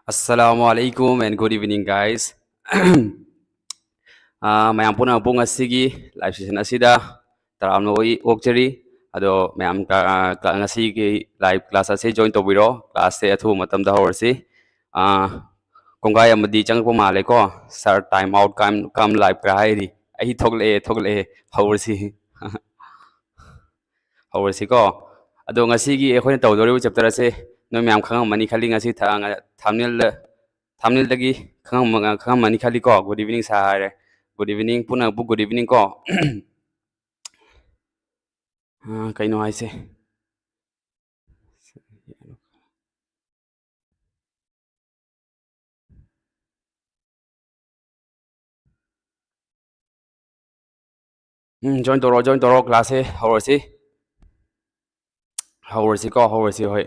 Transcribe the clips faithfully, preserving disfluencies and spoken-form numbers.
Assalamu alaikum and good evening, guys. ꯑꯥ, ꯃꯌꯥꯝ ꯄꯨꯝꯅꯃꯛꯄꯨ ꯉꯁꯤꯒꯤ live session ꯑꯁꯤꯗ ꯇꯔꯥꯝꯅ ꯑꯣꯏ-, ꯑꯣꯛꯆꯔꯤ꯫ ꯑꯗꯣ ꯃꯌꯥꯝ ꯀ-, ꯀ-, ꯉꯁꯤꯒꯤ live class ꯑꯁꯤ join ꯇꯧꯕꯤꯔꯣ꯫ Class ꯁꯦ ꯑꯊꯨꯕ ꯃꯇꯝꯗ ꯍꯧꯔꯁꯤ꯫ ꯑꯥ, ꯀꯣꯡꯒꯥꯏ ꯑꯃꯗꯤ ꯆꯪꯉꯛꯄ ꯃꯥꯜꯂꯦꯀꯣ꯫ Sir, time out, come, come live ꯀ ꯍꯥꯏꯔꯤ꯫ ꯑꯩ ꯊꯣꯛꯂꯛꯑꯦ, ꯊꯣꯛꯂꯛꯑꯦ꯫ ꯍꯧꯔꯁꯤ꯫ ꯍꯧꯔꯁꯤꯀꯣ꯫ ꯑꯗꯣ ꯉꯁꯤꯒꯤ ꯑꯩꯈꯣꯏꯅ ꯇꯧꯗꯧꯔꯤꯕ chapter ꯑꯁꯦ ꯅꯣꯏ ꯃꯌꯥꯝ ꯈꯪꯉꯝꯃꯅꯤ ꯈꯜꯂꯤ꯫ ꯉꯁꯤ ꯊ-, thumbnail ꯗ, thumbnail ꯗꯒꯤ ꯈꯪꯉꯝ-, ꯈꯪꯉꯝꯃꯅꯤ ꯈꯜꯂꯤꯀꯣ꯫ Good evening sir ꯍꯥꯏꯔꯦ꯫ Good evening, ꯄꯨꯝꯅꯃꯛꯄꯨ good evening ꯀꯣ꯫ ꯑꯥ, ꯀꯩꯅꯣ ꯍꯥꯏꯁꯦ? ꯎꯝ, join ꯇꯧꯔꯣ, join ꯇꯧꯔꯣ, class ꯁꯦ ꯍꯧꯔꯁꯤ꯫ ꯍꯧꯔꯁꯤꯀꯣ, ꯍꯧꯔꯁꯤ, ꯍꯣꯏ꯫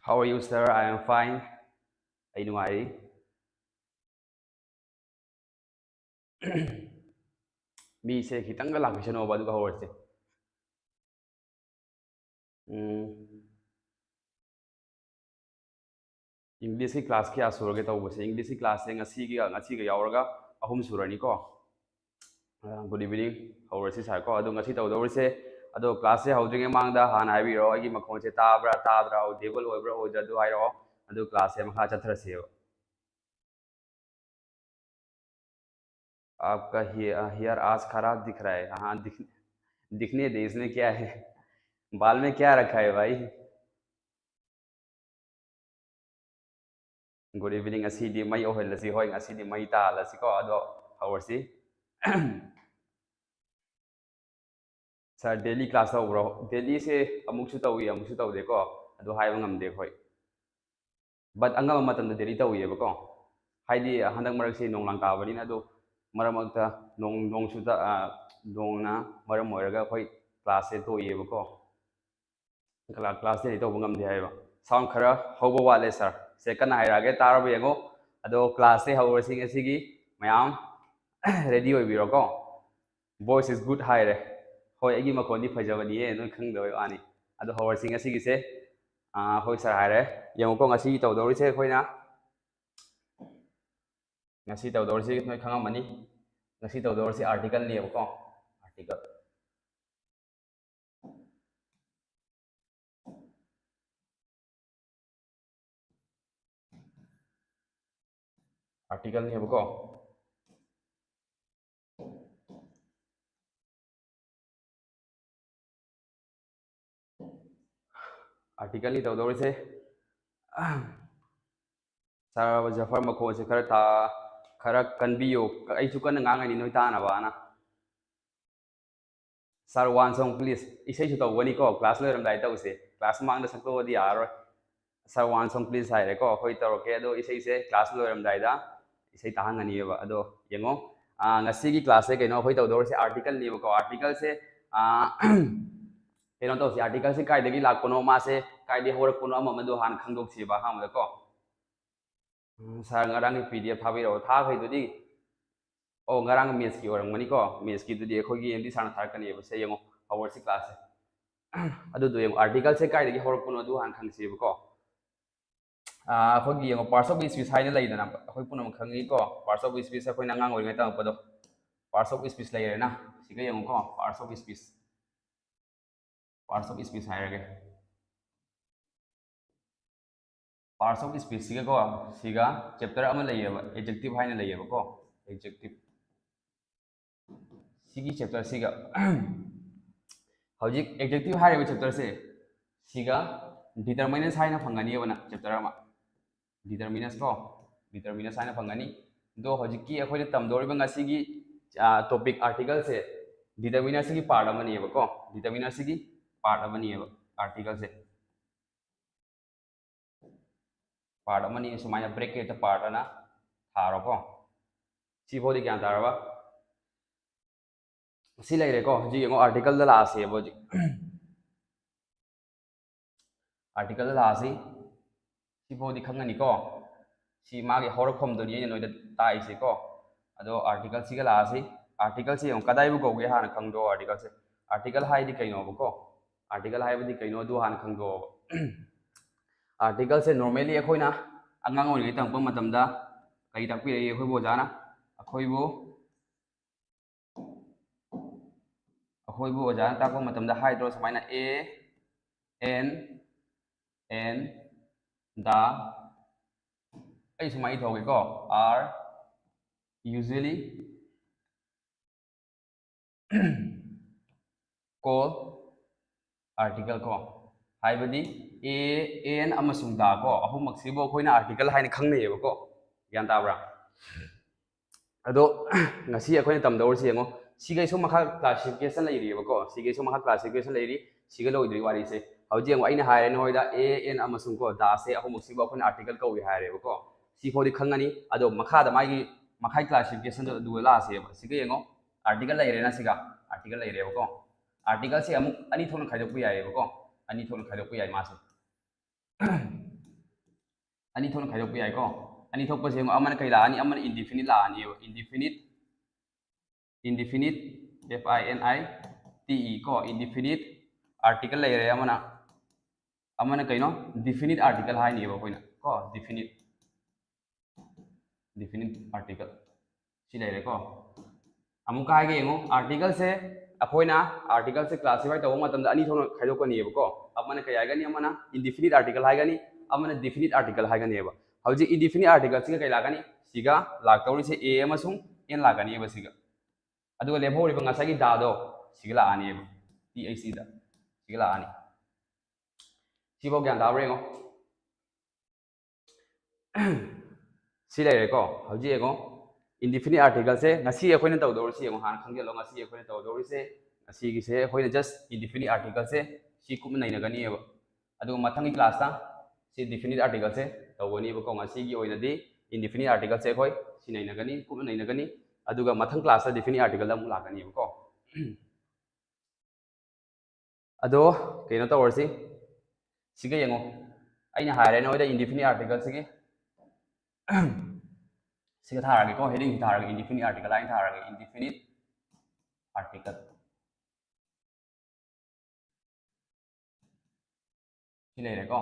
How are you, sir? I am fine. ꯑꯩ ꯅꯨꯡꯉꯥꯏꯔꯤ꯫ ꯃꯤꯁꯦ ꯈꯤꯇꯪꯒ ꯂꯥꯛꯈꯤꯁꯅꯣꯕ, ꯑꯗꯨꯒ ꯍꯧꯔꯁꯦ꯫ ꯎꯝ꯫ English ꯀꯤ class ꯀꯌꯥ ꯁꯨꯔꯒꯦ ꯇꯧꯕꯁꯦ? English ꯀꯤ class ꯁꯦ ꯉꯁꯤꯒ, ꯉꯁꯤꯒ ꯌꯥꯎꯔꯒ ꯑꯍꯨꯝ ꯁꯨꯔꯅꯤꯀꯣ꯫ ꯑ, good evening꯫ ꯍꯧꯔꯁꯤ sir ꯀꯣ꯫ ꯑꯗꯣ ꯉꯁꯤ ꯇꯧꯗꯧꯔꯤꯁꯦ, ꯑꯗꯣ class ꯁꯦ ꯍꯧꯗ꯭ꯔꯤꯉꯩ ꯃꯃꯥꯡꯗ ꯍꯥꯟꯅ ꯍꯥꯏꯕꯤꯔꯣ, ꯑꯩꯒꯤ ꯃꯈꯣꯟꯁꯦ ꯇꯥꯕ꯭ꯔꯥ, ꯇꯥꯗ꯭ꯔꯥ, audible ꯑꯣꯏꯕ꯭ꯔꯥ, ꯑꯣꯏꯗ꯭ꯔꯥ, ꯑꯗꯨ ꯍꯥꯏꯔꯛꯑꯣ꯫ ꯑꯗꯨ class ꯁꯦ ꯃꯈꯥ ꯆꯠꯊꯔꯁꯦꯕ꯫ आपका हे-, हेयर आज खराब दिख रहा है। हाँ, दिख-, दिखने दे, इसमें क्या है? बाल में क्या रखा है भाई? Good evening, ꯉꯁꯤꯗꯤ ꯃꯩ ꯑꯣꯏꯍꯜꯂꯁꯤ꯫ ꯍꯣꯏ, ꯉꯁꯤꯗꯤ ꯃꯩ ꯇꯥꯍꯜꯂꯁꯤꯀꯣ꯫ ꯑꯗꯣ ꯍꯧꯔꯁꯤ꯫ Sir, daily class ꯇꯧꯕ꯭ꯔꯣ? Daily ꯁꯦ ꯑꯃꯨꯛꯁꯨ ꯇꯧꯏ, ꯑꯃꯨꯛꯁꯨ ꯇꯧꯗꯦꯀꯣ, ꯑꯗꯨ ꯍꯥꯏꯕ ꯉꯝꯗꯦ ꯑꯩꯈꯣꯏ꯫ But ꯑꯉꯝꯕ ꯃꯇꯝꯗ daily ꯇꯧꯏꯌꯦꯕꯀꯣ, ꯍꯥꯏꯗꯤ ꯍꯟꯗꯛ ꯃꯔꯛꯁꯤ ꯅꯣꯡ ꯂꯥꯡ ꯇꯥꯕꯅꯤꯅ꯫ ꯑꯗꯣ ꯃꯔꯛ ꯃꯔꯛꯇ ꯅꯣꯡ, ꯅꯣꯡꯁꯨ ꯇꯥ-, ꯑ, ꯅꯣꯡꯅ ꯃꯔꯝ ꯑꯣꯏꯔꯒ ꯑꯩꯈꯣꯏ class ꯁꯦ ꯇꯣꯛꯏꯌꯦꯕꯀꯣ꯫ Cla-, class daily ꯇꯧꯕ ꯉꯝꯗꯦ ꯍꯥꯏꯕ꯫ Sound ꯈꯔ ꯍꯧꯕ ꯋꯥꯠꯂꯦ sir꯫ ꯁꯦ ꯀꯟꯅ ꯍꯥꯏꯔꯛꯑꯒꯦ, ꯇꯥꯔꯕ ꯌꯦꯡꯉꯣ꯫ ꯑꯗꯣ classꯁꯦ ꯍꯧꯔꯁꯤ ꯉꯁꯤꯒꯤ꯫ ꯃꯌꯥꯝ ready ꯑꯣꯏꯕꯤꯔꯣꯀꯣ꯫ Voice is good ꯍꯥꯏꯔꯦ꯫ ꯍꯣꯏ, ꯑꯩꯒꯤ ꯃꯈꯣꯟꯗꯤ ꯐꯖꯕꯅꯤꯌꯦ, ꯅꯣꯏ ꯈꯪꯗꯕꯩ ꯋꯥꯅꯤ꯫ ꯑꯗꯣ ꯍꯧꯔꯁꯤ ꯉꯁꯤꯒꯤꯁꯦ꯫ ꯑꯥ, ꯍꯣꯏ sir ꯍꯥꯏꯔꯦ꯫ ꯌꯦꯡꯉꯨꯀꯣ, ꯉꯁꯤ ꯇꯧꯗꯧꯔꯤꯁꯦ ꯑꯩꯈꯣꯏꯅ, ꯉꯁꯤ ꯇꯧꯗꯧꯔꯤꯁꯤ ꯅꯣꯏ ꯈꯪꯉꯝꯃꯅꯤ꯫ ꯉꯁꯤ ꯇꯧꯗꯧꯔꯤꯁꯤ articleꯅꯦꯕꯀꯣ꯫ Article꯫ Articleꯅꯦꯕꯀꯣ꯫ Articleꯅꯤ ꯇꯧꯗꯧꯔꯤꯁꯦ꯫ Sir ꯖꯐꯔ, ꯃꯈꯣꯟꯁꯦ ꯈꯔ ꯇꯥ-, ꯈꯔ ꯀꯟꯕꯤꯌꯨ꯫ ꯑꯩꯁꯨ ꯀꯟꯅ ꯉꯥꯡꯉꯤꯅꯤ ꯅꯣꯏ ꯇꯥꯅꯕꯅ꯫ Sir, one song please꯫ ꯏꯁꯩꯁꯨ ꯇꯧꯒꯅꯤꯀꯣ, class ꯂꯣꯏꯔꯝꯗꯥꯏ ꯇꯧꯁꯦ꯫ Class ꯃꯃꯥꯡꯗ ꯁꯛꯇꯣꯛꯑꯗꯤ ꯌꯥꯔꯔꯣꯏ꯫ Sir, one song please ꯍꯥꯏꯔꯦꯀꯣ, ꯍꯣꯏ ꯇꯧꯔꯛꯀꯦ꯫ ꯑꯗꯣ ꯏꯁꯩꯁꯦ class ꯂꯣꯏꯔꯝꯗꯥꯏꯗ ꯏꯁꯩ ꯇꯥꯍꯟꯒꯅꯤꯕ꯫ ꯑꯗꯣ ꯌꯦꯡꯉꯣ, ꯑꯥ, ꯉꯁꯤꯒꯤ classꯁꯦ ꯀꯩꯅꯣ ꯑꯩꯈꯣꯏ ꯇꯧꯗꯧꯔꯤꯁꯦ articleꯅꯦꯕꯀꯣ꯫ Articleꯁꯦ, ꯑꯥ, ꯀꯩꯅꯣ ꯇꯧꯁꯦ, articleꯁꯦ ꯀꯥꯏꯗꯒꯤ ꯂꯥꯛꯄꯅꯣ, ꯃꯥꯁꯦ ꯀꯥꯏꯗꯒꯤ ꯍꯧꯔꯛꯄꯅꯣ, ꯑꯃ ꯑꯃꯗꯣ ꯍꯥꯟꯅ ꯈꯪꯗꯣꯛꯁꯦꯕ ꯑꯍꯥꯟꯕꯗꯀꯣ꯫ ꯎꯝ, sir, ꯉꯔꯥꯡꯒꯤ PDF ꯊꯥꯕꯤꯔꯛꯑꯣ꯫ ꯊꯥꯈ꯭ꯔꯤꯗꯨꯗꯤ, ꯑꯣ, ꯉꯔꯥꯡ mathsꯀꯤ ꯑꯣꯏꯔꯝꯒꯅꯤꯀꯣ꯫ Mathsꯀꯤꯗꯨꯗꯤ ꯑꯩꯈꯣꯏꯒꯤ MD sirꯅ ꯊꯥꯔꯛꯀꯅꯦꯕ꯫ ꯁꯦ ꯌꯦꯡꯉꯣ, ꯍꯧꯔꯁꯤ classꯁꯦ꯫ ꯑꯗꯨꯗꯣ ꯌꯦꯡꯉꯣ, articleꯁꯦ ꯀꯥꯏꯗꯒꯤ ꯍꯧꯔꯛꯄꯅꯣ ꯑꯗꯨ ꯍꯥꯟꯅ ꯈꯪꯁꯦꯕꯀꯣ꯫ ꯑꯥ, ꯑꯩꯈꯣꯏꯒꯤ ꯌꯦꯡꯉꯣ, parts of speech ꯍꯥꯏꯅ ꯂꯩꯗꯅ, ꯑꯩꯈꯣꯏ ꯄꯨꯝꯅꯃꯛ ꯈꯪꯉꯤꯀꯣ, parts of speech ꯑꯩꯈꯣꯏꯅ ꯑꯉꯥꯡ ꯑꯣꯏꯔꯤꯉꯩ ꯇꯝꯃꯛꯄꯗꯣ꯫ Parts of speech ꯂꯩꯔꯦꯅ, ꯁꯤꯒ ꯌꯦꯡꯉꯨꯀꯣ, parts of speech꯫ Parts of speech ꯍꯥꯏꯔꯒꯦ꯫ Parts of speechꯁꯤꯒꯀꯣ, ꯁꯤꯒ chapter ꯑꯃ ꯂꯩꯌꯦꯕ, adjective ꯍꯥꯏꯅ ꯂꯩꯌꯦꯕꯀꯣ, adjective꯫ ꯁꯤꯒꯤ chapterꯁꯤꯒ, ꯍꯧꯖꯤꯛ adjective ꯍꯥꯏꯔꯤꯕ chapterꯁꯦ, ꯁꯤꯒ determinants ꯍꯥꯏꯅ ꯐꯪꯒꯅꯤꯕ ꯅꯪ chapter ꯑꯃ꯫ Determinants ꯀꯣ, determinants ꯍꯥꯏꯅ ꯐꯪꯒꯅꯤ꯫ ꯑꯗꯣ ꯍꯧꯖꯤꯛꯀꯤ ꯑꯩꯈꯣꯏꯅ ꯇꯝꯗꯧꯔꯤꯕ ꯉꯁꯤꯒꯤ, ꯑꯥ, topic articleꯁꯦ determinantsꯒꯤ part ꯑꯃꯅꯦꯕꯀꯣ, determinantsꯒꯤ part ꯑꯃꯅꯦꯕ articleꯁꯦ꯫ Part ꯑꯃꯅꯤ, ꯁꯨꯃꯥꯏꯅ bracketꯇ part ꯑꯅ ꯊꯥꯔꯣꯀꯣ꯫ ꯁꯤꯐꯥꯎꯗꯤ ꯒ꯭ꯌꯥꯟ ꯇꯥꯔꯕ? ꯁꯤ ꯂꯩꯔꯦꯀꯣ꯫ ꯍꯧꯖꯤꯛ ꯌꯦꯡꯉꯣ, articleꯗ ꯂꯥꯛꯑꯁꯦꯕ ꯍꯧꯖꯤꯛ꯫ Articleꯗ ꯂꯥꯛꯑꯁꯤ꯫ ꯁꯤꯐꯥꯎꯗꯤ ꯈꯪꯉꯅꯤꯀꯣ꯫ ꯁꯤ ꯃꯥꯒꯤ ꯍꯧꯔꯛꯐꯝꯗꯨꯅꯤ ꯑꯩꯅ ꯅꯣꯏꯗ ꯇꯥꯛꯏꯁꯦꯀꯣ꯫ ꯑꯗꯣ article ꯁꯤꯒ ꯂꯥꯛꯑꯁꯤ꯫ Article ꯁꯤ ꯌꯦꯡꯉꯣ, ꯀꯗꯥꯏꯕꯨ ꯀꯧꯒꯦ ꯍꯥꯟꯅ ꯈꯪꯗꯣꯛꯑꯣ꯫ Article ꯁꯦ, article ꯍꯥꯏꯗꯤ ꯀꯩꯅꯣꯕꯀꯣ? Article ꯍꯥꯏꯕꯗꯤ ꯀꯩꯅꯣ, ꯑꯗꯨ ꯍꯥꯟꯅ ꯈꯪꯗꯣꯛꯑꯣꯕ꯫ Article ꯁꯦ normally ꯑꯩꯈꯣꯏꯅ ꯑꯉꯥꯡ ꯑꯣꯏꯔꯤꯉꯩ ꯇꯝꯃꯛꯄ ꯃꯇꯝꯗ ꯀꯔꯤ ꯇꯥꯛꯄꯤꯔꯛꯏ ꯑꯩꯈꯣꯏꯕꯨ ꯑꯣꯖꯥꯅ? ꯑꯩꯈꯣꯏꯕꯨ ꯑꯩꯈꯣꯏꯕꯨ ꯑꯣꯖꯥꯅ ꯇꯥꯛꯄ ꯃꯇꯝꯗ ꯍꯥꯏꯗ꯭ꯔꯣ ꯁꯨꯃꯥꯏꯅ? A, an, an, the, ꯑꯩ ꯁꯨꯃꯥꯏꯅ ꯏꯊꯣꯛꯑꯒꯦꯀꯣ, are usually called article ꯀꯣ꯫ ꯍꯥꯏꯕꯗꯤ a, an ꯑꯃꯁꯨꯡ the ꯀꯣ, ꯑꯍꯨꯝꯃꯛꯁꯤꯕꯨ ꯑꯩꯈꯣꯏꯅ article ꯍꯥꯏꯅ ꯈꯪꯅꯩꯌꯦꯕꯀꯣ꯫ ꯒ꯭ꯌꯥꯟ ꯇꯥꯕ꯭ꯔꯥ? ꯑꯗꯣ ꯉꯁꯤ ꯑꯩꯈꯣꯏꯅ ꯇꯝꯗꯧꯔꯤꯁꯤ ꯌꯦꯡꯉꯣ, ꯁꯤꯈꯩꯁꯨ ꯃꯈꯥ classification ꯂꯩꯔꯤꯑꯕꯀꯣ, ꯁꯤꯈꯩꯁꯨ ꯃꯈꯥ classification ꯂꯩꯔꯤ꯫ ꯁꯤꯒ ꯂꯣꯏꯗ꯭ꯔꯤ ꯋꯥꯔꯤꯁꯦ꯫ ꯍꯧꯖꯤꯛ ꯌꯦꯡꯉꯣ, ꯑꯩꯅ ꯍꯥꯏꯔꯦ ꯅꯣꯏꯗ a, an ꯑꯃꯁꯨꯡ ꯀꯣ, the ꯁꯦ ꯑꯍꯨꯝꯃꯛꯁꯤꯕꯨ ꯑꯩꯈꯣꯏꯅ article ꯀꯧꯏ ꯍꯥꯏꯔꯦꯕꯀꯣ꯫ ꯁꯤꯐꯥꯎꯗꯤ ꯈꯪꯉꯅꯤ꯫ ꯑꯗꯣ ꯃꯈꯥꯗ ꯃꯥꯒꯤ ꯃꯈꯥꯏ classification ꯗꯣ ꯑꯗꯨꯒ ꯂꯥꯛꯑꯁꯦꯕ꯫ ꯁꯤꯒ ꯌꯦꯡꯉꯣ, article ꯂꯩꯔꯦꯅ ꯁꯤꯒ, article ꯂꯩꯔꯦꯕꯀꯣ꯫ Article ꯁꯦ ꯑꯃꯨꯛ ꯑꯅꯤ ꯊꯣꯛꯅ ꯈꯥꯏꯗꯣꯛꯄ ꯌꯥꯏꯌꯦꯕꯀꯣ, ꯑꯅꯤ ꯊꯣꯛꯅ ꯈꯥꯏꯗꯣꯛꯄ ꯌꯥꯏ ꯃꯥꯁꯦ꯫ ꯑꯅꯤ ꯊꯣꯛꯅ ꯈꯥꯏꯗꯣꯛꯄ ꯌꯥꯏꯀꯣ꯫ ꯑꯅꯤ ꯊꯣꯛꯄꯁꯦ ꯑꯃꯨꯛ ꯑꯃꯅ ꯀꯩ ꯂꯥꯛꯑꯅꯤ? ꯑꯃꯅ indefinite ꯂꯥꯛꯑꯅꯤꯕ, indefinite, indefinite, F I N I T E ꯀꯣ, indefinite article ꯂꯩꯔꯦ ꯑꯃꯅ꯫ ꯑꯃꯅ ꯀꯩꯅꯣ? Definite article ꯍꯥꯏꯅꯤꯕ ꯑꯩꯈꯣꯏꯅ ꯀꯣ, definite, definite article꯫ ꯁꯤ ꯂꯩꯔꯦꯀꯣ꯫ ꯑꯃꯨꯛꯀ ꯍꯥꯏꯒꯦ ꯌꯦꯡꯉꯣ, article ꯁꯦ ꯑꯩꯈꯣꯏꯅ article ꯁꯦ classify ꯇꯧꯕ ꯃꯇꯝꯗ ꯑꯅꯤ ꯊꯣꯛꯅ ꯈꯥꯏꯗꯣꯛꯀꯅꯤꯕꯀꯣ꯫ ꯑꯃꯅ ꯀꯩ ꯍꯥꯏꯒꯅꯤ? ꯑꯃꯅ indefinite article ꯍꯥꯏꯒꯅꯤ, ꯑꯃꯅ definite article ꯍꯥꯏꯒꯅꯦꯕ꯫ ꯍꯧꯖꯤꯛ indefinite article ꯁꯤꯒ ꯀꯩ ꯂꯥꯛꯀꯅꯤ? ꯁꯤꯒ ꯂꯥꯛꯇꯧꯔꯤꯁꯦ a ꯑꯃꯁꯨꯡ an ꯂꯥꯛꯀꯅꯤꯕ ꯁꯤꯒ꯫ ꯑꯗꯨꯒ ꯂꯦꯝꯍꯧꯔꯤꯕ ꯉꯁꯥꯏꯒꯤ the ꯗꯣ ꯁꯤꯒ ꯂꯥꯛꯑꯅꯤꯕ, T H E the, ꯁꯤꯒ ꯂꯥꯛꯑꯅꯤ꯫ ꯁꯤꯐꯥꯎ ꯒ꯭ꯌꯥꯟ ꯇꯥꯕ꯭ꯔꯥ ꯌꯦꯡꯉꯣ꯫ ꯁꯤ ꯂꯩꯔꯦꯀꯣ꯫ ꯍꯧꯖꯤꯛ ꯌꯦꯡꯉꯣ, indefinite article ꯁꯦ ꯉꯁꯤ ꯑꯩꯈꯣꯏꯅ ꯇꯧꯗꯧꯔꯤꯁꯤ ꯌꯦꯡꯉꯣ, ꯍꯥꯟꯅ ꯈꯪꯖꯤꯜꯂꯣ꯫ ꯉꯁꯤ ꯑꯩꯈꯣꯏꯅ ꯇꯧꯗꯧꯔꯤꯁꯦ, ꯉꯁꯤꯒꯤꯁꯦ ꯑꯩꯈꯣꯏꯅ just indefinite article ꯁꯦ ꯁꯤ ꯀꯨꯞꯅ ꯅꯩꯅꯒꯅꯤꯕ꯫ ꯑꯗꯨꯒ ꯃꯊꯪꯒꯤ class ꯇ ꯁꯤ definite article ꯁꯦ ꯇꯧꯒꯅꯤꯕꯀꯣ꯫ ꯉꯁꯤꯒꯤ ꯑꯣꯏꯅꯗꯤ indefinite article ꯁꯦ ꯑꯩꯈꯣꯏ ꯁꯤ ꯅꯩꯅꯒꯅꯤ, ꯀꯨꯞꯅ ꯅꯩꯅꯒꯅꯤ꯫ ꯑꯗꯨꯒ ꯃꯊꯪ class ꯇ definite article ꯗ ꯑꯃꯨꯛ ꯂꯥꯛꯀꯅꯤꯕꯀꯣ꯫ ꯑꯗꯣ ꯀꯩꯅꯣ ꯇꯧꯔꯁꯤ, ꯁꯤꯒ ꯌꯦꯡꯉꯣ, ꯑꯩꯅ ꯍꯥꯏꯔꯦ ꯅꯣꯏꯗ indefinite article ꯁꯤꯒꯤ ꯁꯤꯒ ꯊꯥꯔꯒꯦꯀꯣ, heading ꯁꯤ ꯊꯥꯔꯒ indefinite article ꯍꯥꯏꯅ ꯊꯥꯔꯒ indefinite article꯫ ꯁꯤ ꯂꯩꯔꯦꯀꯣ,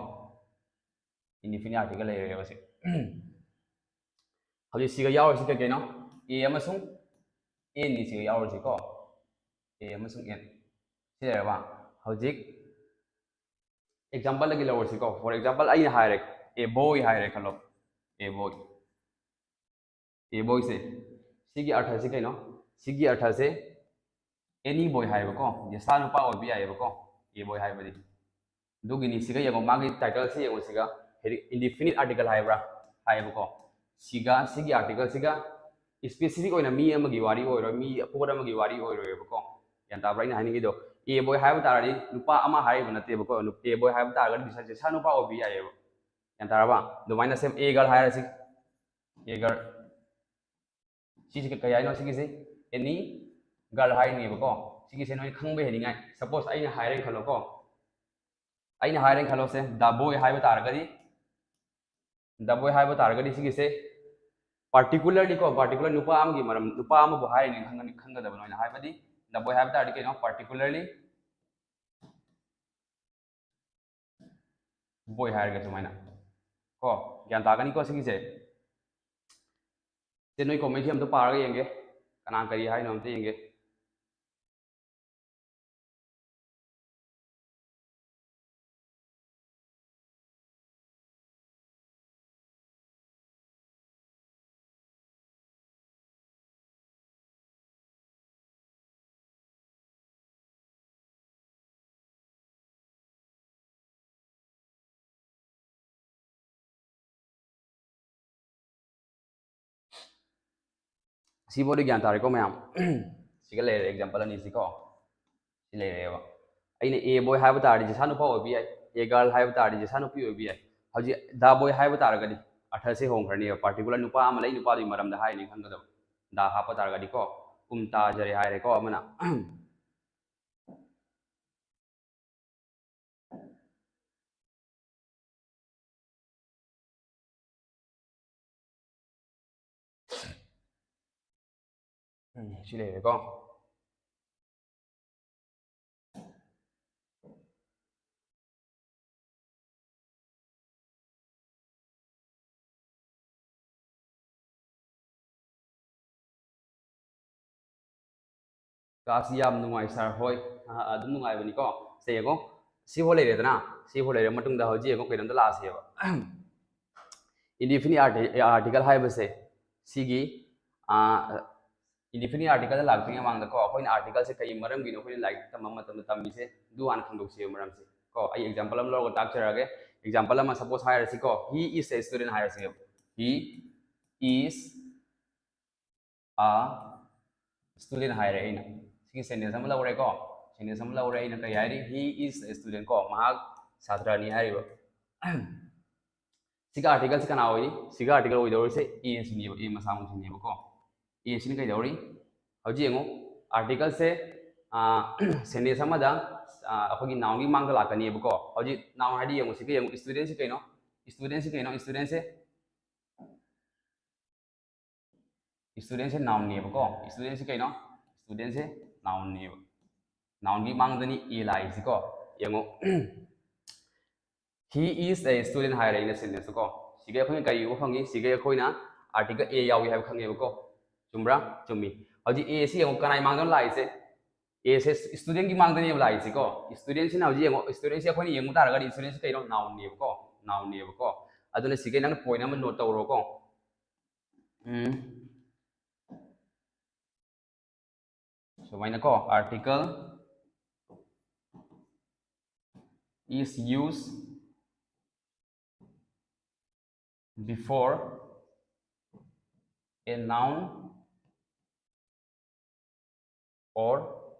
indefinite article ꯂꯩꯔꯦꯕ ꯁꯤ꯫ ꯍꯧꯖꯤꯛ ꯁꯤꯒ ꯌꯥꯎꯔꯤꯁꯤ ꯀꯩ ꯀꯩꯅꯣ? A ꯑꯃꯁꯨꯡ N ꯅꯤ ꯁꯤꯒ ꯌꯥꯎꯔꯤꯁꯤꯀꯣ, A ꯑꯃꯁꯨꯡ N꯫ ꯁꯤ ꯂꯩꯔꯕ? ꯍꯧꯖꯤꯛ example ꯗꯒꯤ ꯂꯧꯔꯁꯤꯀꯣ꯫ For example ꯑꯩꯅ ꯍꯥꯏꯔꯦ, a boy ꯍꯥꯏꯔꯦ ꯈꯜꯂꯣ, a boy꯫ A boy ꯁꯦ ꯁꯤꯒꯤ ꯑꯔꯊꯁꯤ ꯀꯩꯅꯣ? ꯁꯤꯒꯤ ꯑꯔꯊꯁꯦ any boy ꯍꯥꯏꯕꯀꯣ, ꯖꯦꯁꯥ ꯅꯨꯄꯥ ꯑꯣꯏꯕ ꯌꯥꯏꯑꯕꯀꯣ, a boy ꯍꯥꯏꯕꯗꯤ꯫ ꯑꯗꯨꯒꯤꯅꯤ ꯁꯤꯒ ꯌꯦꯡꯉꯣ, ꯃꯥꯒꯤ title ꯁꯤ ꯌꯦꯡꯉꯣ, ꯁꯤꯒ indefinite article ꯍꯥꯏꯕ꯭ꯔꯥ? ꯍꯥꯏꯌꯦꯕꯀꯣ꯫ ꯁꯤꯒ ꯁꯤꯒꯤ article ꯁꯤꯒ specific ꯑꯣꯏꯅ ꯃꯤ ꯑꯃꯒꯤ ꯋꯥꯔꯤ ꯑꯣꯏꯔꯣꯏ, ꯃꯤ ꯄꯣꯠ ꯑꯃꯒꯤ ꯋꯥꯔꯤ ꯑꯣꯏꯔꯣꯏꯕꯀꯣ꯫ ꯒ꯭ꯌꯥꯟ ꯇꯥꯕ꯭ꯔꯥ ꯑꯩꯅ ꯍꯥꯏꯅꯤꯡꯉꯤꯗꯣ? A boy ꯍꯥꯏꯕ ꯇꯥꯔꯗꯤ ꯅꯨꯄꯥ ꯑꯃ ꯍꯥꯏꯔꯤꯕ ꯅꯠꯇꯦꯕꯀꯣ꯫ A boy ꯍꯥꯏꯕ ꯇꯥꯔꯒꯗꯤ ꯖꯦꯁꯥ ꯅꯨꯄꯥ ꯑꯣꯏꯕ ꯌꯥꯏꯑꯕ꯫ ꯒ꯭ꯌꯥꯟ ꯇꯥꯔꯕ? ꯑꯗꯨꯃꯥꯏꯅ same a girl ꯍꯥꯏꯔꯁꯤ, a girl꯫ ꯁꯤꯁꯦ ꯀꯩ ꯍꯥꯏꯅꯣ? ꯁꯤꯒꯤꯁꯦ any girl ꯍꯥꯏꯅꯦꯕꯀꯣ꯫ ꯁꯤꯒꯤꯁꯦ ꯅꯣꯏꯅ ꯈꯪꯕ ꯍꯦꯟꯅꯤꯡꯉꯥꯏ꯫ Suppose ꯑꯩꯅ ꯍꯥꯏꯔꯦꯅ ꯈꯜꯂꯣꯀꯣ, ꯑꯩꯅ ꯍꯥꯏꯔꯦꯅ ꯈꯜꯂꯣꯁꯦ, the boy ꯍꯥꯏꯕ ꯇꯥꯔꯒꯗꯤ, the boy ꯍꯥꯏꯕ ꯇꯥꯔꯒꯗꯤ ꯁꯤꯒꯤꯁꯦ particularly ꯀꯣ, particular ꯅꯨꯄꯥ ꯑꯃꯒꯤ ꯃꯔꯝ, ꯅꯨꯄꯥ ꯑꯃꯕꯨ ꯍꯥꯏꯔꯤꯅꯦ ꯈꯪꯒꯅꯤ, ꯈꯪꯒꯗꯕ ꯅꯣꯏꯅ꯫ ꯍꯥꯏꯕꯗꯤ the boy ꯍꯥꯏꯕ ꯇꯥꯔꯗꯤ ꯀꯩꯅꯣ? Particularly boy ꯍꯥꯏꯔꯒ ꯁꯨꯃꯥꯏꯅ ꯀꯣ꯫ ꯒ꯭ꯌꯥꯟ ꯇꯥꯒꯅꯤꯀꯣ ꯁꯤꯒꯤꯁꯦ? ꯁꯦ, ꯅꯣꯏ comment ꯁꯤ ꯑꯝꯇ ꯄꯥꯔꯒ ꯌꯦꯡꯒꯦ, ꯀꯅꯥ ꯀꯔꯤ ꯍꯥꯏꯅꯣ ꯑꯝꯇ ꯌꯦꯡꯒꯦ꯫ ꯁꯤꯐꯥꯎꯗꯤ ꯒ꯭ꯌꯥꯟ ꯇꯥꯔꯦꯀꯣ ꯃꯌꯥꯝ? ꯁꯤꯒ ꯂꯩꯔꯦ example ꯑꯅꯤꯁꯤꯀꯣ꯫ ꯁꯤ ꯂꯩꯔꯦꯕ꯫ ꯑꯩꯅ a boy ꯍꯥꯏꯕ ꯇꯥꯔꯗꯤ ꯖꯦꯁꯥ ꯅꯨꯄꯥ ꯑꯣꯏꯕ ꯌꯥꯏ, a girl ꯍꯥꯏꯕ ꯇꯥꯔꯗꯤ ꯖꯦꯁꯥ ꯅꯨꯄꯤ ꯑꯣꯏꯕ ꯌꯥꯏ꯫ ꯍꯧꯖꯤꯛ the boy ꯍꯥꯏꯕ ꯇꯥꯔꯒꯗꯤ ꯑꯔꯊꯁꯦ ꯍꯣꯡꯈ꯭ꯔꯅꯦꯕ꯫ Particular ꯅꯨꯄꯥ ꯑꯃ ꯂꯩ, ꯅꯨꯄꯥꯗꯨꯒꯤ ꯃꯔꯝꯗ ꯍꯥꯏꯅꯤ ꯈꯪꯒꯗꯕ꯫ The ꯍꯥꯞꯄ ꯇꯥꯔꯒꯗꯤꯀꯣ, ꯀꯨꯝ ꯇꯥꯖꯔꯦ ꯍꯥꯏꯔꯦꯀꯣ ꯑꯃꯅ꯫ ꯎꯝ, ꯁꯤ ꯂꯩꯔꯦꯀꯣ꯫ ꯀ꯭ꯂꯥꯁꯁꯤ ꯌꯥꯝ ꯅꯨꯡꯉꯥꯏ ꯁꯥꯔ꯫ ꯍꯣꯏ, ꯑ, ꯑꯗꯨꯝ ꯅꯨꯡꯉꯥꯏꯕꯅꯤꯀꯣ꯫ ꯁꯦ ꯌꯦꯡꯉꯣ, ꯁꯤ ꯐꯥꯎ ꯂꯩꯔꯦꯗꯅ꯫ ꯁꯤ ꯐꯥꯎ ꯂꯩꯔ ꯃꯇꯨꯡꯗ ꯍꯧꯖꯤꯛ ꯌꯦꯡꯉꯣ, ꯀꯩꯅꯣꯝꯇ ꯂꯥꯛꯑꯁꯦꯕ꯫ Indefinite arti-, article ꯍꯥꯏꯕꯁꯦ ꯁꯤꯒꯤ, ꯑ, indefinite article ꯗ ꯂꯥꯛꯇ꯭ꯔꯤꯉꯩ ꯃꯃꯥꯡꯗꯀꯣ, ꯑꯩꯈꯣꯏꯅ article ꯁꯦ ꯀꯩ ꯃꯔꯝꯒꯤꯅꯣ ꯑꯩꯈꯣꯏꯅ ꯂꯥꯏꯔꯤꯛ ꯇꯝꯕ ꯃꯇꯝꯗ ꯇꯝꯃꯤꯁꯦ, ꯑꯗꯨ ꯍꯥꯟꯅ ꯈꯪꯗꯣꯛꯁꯦꯕ ꯃꯔꯝꯁꯦ꯫ ꯀꯣ, ꯑꯩ example ꯑꯃ ꯂꯧꯔꯒ ꯇꯥꯛꯆꯔꯛꯑꯒꯦ꯫ Example ꯑꯃ suppose ꯍꯥꯏꯔꯁꯤꯀꯣ, "He is a student" ꯍꯥꯏꯔꯁꯦꯕ꯫ "He is a student" ꯍꯥꯏꯔꯦ ꯑꯩꯅ꯫ ꯁꯤꯒꯤ sentence ꯑꯃ ꯂꯧꯔꯦꯀꯣ꯫ Sentence ꯑꯃ ꯂꯧꯔꯦ ꯑꯩꯅ, ꯀꯩ ꯍꯥꯏꯔꯤ? "He is a student" ꯀꯣ, ꯃꯍꯥꯛ ꯁꯥꯇ꯭ꯔꯅꯤ ꯍꯥꯏꯔꯤꯕ꯫ ꯁꯤꯒ article ꯁꯤ ꯀꯅꯥ ꯑꯣꯏꯅꯤ? ꯁꯤꯒ article ꯑꯣꯏꯗꯧꯔꯤꯁꯦ A ꯁꯤꯅꯦꯕ, A ꯃꯁꯥꯃꯛꯁꯤꯅꯦꯕꯀꯣ꯫ A ꯁꯤꯅ ꯀꯩꯗꯧꯔꯤ? ꯍꯧꯖꯤꯛ ꯌꯦꯡꯉꯨ, article ꯁꯦ, ꯑꯥ, sentence ꯑꯃꯗ, ꯑꯥ, ꯑꯩꯈꯣꯏꯒꯤ noun ꯒꯤ ꯃꯥꯡꯗ ꯂꯥꯛꯀꯅꯤꯕꯀꯣ꯫ ꯍꯧꯖꯤꯛ noun ꯍꯥꯏꯗꯤ ꯌꯦꯡꯉꯨ, ꯁꯤꯒ ꯌꯦꯡꯉꯨ, student ꯁꯤ ꯀꯩꯅꯣ? Student ꯁꯤ ꯀꯩꯅꯣ? Student ꯁꯦ, student ꯁꯦ noun ꯅꯦꯕꯀꯣ꯫ Student ꯁꯤ ꯀꯩꯅꯣ? Student ꯁꯦ noun ꯅꯦꯕ꯫ Noun ꯒꯤ ꯃꯥꯡꯗꯅꯤ A ꯂꯥꯛꯏꯁꯤꯀꯣ꯫ ꯌꯦꯡꯉꯣ꯫ "He is a student" ꯍꯥꯏꯔꯦ ꯑꯩꯅ sentence ꯀꯣ꯫ ꯁꯤꯒ ꯑꯩꯈꯣꯏꯅ ꯀꯔꯤ ꯎꯕ ꯐꯪꯉꯤ? ꯁꯤꯒ ꯑꯩꯈꯣꯏꯅ article A ꯌꯥꯎꯏ ꯍꯥꯏꯕ ꯈꯪꯉꯦꯕꯀꯣ꯫ ꯆꯨꯝꯕ꯭ꯔꯥ? ꯆꯨꯝꯃꯤ꯫ ꯍꯧꯖꯤꯛ A ꯁꯤ ꯌꯦꯡꯉꯣ, ꯀꯅꯥꯏ ꯃꯥꯡꯗꯅꯣ ꯂꯥꯛꯏꯁꯦ? A ꯁꯦ student ꯀꯤ ꯃꯥꯡꯗꯅꯦꯕ ꯂꯥꯛꯏꯁꯤꯀꯣ꯫ Student ꯁꯤꯅ ꯍꯧꯖꯤꯛ ꯌꯦꯡꯉꯣ, student ꯁꯤ ꯑꯩꯈꯣꯏꯅ ꯌꯦꯡꯕ ꯇꯥꯔꯒꯗꯤ student ꯁꯤ ꯀꯩꯅꯣ? Noun ꯅꯦꯕꯀꯣ꯫ Noun ꯅꯦꯕꯀꯣ꯫ ꯑꯗꯨꯅ ꯁꯤꯒꯤ ꯅꯪꯅ point ꯑꯃ note ꯇꯧꯔꯣꯀꯣ꯫ Um. ꯁꯨꯃꯥꯏꯅꯀꯣ, article is used before a noun or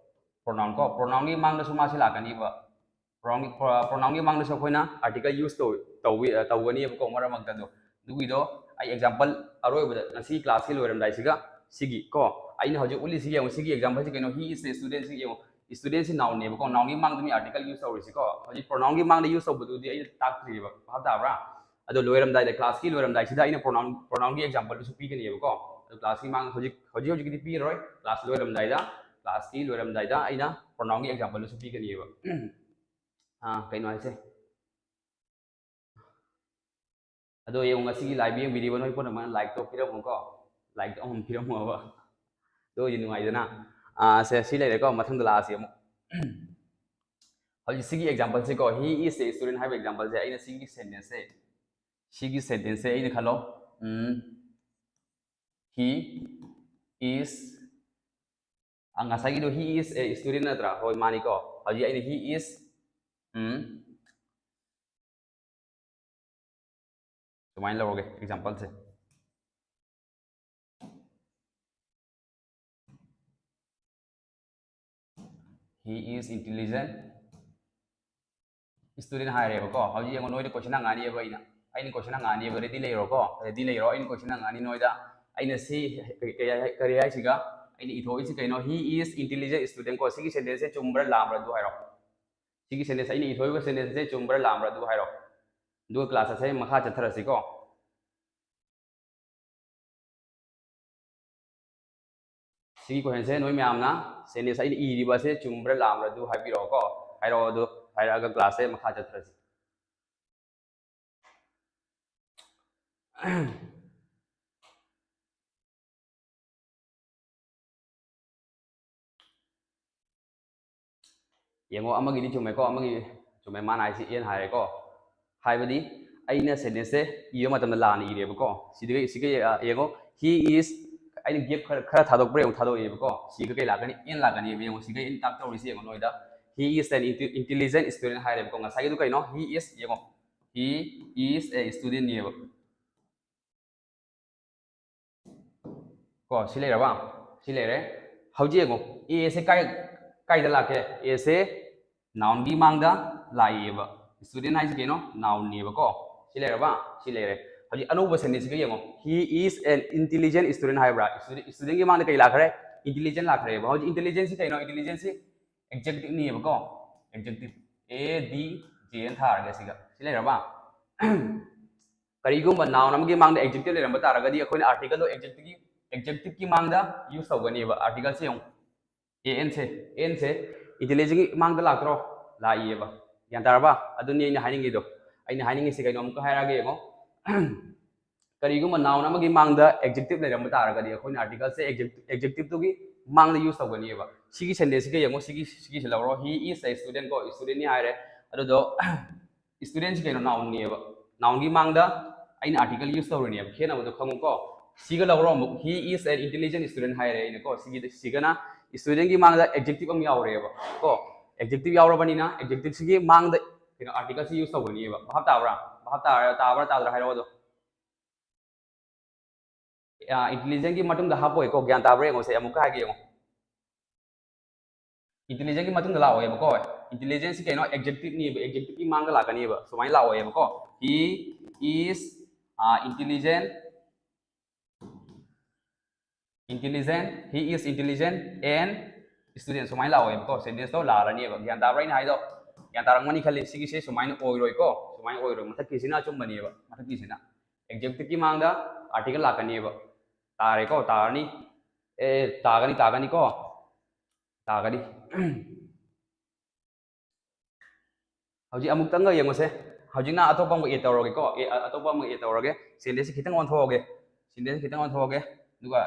pronoun ꯀꯣ, pronoun ꯒꯤ ꯃꯥꯡꯗꯁꯨ ꯃꯥꯁꯤ ꯂꯥꯛꯀꯅꯤꯕ꯫ Pronoun ꯒꯤ, pro-, pronoun ꯒꯤ ꯃꯥꯡꯗꯁꯨ ꯑꯩꯈꯣꯏꯅ article use ꯇꯧ-, ꯇꯧꯏ-, ꯑ, ꯇꯧꯒꯅꯤꯕꯀꯣ, ꯃꯔꯛ ꯃꯔꯛꯇ ꯑꯗꯣ꯫ ꯑꯗꯨꯒꯤꯗꯣ ꯑꯩ example ꯑꯔꯣꯏꯕꯗ ꯉꯁꯤ class ꯀꯤ ꯂꯣꯏꯔꯝꯗꯥꯏꯁꯤꯒ ꯁꯤꯒꯤ ꯀꯣ, ꯑꯩꯅ ꯍꯧꯖꯤꯛ ꯎꯠꯂꯤꯁꯤ ꯌꯦꯡꯉꯨ, ꯁꯤꯒꯤ example ꯁꯤ ꯀꯩꯅꯣ? He is a student ꯁꯤ ꯌꯦꯡꯉꯨ, student ꯁꯤ noun ꯅꯦꯕꯀꯣ, noun ꯒꯤ ꯃꯥꯡꯗ ꯃꯤ article use ꯇꯧꯔꯤꯁꯤꯀꯣ꯫ ꯍꯧꯖꯤꯛ pronoun ꯒꯤ ꯃꯥꯡꯗ use ꯇꯧꯕꯗꯨꯗꯤ ꯑꯩꯅ ꯇꯥꯛꯇ꯭ꯔꯤꯕ, ꯚꯥꯞ ꯇꯥꯕ꯭ꯔꯥ? ꯑꯗꯣ ꯂꯣꯏꯔꯝꯗꯥꯏꯗ, class ꯀꯤ ꯂꯣꯏꯔꯝꯗꯥꯏꯁꯤꯗ ꯑꯩꯅ pronoun, pronoun ꯒꯤ example ꯗꯨꯁꯨ ꯄꯤꯒꯅꯤꯕꯀꯣ꯫ ꯑꯗꯣ class ꯀꯤ ꯃꯥꯡ ꯍꯧꯖꯤꯛ ꯍꯧꯖꯤꯛ ꯍꯧꯖꯤꯛꯀꯤꯗꯤ ꯄꯤꯔꯔꯣꯏ꯫ Class ꯂꯣꯏꯔꯝꯗꯥꯏꯗ, class ꯀꯤ ꯂꯣꯏꯔꯝꯗꯥꯏꯗ ꯑꯩꯅ pronoun ꯒꯤ example ꯗꯨꯁꯨ ꯄꯤꯒꯅꯤꯕ꯫ ꯑꯥ, ꯀꯩꯅꯣ ꯍꯥꯏꯁꯦ꯫ ꯑꯗꯣ ꯌꯦꯡꯉꯨ, ꯉꯁꯤꯒꯤ live ꯌꯦꯡꯕꯤꯔꯤꯕ ꯅꯣꯏ ꯄꯨꯝꯅꯃꯛꯅ like ꯇꯣ ꯄꯤꯔꯝꯃꯨꯀꯣ꯫ Like ꯇꯣ ꯑꯃꯃꯝ ꯄꯤꯔꯝꯃꯣꯕ꯫ ꯑꯗꯨ ꯑꯣꯏꯗꯤ ꯅꯨꯡꯉꯥꯏꯗꯅ꯫ ꯑꯥ, ꯁꯦ, ꯁꯤ ꯂꯩꯔꯦꯀꯣ, ꯃꯊꯪꯗ ꯂꯥꯛꯑꯁꯤ ꯑꯃꯨꯛ꯫ ꯍꯧꯖꯤꯛ ꯁꯤꯒꯤ example ꯁꯦꯀꯣ, "He is a student" ꯍꯥꯏꯕ example ꯁꯦ, ꯑꯩꯅ ꯁꯤꯒꯤ sentence ꯁꯦ, ꯁꯤꯒꯤ sentence ꯁꯦ ꯑꯩꯅ ꯈꯜꯂꯣ, ꯎꯝ, "He is", ꯑ, ꯉꯁꯥꯏꯒꯤꯗꯣ "He is a student" ꯅꯠꯇ꯭ꯔꯥ? ꯍꯣꯏ, ꯃꯥꯅꯤꯀꯣ꯫ ꯍꯧꯖꯤꯛ ꯑꯩꯅ "He is", ꯎꯝ, ꯁꯨꯃꯥꯏꯅ ꯂꯧꯔꯒꯦ example say. "He is intelligent student" ꯍꯥꯏꯔꯦꯕꯀꯣ꯫ ꯍꯧꯖꯤꯛ ꯌꯦꯡꯉꯣ, ꯅꯣꯏꯗ question ꯍꯪꯉꯛꯑꯅꯤꯕ ꯑꯩꯅ꯫ ꯑꯩꯅ question ꯍꯪꯉꯛꯑꯅꯤꯕ, ready ꯂꯩꯔꯣꯀꯣ, ready ꯂꯩꯔꯣ꯫ ꯑꯩꯅ question ꯍꯪꯉꯛꯑꯅꯤ ꯅꯣꯏꯗ꯫ ꯑꯩꯅ ꯁꯤ ꯀꯩ-, ꯀꯩ-, ꯀꯔꯤ ꯍꯥꯏꯁꯤꯒ? ꯑꯩꯅ ꯏꯊꯣꯛꯏꯁꯤ ꯀꯩꯅꯣ? "He is intelligent student" ꯀꯣ꯫ ꯁꯤꯒꯤ sentence ꯁꯦ ꯆꯨꯝꯕ꯭ꯔꯥ ꯂꯥꯟꯕ꯭ꯔꯥ ꯑꯗꯨ ꯍꯥꯏꯔꯣ꯫ ꯁꯤꯒꯤ sentence, ꯑꯩꯅ ꯏꯊꯣꯛꯏꯕ sentence ꯁꯦ ꯆꯨꯝꯕ꯭ꯔꯥ ꯂꯥꯟꯕ꯭ꯔꯥ ꯑꯗꯨ ꯍꯥꯏꯔꯣ꯫ ꯑꯗꯨꯒ class ꯑꯁꯦ ꯃꯈꯥ ꯆꯠꯊꯔꯁꯤꯀꯣ꯫ ꯁꯤꯒꯤ question ꯁꯦ ꯅꯣꯏ ꯃꯌꯥꯝꯅ sentence ꯑꯩꯅ ꯏꯔꯤꯕ ꯑꯁꯦ ꯆꯨꯝꯕ꯭ꯔꯥ ꯂꯥꯟꯕ꯭ꯔꯥ ꯑꯗꯨ ꯍꯥꯏꯕꯤꯔꯛꯑꯣꯀꯣ꯫ ꯍꯥꯏꯔꯛꯑꯣ, ꯑꯗꯨ ꯍꯥꯏꯔꯛꯑꯒ class ꯁꯦ ꯃꯈꯥ ꯆꯠꯊꯔꯁꯤ꯫ ꯌꯦꯡꯉꯣ, ꯑꯃꯒꯤꯗꯤ ꯆꯨꯝꯃꯦꯀꯣ, ꯑꯃꯒꯤ ꯆꯨꯝꯃꯦ, ꯃꯥꯅ ꯍꯥꯏꯁꯤ ꯑꯦꯟ ꯍꯥꯏꯔꯦꯀꯣ꯫ ꯍꯥꯏꯕꯗꯤ ꯑꯩꯅ sentence ꯁꯦ ꯏꯕ ꯃꯇꯝꯗ ꯂꯥꯟꯅ ꯏꯔꯦꯕꯀꯣ꯫ ꯁꯤꯗꯒꯤ, ꯁꯤꯒ, ꯑ, ꯌꯦꯡꯉꯣ, "He is", ꯑꯩꯅ gap ꯈꯔ, ꯈꯔ ꯊꯥꯗꯣꯛꯄ꯭ꯔꯥ ꯌꯦꯡꯉꯣ, ꯊꯥꯗꯣꯛꯑꯦꯕꯀꯣ꯫ ꯁꯤꯒ ꯀꯩ ꯂꯥꯛꯀꯅꯤ? ꯑꯦꯟ ꯂꯥꯛꯀꯅꯤꯕ꯫ ꯌꯦꯡꯉꯣ, ꯁꯤꯒ ꯑꯦꯟ ꯇꯥꯛ ꯇꯧꯔꯤꯁꯤ ꯌꯦꯡꯉꯣ ꯅꯣꯏꯗ꯫ "He is an inte-, intelligent student" ꯍꯥꯏꯔꯦꯕꯀꯣ꯫ ꯉꯁꯥꯏꯒꯤꯗꯨ ꯀꯩꯅꯣ? "He is", ꯌꯦꯡꯉꯣ, "He is a student" ꯅꯦꯕ꯫ ꯀꯣ, ꯁꯤ ꯂꯩꯔꯕ? ꯁꯤ ꯂꯩꯔꯦ꯫ ꯍꯧꯖꯤꯛ ꯌꯦꯡꯉꯣ, ꯑꯦ ꯁꯦ ꯀꯥꯏ, ꯀꯥꯏꯗ ꯂꯥꯛꯀꯦ? ꯑꯦ ꯁꯦ noun ꯒꯤ ꯃꯥꯡꯗ ꯂꯥꯛꯏꯌꯦꯕ꯫ Student ꯍꯥꯏꯁꯤ ꯀꯩꯅꯣ? Noun ꯅꯦꯕꯀꯣ꯫ ꯁꯤ ꯂꯩꯔꯕ? ꯁꯤ ꯂꯩꯔꯦ꯫ ꯍꯧꯖꯤꯛ ꯑꯅꯧꯕ sentence ꯁꯤꯒ ꯌꯦꯡꯉꯣ꯫ "He is an intelligent student" ꯍꯥꯏꯕ꯭ꯔꯥ? Student, student ꯒꯤ ꯃꯥꯡꯗ ꯀꯩ ꯂꯥꯛꯈ꯭ꯔꯦ? Intelligent ꯂꯥꯛꯈ꯭ꯔꯦꯕ꯫ ꯍꯧꯖꯤꯛ intelligent ꯁꯤ ꯀꯩꯅꯣ? Intelligent ꯁꯤ adjective ꯅꯦꯕꯀꯣ꯫ Adjective꯫ A D J N ꯊꯥꯔꯒꯦ ꯁꯤꯒ꯫ ꯁꯤ ꯂꯩꯔꯕ? ꯀꯔꯤꯒꯨꯝꯕ noun ꯑꯃꯒꯤ ꯃꯥꯡꯗ adjective ꯂꯩꯔꯝꯕ ꯇꯥꯔꯒꯗꯤ ꯑꯩꯈꯣꯏꯅ article ꯗꯣ adjective ꯒꯤ ꯑꯦꯗꯖꯦꯛꯇꯤꯚꯀꯤ ꯃꯥꯡꯗ ꯌꯨꯁ ꯇꯧꯒꯅꯦꯕ ꯑꯥꯔꯇꯤꯀꯜꯁꯦ꯫ ꯌꯦꯡꯉꯣ, ꯑꯦ ꯑꯦꯟꯁꯦ, ꯑꯦꯟꯁꯦ ꯏꯟꯇꯦꯂꯤꯖꯦꯟꯒꯤ ꯃꯥꯡꯗ ꯂꯥꯛꯇ꯭ꯔꯣ? ꯂꯥꯛꯏꯌꯦꯕ꯫ ꯒ꯭ꯌꯥꯟ ꯇꯥꯔꯕ? ꯑꯗꯨꯅꯤ ꯑꯩꯅ ꯍꯥꯏꯅꯤꯡꯉꯤꯗꯣ꯫ ꯑꯩꯅ ꯍꯥꯏꯅꯤꯡꯉꯤꯁꯤ ꯀꯩꯅꯣ ꯑꯃꯨꯛꯀ ꯍꯥꯏꯔꯛꯑꯒꯦ ꯌꯦꯡꯉꯣ꯫ ꯀꯔꯤꯒꯨꯝꯕ ꯅꯥꯎꯟ ꯑꯃꯒꯤ ꯃꯥꯡꯗ ꯑꯦꯗꯖꯦꯛꯇꯤꯚ ꯂꯩꯔꯝꯕ ꯇꯥꯔꯒꯗꯤ ꯑꯩꯈꯣꯏꯅ ꯑꯥꯔꯇꯤꯀꯜꯁꯦ ꯑꯦꯗꯖꯦꯛꯇꯤꯚꯇꯨꯒꯤ ꯃꯥꯡꯗ ꯌꯨꯁ ꯇꯧꯒꯅꯤꯕ꯫ ꯁꯤꯒꯤ ꯁꯦꯟꯇꯦꯟꯁꯁꯤꯒ ꯌꯦꯡꯉꯣ, ꯁꯤꯒꯤ ꯁꯤꯒꯤꯁꯤ ꯂꯧꯔꯣ꯫ He is a student ꯀꯣ, ꯏꯁꯇꯨꯗꯦꯟꯅꯤ ꯍꯥꯏꯔꯦ꯫ ꯑꯗꯨꯗꯣ ꯏꯁꯇꯨꯗꯦꯟꯁꯤ ꯀꯩꯅꯣ? ꯅꯥꯎꯟꯅꯦꯕ꯫ ꯅꯥꯎꯟꯒꯤ ꯃꯥꯡꯗ ꯑꯩꯅ ꯑꯥꯔꯇꯤꯀꯜ ꯌꯨꯁ ꯇꯧꯔꯤꯅꯦꯕ, ꯈꯦꯠꯅꯕꯗꯣ ꯈꯪꯉꯨꯀꯣ꯫ ꯁꯤꯒ ꯂꯧꯔꯣ ꯑꯃꯨꯛ, "He is an intelligent student" ꯍꯥꯏꯔꯦ ꯑꯩꯅꯀꯣ꯫ ꯁꯤꯒꯤ ꯁꯤꯒꯅ ꯏꯁꯇꯨꯗꯦꯟꯒꯤ ꯃꯥꯡꯗ ꯑꯦꯗꯖꯦꯛꯇꯤꯚ ꯑꯃ ꯌꯥꯎꯔꯦꯕ ꯀꯣ꯫ ꯑꯦꯗꯖꯦꯛꯇꯤꯚ ꯌꯥꯎꯔꯕꯅꯤꯅ ꯑꯦꯗꯖꯦꯛꯇꯤꯚꯁꯤꯒꯤ ꯃꯥꯡꯗ ꯀꯩꯅꯣ ꯑꯥꯔꯇꯤꯀꯜꯁꯤ ꯌꯨꯁ ꯇꯧꯒꯅꯤꯕ꯫ ꯚꯥꯞ ꯇꯥꯕ꯭ꯔꯥ? ꯚꯥꯞ ꯇꯥꯕ꯭ꯔꯥ, ꯇꯥꯕ꯭ꯔꯥ ꯇꯥꯗ꯭ꯔꯥ ꯍꯥꯏꯔꯛꯑꯣ ꯑꯗꯣ꯫ ꯏꯟꯇꯦꯂꯤꯖꯦꯟꯒꯤ ꯃꯇꯨꯡꯗ ꯍꯥꯞꯄꯣꯏꯀꯣ꯫ ꯒ꯭ꯌꯥꯟ ꯇꯥꯕ꯭ꯔꯥ ꯌꯦꯡꯉꯣꯁꯦ, ꯑꯃꯨꯛꯀ ꯍꯥꯏꯒꯦ ꯌꯦꯡꯉꯣ꯫ ꯏꯟꯇꯦꯂꯤꯖꯦꯟꯒꯤ ꯃꯇꯨꯡꯗ ꯂꯥꯛꯑꯣꯏꯕꯀꯣ꯫ ꯏꯟꯇꯦꯂꯤꯖꯦꯟꯁꯤ ꯀꯩꯅꯣ? ꯑꯦꯗꯖꯦꯛꯇꯤꯚꯅꯦꯕ꯫ ꯑꯦꯗꯖꯦꯛꯇꯤꯚꯀꯤ ꯃꯥꯡꯗ ꯂꯥꯛꯀꯅꯤꯕ꯫ ꯁꯨꯃꯥꯏꯅ ꯂꯥꯛꯑꯣꯏꯕꯀꯣ꯫ He is intelligent, intelligent, he is intelligent and student ꯁꯨꯃꯥꯏꯅ ꯂꯥꯛꯑꯣꯏꯕꯀꯣ꯫ ꯁꯦꯟꯇꯦꯟꯁꯇꯣ ꯂꯥꯜꯂꯅꯦꯕ꯫ ꯒ꯭ꯌꯥꯟ ꯇꯥꯕ꯭ꯔꯥ ꯑꯩꯅ ꯍꯥꯏꯗꯣ? ꯒ꯭ꯌꯥꯟ ꯇꯥꯔꯝꯒꯅꯤ ꯈꯜꯂꯤ꯫ ꯁꯤꯒꯤꯁꯦ ꯁꯨꯃꯥꯏꯅ ꯑꯣꯏꯔꯣꯏꯀꯣ꯫ ꯁꯨꯃꯥꯏꯅ ꯑꯣꯏꯔꯣꯏ꯫ ꯃꯊꯛꯀꯤꯁꯤꯅ ꯑꯆꯨꯝꯕꯅꯦꯕ꯫ ꯃꯊꯛꯀꯤꯁꯤꯅ ꯑꯦꯗꯖꯦꯛꯇꯤꯚꯀꯤ ꯃꯥꯡꯗ ꯑꯥꯔꯇꯤꯀꯜ ꯂꯥꯛꯀꯅꯦꯕ꯫ ꯇꯥꯔꯦꯀꯣ? ꯇꯥꯔꯅꯤ꯫ ꯑꯦ, ꯇꯥꯒꯅꯤ, ꯇꯥꯒꯅꯤꯀꯣ꯫ ꯇꯥꯒꯅꯤ꯫ ꯍꯧꯖꯤꯛ ꯑꯃꯨꯛꯇꯪꯒ ꯌꯦꯡꯉꯨꯁꯦ꯫ ꯍꯧꯖꯤꯛꯅ ꯑꯇꯣꯞꯄ ꯑꯃꯒ ꯑꯦꯗ ꯇꯧꯔꯒꯦꯀꯣ꯫ ꯑꯦ, ꯑ-, ꯑꯇꯣꯞꯄ ꯑꯃꯒ ꯑꯦꯗ ꯇꯧꯔꯒꯦ꯫ ꯁꯦꯟꯇꯦꯟꯁꯁꯦ ꯈꯤꯇꯪ ꯑꯣꯟꯊꯣꯛꯑꯒꯦ꯫ ꯁꯦꯟꯇꯦꯟꯁꯁꯦ ꯈꯤꯇꯪ ꯑꯣꯟꯊꯣꯛꯑꯒꯦ꯫ ꯑꯗꯨꯒ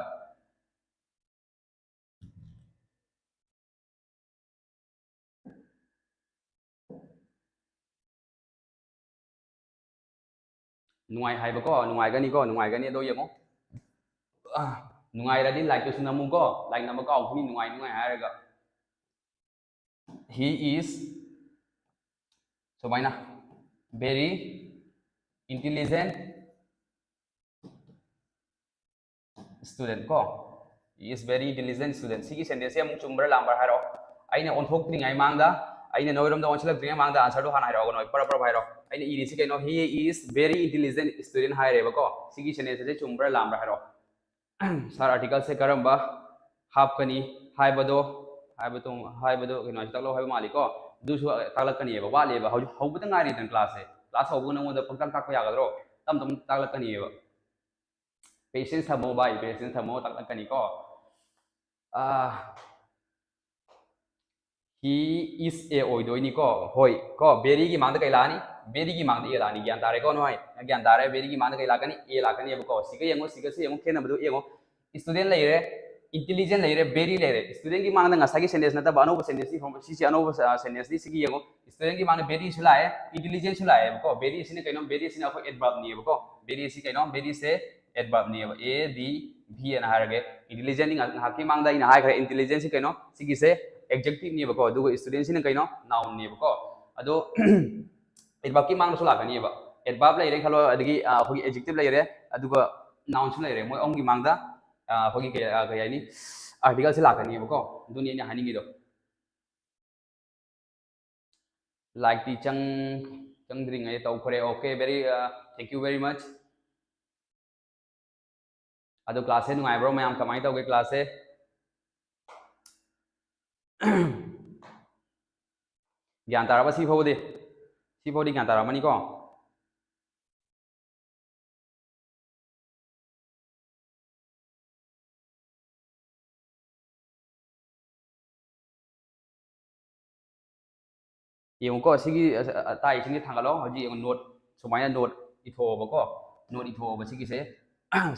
ꯅꯨꯡꯉꯥꯏ ꯍꯥꯏꯕꯀꯣ, ꯅꯨꯡꯉꯥꯏꯒꯅꯤꯀꯣ, ꯅꯨꯡꯉꯥꯏꯒꯅꯤ꯫ ꯑꯗꯣ ꯌꯦꯡꯉꯣ꯫ ꯑ, ꯅꯨꯡꯉꯥꯏꯔꯗꯤ ꯂꯥꯏꯛꯇꯨꯁꯨ ꯅꯝꯃꯨꯀꯣ꯫ ꯂꯥꯏꯛ ꯅꯝꯕ ꯀꯥꯎꯈꯤꯅꯤ, ꯅꯨꯡꯉꯥꯏ, ꯅꯨꯡꯉꯥꯏ ꯍꯥꯏꯔꯒ꯫ He is ꯁꯨꯃꯥꯏꯅ very intelligent student ꯀꯣ꯫ He is very intelligent student꯫ ꯁꯤꯒꯤ ꯁꯦꯟꯇꯦꯟꯁꯁꯦ ꯑꯃꯨꯛ ꯆꯨꯝꯕ꯭ꯔꯥ ꯂꯥꯟꯕ꯭ꯔꯥ ꯍꯥꯏꯔꯣ꯫ ꯑꯩꯅ ꯑꯣꯟꯊꯣꯛꯇ꯭ꯔꯤꯉꯩ ꯃꯥꯡꯗ, ꯑꯩꯅ ꯅꯣꯏꯔꯣꯝꯗ ꯑꯣꯟꯁꯤꯜꯂꯛꯇ꯭ꯔꯤꯉꯩ ꯃꯥꯡꯗ ꯑꯟꯁꯔꯗꯣ ꯍꯥꯟꯅ ꯍꯥꯏꯔꯛꯑꯣ ꯀꯩꯅꯣ, ꯄꯔꯞ ꯄꯔꯞ ꯍꯥꯏꯔꯣ꯫ ꯑꯩꯅ ꯏꯔꯤꯁꯤ ꯀꯩꯅꯣ? He is very intelligent student ꯍꯥꯏꯔꯦꯕꯀꯣ꯫ ꯁꯤꯒꯤ ꯁꯦꯟꯇꯦꯟꯁꯁꯦ ꯆꯨꯝꯕ꯭ꯔꯥ ꯂꯥꯟꯕ꯭ꯔꯥ ꯍꯥꯏꯔꯣ꯫ ꯁꯥꯔ, ꯑꯥꯔꯇꯤꯀꯜꯁꯦ ꯀꯔꯝꯕ ꯍꯥꯞꯀꯅꯤ ꯍꯥꯏꯕꯗꯣ, ꯍꯥꯏꯕꯗꯣ, ꯍꯥꯏꯕꯗꯣ ꯀꯩꯅꯣ ꯍꯥꯏꯁꯦ ꯇꯥꯛꯂꯛꯑꯣ ꯍꯥꯏꯕ ꯃꯥꯜꯂꯤꯀꯣ꯫ ꯑꯗꯨꯁꯨ ꯇꯥꯛꯂꯛꯀꯅꯤꯕ꯫ ꯋꯥꯠꯂꯤꯕ꯫ ꯍꯧꯖꯤꯛ ꯍꯧꯕꯗ ꯉꯥꯏꯔꯤꯗꯅ ꯀ꯭ꯂꯥꯁꯁꯦ꯫ ꯀ꯭ꯂꯥꯁ ꯍꯧꯕꯒ ꯅꯉꯣꯟꯗ ꯄꯪꯇꯥꯛ ꯇꯥꯛꯄ ꯌꯥꯒꯗ꯭ꯔꯣ? ꯇꯞ ꯇꯞꯅ ꯇꯥꯛꯂꯛꯀꯅꯤꯕ꯫ Patience ꯊꯝꯃꯣ ꯚꯥꯏ, patience ꯊꯝꯃꯣ, ꯇꯥꯛꯂꯛꯀꯅꯤꯀꯣ꯫ ꯑꯥ, he is a ꯑꯣꯏꯗꯣꯏꯅꯤꯀꯣ꯫ ꯍꯣꯏ ꯀꯣ, very ꯒꯤ ꯃꯥꯡꯗ ꯀꯩ ꯂꯥꯛꯑꯅꯤ? Very ꯒꯤ ꯃꯥꯡꯗ a ꯂꯥꯛꯑꯅꯤ꯫ ꯒ꯭ꯌꯥꯟ ꯇꯥꯔꯦꯀꯣ ꯅꯣꯏ? ꯅꯪ ꯒ꯭ꯌꯥꯟ ꯇꯥꯔꯦ? Very ꯒꯤ ꯃꯥꯡꯗ ꯀꯩ ꯂꯥꯛꯀꯅꯤ? A ꯂꯥꯛꯀꯅꯦꯕꯀꯣ꯫ ꯁꯤꯒ ꯌꯦꯡꯉꯣ, ꯁꯤꯒꯁꯨ ꯌꯦꯡꯉꯣ, ꯈꯦꯠꯅꯕꯗꯨ ꯌꯦꯡꯉꯣ꯫ Student ꯂꯩꯔꯦ, intelligent ꯂꯩꯔꯦ, very ꯂꯩꯔꯦ꯫ Student ꯒꯤ ꯃꯥꯡꯗ ꯉꯁꯥꯏꯒꯤ sentence ꯅꯠꯇꯕ ꯑꯅꯧꯕ sentence ꯅꯤ, ꯁꯤꯁꯦ ꯑꯅꯧꯕ, ꯑ, sentence ꯅꯤ꯫ ꯁꯤꯒꯤ ꯌꯦꯡꯉꯣ, student ꯒꯤ ꯃꯥꯡꯗ very ꯁꯨ ꯂꯥꯛꯑꯦ, intelligent ꯁꯨ ꯂꯥꯛꯑꯦꯕꯀꯣ꯫ Very ꯁꯤꯅ ꯀꯩꯅꯣ? Very ꯁꯤꯅ ꯑꯩꯈꯣꯏ adverb ꯅꯦꯕꯀꯣ꯫ Very ꯁꯤ ꯀꯩꯅꯣ? Very ꯁꯦ adverb ꯅꯦꯕ꯫ A D V ꯑꯅ ꯍꯥꯏꯔꯒꯦ꯫ Intelligent ꯗꯤ ꯉꯥꯏꯍꯥꯛ-, ꯉꯥꯏꯍꯥꯛꯀꯤ ꯃꯥꯡꯗ ꯑꯩꯅ ꯍꯥꯏꯈ꯭ꯔꯦ, intelligent ꯁꯤ ꯀꯩꯅꯣ? ꯁꯤꯒꯤꯁꯦ adjective ꯅꯦꯕꯀꯣ꯫ ꯑꯗꯨꯒ student ꯁꯤꯅ ꯀꯩꯅꯣ? Noun ꯅꯦꯕꯀꯣ꯫ ꯑꯗꯣ adverb ꯀꯤ ꯃꯥꯡꯗꯁꯨ ꯂꯥꯛꯀꯅꯤꯕ꯫ Adverb ꯂꯩꯔꯦ ꯈꯜꯂꯣ, ꯑꯗꯒꯤ, ꯑ, ꯑꯩꯈꯣꯏꯒꯤ adjective ꯂꯩꯔꯦ, ꯑꯗꯨꯒ noun ꯁꯨ ꯂꯩꯔꯦ꯫ ꯃꯣꯏ ꯑꯍꯨꯝꯒꯤ ꯃꯥꯡꯗ, ꯑ, ꯑꯩꯈꯣꯏꯒꯤ ꯀꯩ, ꯑ, ꯀꯩ ꯍꯥꯏꯅꯤ? Article ꯁꯦ ꯂꯥꯛꯀꯅꯤꯕꯀꯣ꯫ ꯑꯗꯨꯅꯤ ꯑꯩꯅ ꯍꯥꯏꯅꯤꯡꯉꯤꯗꯣ꯫ Like ꯇꯤ ꯆꯪ-, ꯆꯪꯗ꯭ꯔꯤꯉꯩ ꯇꯧꯈ꯭ꯔꯦ꯫ Okay, very, uh, thank you very much. ꯑꯗꯣ class ꯁꯦ ꯅꯨꯡꯉꯥꯏꯕ꯭ꯔꯣ ꯃꯌꯥꯝ? ꯀꯃꯥꯏꯅ ꯇꯧꯒꯦ class ꯁꯦ? ꯒ꯭ꯌꯥꯟ ꯇꯥꯔꯕ ꯁꯤ ꯐꯥꯎꯕꯗꯤ? ꯁꯤ ꯐꯥꯎꯗꯤ ꯒ꯭ꯌꯥꯟ ꯇꯥꯔꯝꯃꯅꯤꯀꯣ? ꯌꯦꯡꯉꯨꯀꯣ, ꯁꯤꯒꯤ, ꯑ, ꯑ, ꯇꯥꯛꯏꯁꯤꯡꯁꯦ ꯊꯥꯡꯒꯠꯂꯣ꯫ ꯍꯧꯖꯤꯛ ꯌꯦꯡꯉꯨ, note, ꯁꯨꯃꯥꯏꯅ note ꯏꯊꯣꯛꯑꯣꯕꯀꯣ꯫ Note ꯏꯊꯣꯛꯑꯣꯕ ꯁꯤꯒꯤꯁꯦ꯫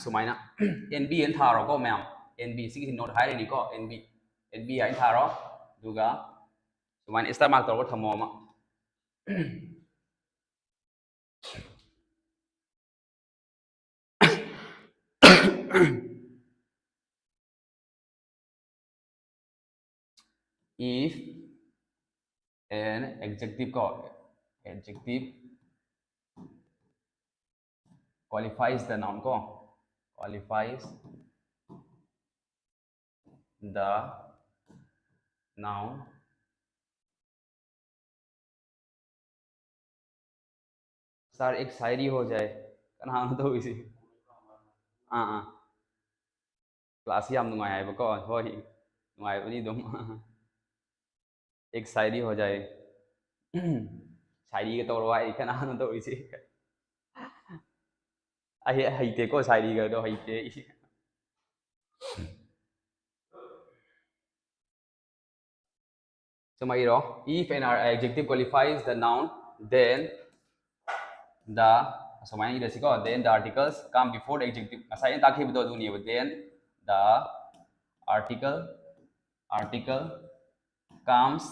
ꯁꯨꯃꯥꯏꯅ N B ꯑꯅ ꯊꯥꯔꯣꯀꯣ ꯃꯌꯥꯝ꯫ N B, ꯁꯤꯒꯤꯁꯦ note ꯍꯥꯏꯔꯤꯅꯤꯀꯣ, N B꯫ N B ꯍꯥꯏꯅ ꯊꯥꯔꯣ꯫ ꯑꯗꯨꯒ ꯁꯨꯃꯥꯏꯅ star mark ꯇꯧꯔꯒ ꯊꯝꯃꯣ ꯑꯃ꯫ If an adjective ꯀꯣ, adjective qualifies the noun ꯀꯣ, qualifies the noun, sir, एक शायरी हो जाए. ꯀꯅꯥꯅꯣ ꯇꯧꯔꯤꯁꯤ? ꯑꯥ, ꯑꯥ꯫ Class ꯁꯤ ꯌꯥꯝ ꯅꯨꯡꯉꯥꯏ ꯍꯥꯏꯕꯀꯣ? ꯍꯣꯏ, ꯅꯨꯡꯉꯥꯏꯕꯅꯤ ꯑꯗꯨꯝ꯫ एक शायरी हो जाए. ꯁꯥꯏꯔꯤꯒ ꯇꯧꯔꯣ ꯍꯥꯏ, ꯀꯅꯥꯅꯣ ꯇꯧꯔꯤꯁꯤ? ꯑꯩ ꯍꯩꯇꯦꯀꯣ, ꯁꯥꯏꯔꯤꯒꯗꯣ ꯍꯩꯇꯦ ꯑꯩ꯫ ꯁꯨꯃꯥꯏ ꯏꯔꯣ, if an adjective qualifies the noun, then the, ꯁꯨꯃꯥꯏꯅ ꯏꯔꯁꯤꯀꯣ, then the articles come before the adjective. ꯉꯁꯥꯏ ꯑꯩꯅ ꯇꯥꯛꯈꯤꯕꯗꯣ ꯑꯗꯨꯅꯦꯕ, then the article, article comes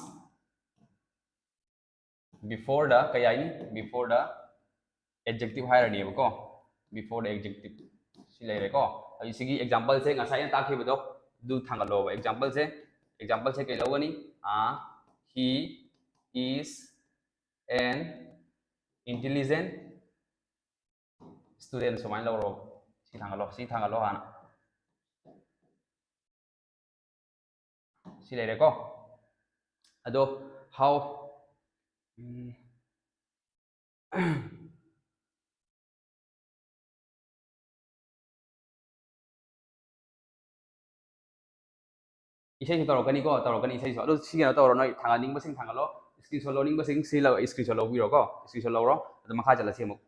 before the, ꯀꯩ ꯍꯥꯏꯅꯤ, before the adjective ꯍꯥꯏꯔꯅꯦꯕꯀꯣ, before the adjective꯫ ꯁꯤ ꯂꯩꯔꯦꯀꯣ꯫ ꯑꯗꯨ ꯁꯤꯒꯤ exampleꯁꯦ ꯉꯁꯥꯏ ꯑꯩꯅ ꯇꯥꯛꯈꯤꯕꯗꯣ ꯑꯗꯨ ꯊꯥꯡꯒꯠꯂꯣꯕ꯫ Exampleꯁꯦ, exampleꯁꯦ ꯀꯩ ꯂꯧꯒꯅꯤ? ꯑꯥ, he is an intelligent student ꯁꯨꯃꯥꯏꯅ ꯂꯧꯔꯣ꯫ ꯁꯤ ꯊꯥꯡꯒꯠꯂꯣ, ꯁꯤ ꯊꯥꯡꯒꯠꯂꯣ ꯍꯥꯟꯅ꯫ ꯁꯤ ꯂꯩꯔꯦꯀꯣ꯫ ꯑꯗꯣ how, ꯎꯝ, ꯏꯁꯩꯁꯨ ꯇꯧꯔꯛꯀꯅꯤꯀꯣ, ꯇꯧꯔꯛꯀꯅꯤ ꯏꯁꯩꯁꯨ꯫ ꯑꯗꯨ ꯁꯤ ꯀꯩꯅꯣ ꯇꯧꯔꯣ, ꯅꯣꯏ ꯊꯥꯡꯒꯠꯅꯤꯡꯕꯁꯤꯡ ꯊꯥꯡꯒꯠꯂꯣ, screenshot ꯂꯧꯅꯤꯡꯕꯁꯤꯡ ꯁꯤ ꯂꯧ-, screenshot ꯂꯧꯕꯤꯔꯣꯀꯣ, screenshot ꯂꯧꯔꯣ, ꯑꯗꯨ ꯃꯈꯥ ꯆꯠꯂꯁꯤ ꯑꯃꯨꯛ꯫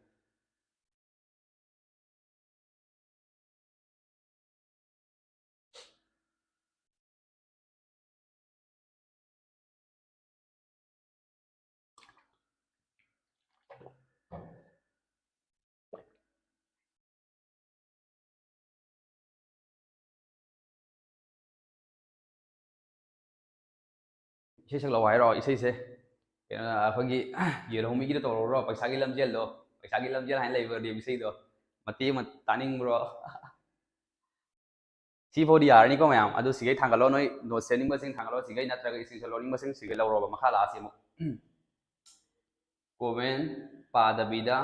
ꯏꯁꯩ ꯁꯛꯂꯛꯑꯣ ꯍꯥꯏꯔꯣ? ꯏꯁꯩꯁꯦ ꯀꯩꯅꯣ, ꯑꯩꯈꯣꯏꯒꯤ ꯌꯦꯜꯍꯧꯃꯤꯒꯤꯗ ꯇꯧꯔꯛꯎꯔꯣ? ꯄꯩꯁꯥꯒꯤ ꯂꯝꯖꯦꯜꯗꯣ, ꯄꯩꯁꯥꯒꯤ ꯂꯝꯖꯦꯜ ꯍꯥꯏꯅ ꯂꯩꯕ rap ꯏꯁꯩꯗꯣ, ꯃꯇꯦꯛ ꯑꯃ ꯇꯥꯅꯤꯡꯕ꯭ꯔꯣ? ꯁꯤꯐꯥꯎꯗꯤ ꯌꯥꯔꯅꯤꯀꯣ ꯃꯌꯥꯝ꯫ ꯑꯗꯨ ꯁꯤꯈꯩ ꯊꯥꯡꯒꯠꯂꯣ, ꯅꯣꯏ notes ꯁꯦꯝꯅꯤꯡꯕꯁꯤꯡ ꯊꯥꯡꯒꯠꯂꯣ, ꯁꯤꯈꯩ ꯅꯠꯇ꯭ꯔꯒ screenshot ꯂꯧꯅꯤꯡꯕꯁꯤꯡ ꯁꯤꯈꯩ ꯂꯧꯔꯣꯕ꯫ ꯃꯈꯥ ꯂꯥꯛꯑꯁꯤ ꯑꯃꯨꯛ꯫ Comment ꯄꯥꯗꯕꯤꯗ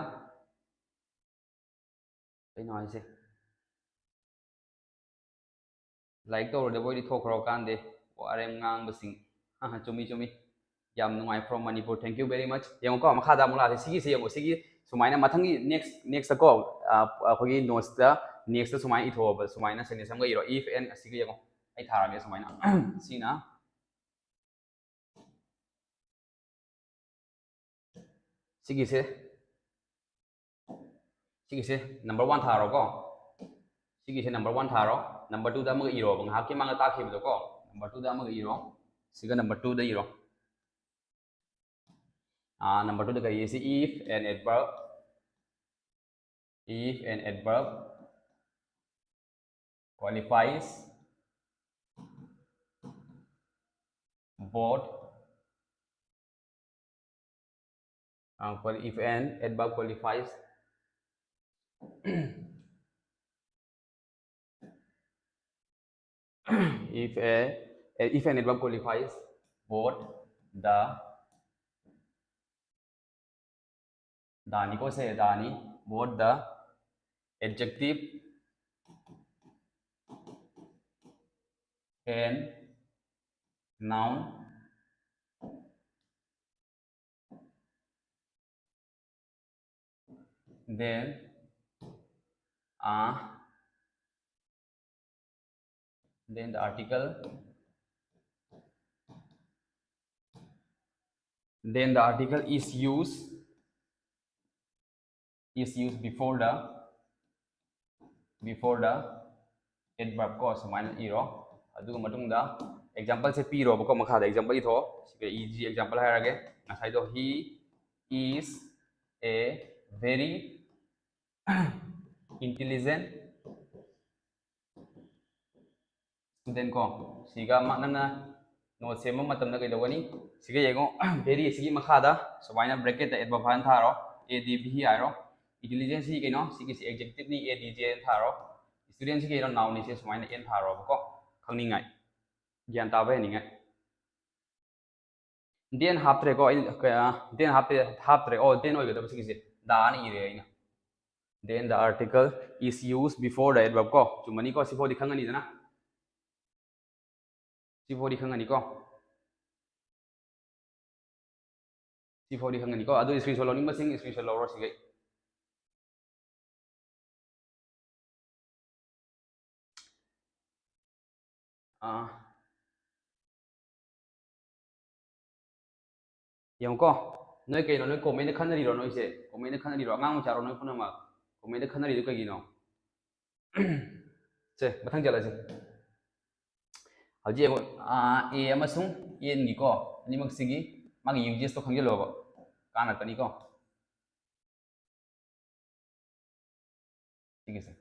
ꯀꯩꯅꯣ ꯍꯥꯏꯁꯦ? ꯂꯥꯏꯔꯤꯛ ꯇꯧꯔꯣꯏꯗꯕ ꯑꯣꯏꯗꯤ ꯊꯣꯛꯈ꯭ꯔꯣ ꯀꯥꯟꯗꯦ꯫ ꯋꯥꯔꯦꯝ ꯉꯥꯡꯕꯁꯤꯡ꯫ ꯑꯍ, ꯆꯨꯝꯃꯤ, ꯆꯨꯝꯃꯤ꯫ ꯌꯥꯝ ꯅꯨꯡꯉꯥꯏ, from Manipur, thank you very much꯫ ꯌꯦꯡꯉꯨꯀꯣ, ꯃꯈꯥꯗ ꯑꯃꯨꯛ ꯂꯥꯛꯑꯁꯦ꯫ ꯁꯤꯒꯤꯁꯦ ꯌꯦꯡꯉꯣ, ꯁꯤꯒꯤ ꯁꯨꯃꯥꯏꯅ ꯃꯊꯪꯒꯤ next, next ꯀꯣ, ꯑ, ꯑꯩꯈꯣꯏꯒꯤ notes ꯇ, next ꯇ ꯁꯨꯃꯥꯏꯅ ꯏꯊꯣꯛꯑꯣꯕ, ꯁꯨꯃꯥꯏꯅ sentence ꯑꯃꯒ ꯏꯔꯣ, if and꯫ ꯑꯁꯤꯒ ꯌꯦꯡꯉꯣ, ꯑꯩ ꯊꯥꯔꯒꯦ ꯁꯨꯃꯥꯏꯅ꯫ ꯁꯤꯅ ꯁꯤꯒꯤꯁꯦ, ꯁꯤꯒꯤꯁꯦ number one ꯊꯥꯔꯣꯀꯣ꯫ ꯁꯤꯒꯤꯁꯦ number one ꯊꯥꯔꯣ꯫ Number twoꯗ ꯑꯃꯒ ꯏꯔꯣꯕ, ꯉꯥꯏꯍꯥꯛꯀꯤ ꯃꯥꯡꯗ ꯇꯥꯛꯈꯤꯕꯗꯣꯀꯣ꯫ Number twoꯗ ꯑꯃꯒ ꯏꯔꯣ꯫ ꯁꯤꯒ number twoꯗ ꯏꯔꯣ꯫ ꯑꯥ, number twoꯗ ꯀꯔꯤ ꯁꯤ? If an adverb, if an adverb qualifies both, uh, qual- if an adverb qualifies, if a, if an adverb qualifies both the, the ꯅꯤꯀꯣ say, the ꯅꯤ, both the adjective and noun, then, uh, then the article, then the article is used, is used before the, before the adverb ꯀꯣ, ꯁꯨꯃꯥꯏꯅ ꯏꯔꯣ꯫ ꯑꯗꯨꯒ ꯃꯇꯨꯡꯗ exampleꯁꯦ ꯄꯤꯔꯣꯕꯀꯣ, ꯃꯈꯥꯗ example ꯏꯊꯣꯛꯑꯣ꯫ ꯁꯤꯒ easy example ꯍꯥꯏꯔꯒꯦ꯫ ꯉꯁꯥꯏꯗꯣ, he is a very intelligent student ꯀꯣ꯫ ꯁꯤꯒ ꯑꯃ ꯅꯪꯅ note ꯁꯦꯝꯕ ꯃꯇꯝꯗ ꯀꯩꯗꯧꯒꯅꯤ? ꯁꯤꯒ ꯌꯦꯡꯉꯣ, very ꯁꯤꯒꯤ ꯃꯈꯥꯗ ꯁꯨꯃꯥꯏꯅ bracketꯇ adverb ꯍꯥꯏꯅ ꯊꯥꯔꯣ, A D V E ꯍꯥꯏꯔꯣ꯫ Intelligent ꯁꯤ ꯀꯩꯅꯣ? ꯁꯤꯒꯤꯁꯤ adjectiveꯅꯤ, A D J ꯍꯥꯏꯅ ꯊꯥꯔꯣ꯫ Student ꯁꯤ ꯀꯩꯅꯣ? Nounꯅꯤ, ꯁꯤ ꯁꯨꯃꯥꯏꯅ N ꯊꯥꯔꯣꯕꯀꯣ, ꯈꯪꯅꯤꯡꯉꯥꯏ, ꯒ꯭ꯌꯥꯟ ꯇꯥꯕ ꯍꯦꯟꯅꯤꯡꯉꯥꯏ꯫ Then ꯍꯥꯞꯇ꯭ꯔꯦꯀꯣ, ꯑꯩ ꯀꯌꯥ, then ꯍꯥꯞꯇꯦ, ꯍꯥꯞꯇ꯭ꯔꯦ꯫ ꯑꯣ, then ꯑꯣꯏꯒꯗꯕ ꯁꯤꯒꯤꯁꯦ, the ꯅ ꯏꯔꯦ ꯑꯩꯅ꯫ Then the article is used before the adverb ꯀꯣ꯫ ꯆꯨꯝꯃꯅꯤꯀꯣ, ꯁꯤꯐꯥꯎꯗꯤ ꯈꯪꯉꯅꯤꯗꯅ꯫ ꯁꯤꯐꯥꯎꯗꯤ ꯈꯪꯉꯅꯤꯀꯣ꯫ ꯁꯤꯐꯥꯎꯗꯤ ꯈꯪꯉꯅꯤꯀꯣ꯫ ꯑꯗꯨ screenshot ꯂꯧꯅꯤꯡꯕꯁꯤꯡ screenshot ꯂꯧꯔꯣ ꯁꯤꯒꯩ꯫ ꯑꯥ꯫ ꯌꯦꯡꯉꯨꯀꯣ, ꯅꯣꯏ ꯀꯩꯅꯣ, ꯅꯣꯏ commentꯇ ꯈꯟꯅꯔꯤꯔꯣ? ꯅꯣꯏꯁꯦ commentꯇ ꯈꯟꯅꯔꯤꯔꯣ? ꯑꯉꯥꯡ ꯃꯆꯥꯔꯣ ꯅꯣꯏ ꯄꯨꯝꯅꯃꯛ? ꯀꯣꯃꯦꯟꯗ ꯈꯟꯅꯔꯤꯗꯨ ꯀꯩꯒꯤꯅꯣ? ꯁꯦ, ꯃꯊꯪ ꯆꯠꯂꯁꯤ꯫ ꯍꯧꯖꯤꯛ ꯌꯦꯡꯉꯣ, ꯑꯦ ꯑꯃꯁꯨꯡ ꯑꯦꯟꯒꯤꯀꯣ, ꯑꯅꯤꯃꯛꯁꯤꯒꯤ ꯃꯥꯒꯤ ꯌꯨꯖꯦꯁꯇꯣ ꯈꯪꯖꯤꯜꯂꯣꯕ, ꯀꯥꯟꯅꯔꯛꯀꯅꯤꯀꯣ꯫ ꯁꯤꯒꯤꯁꯦ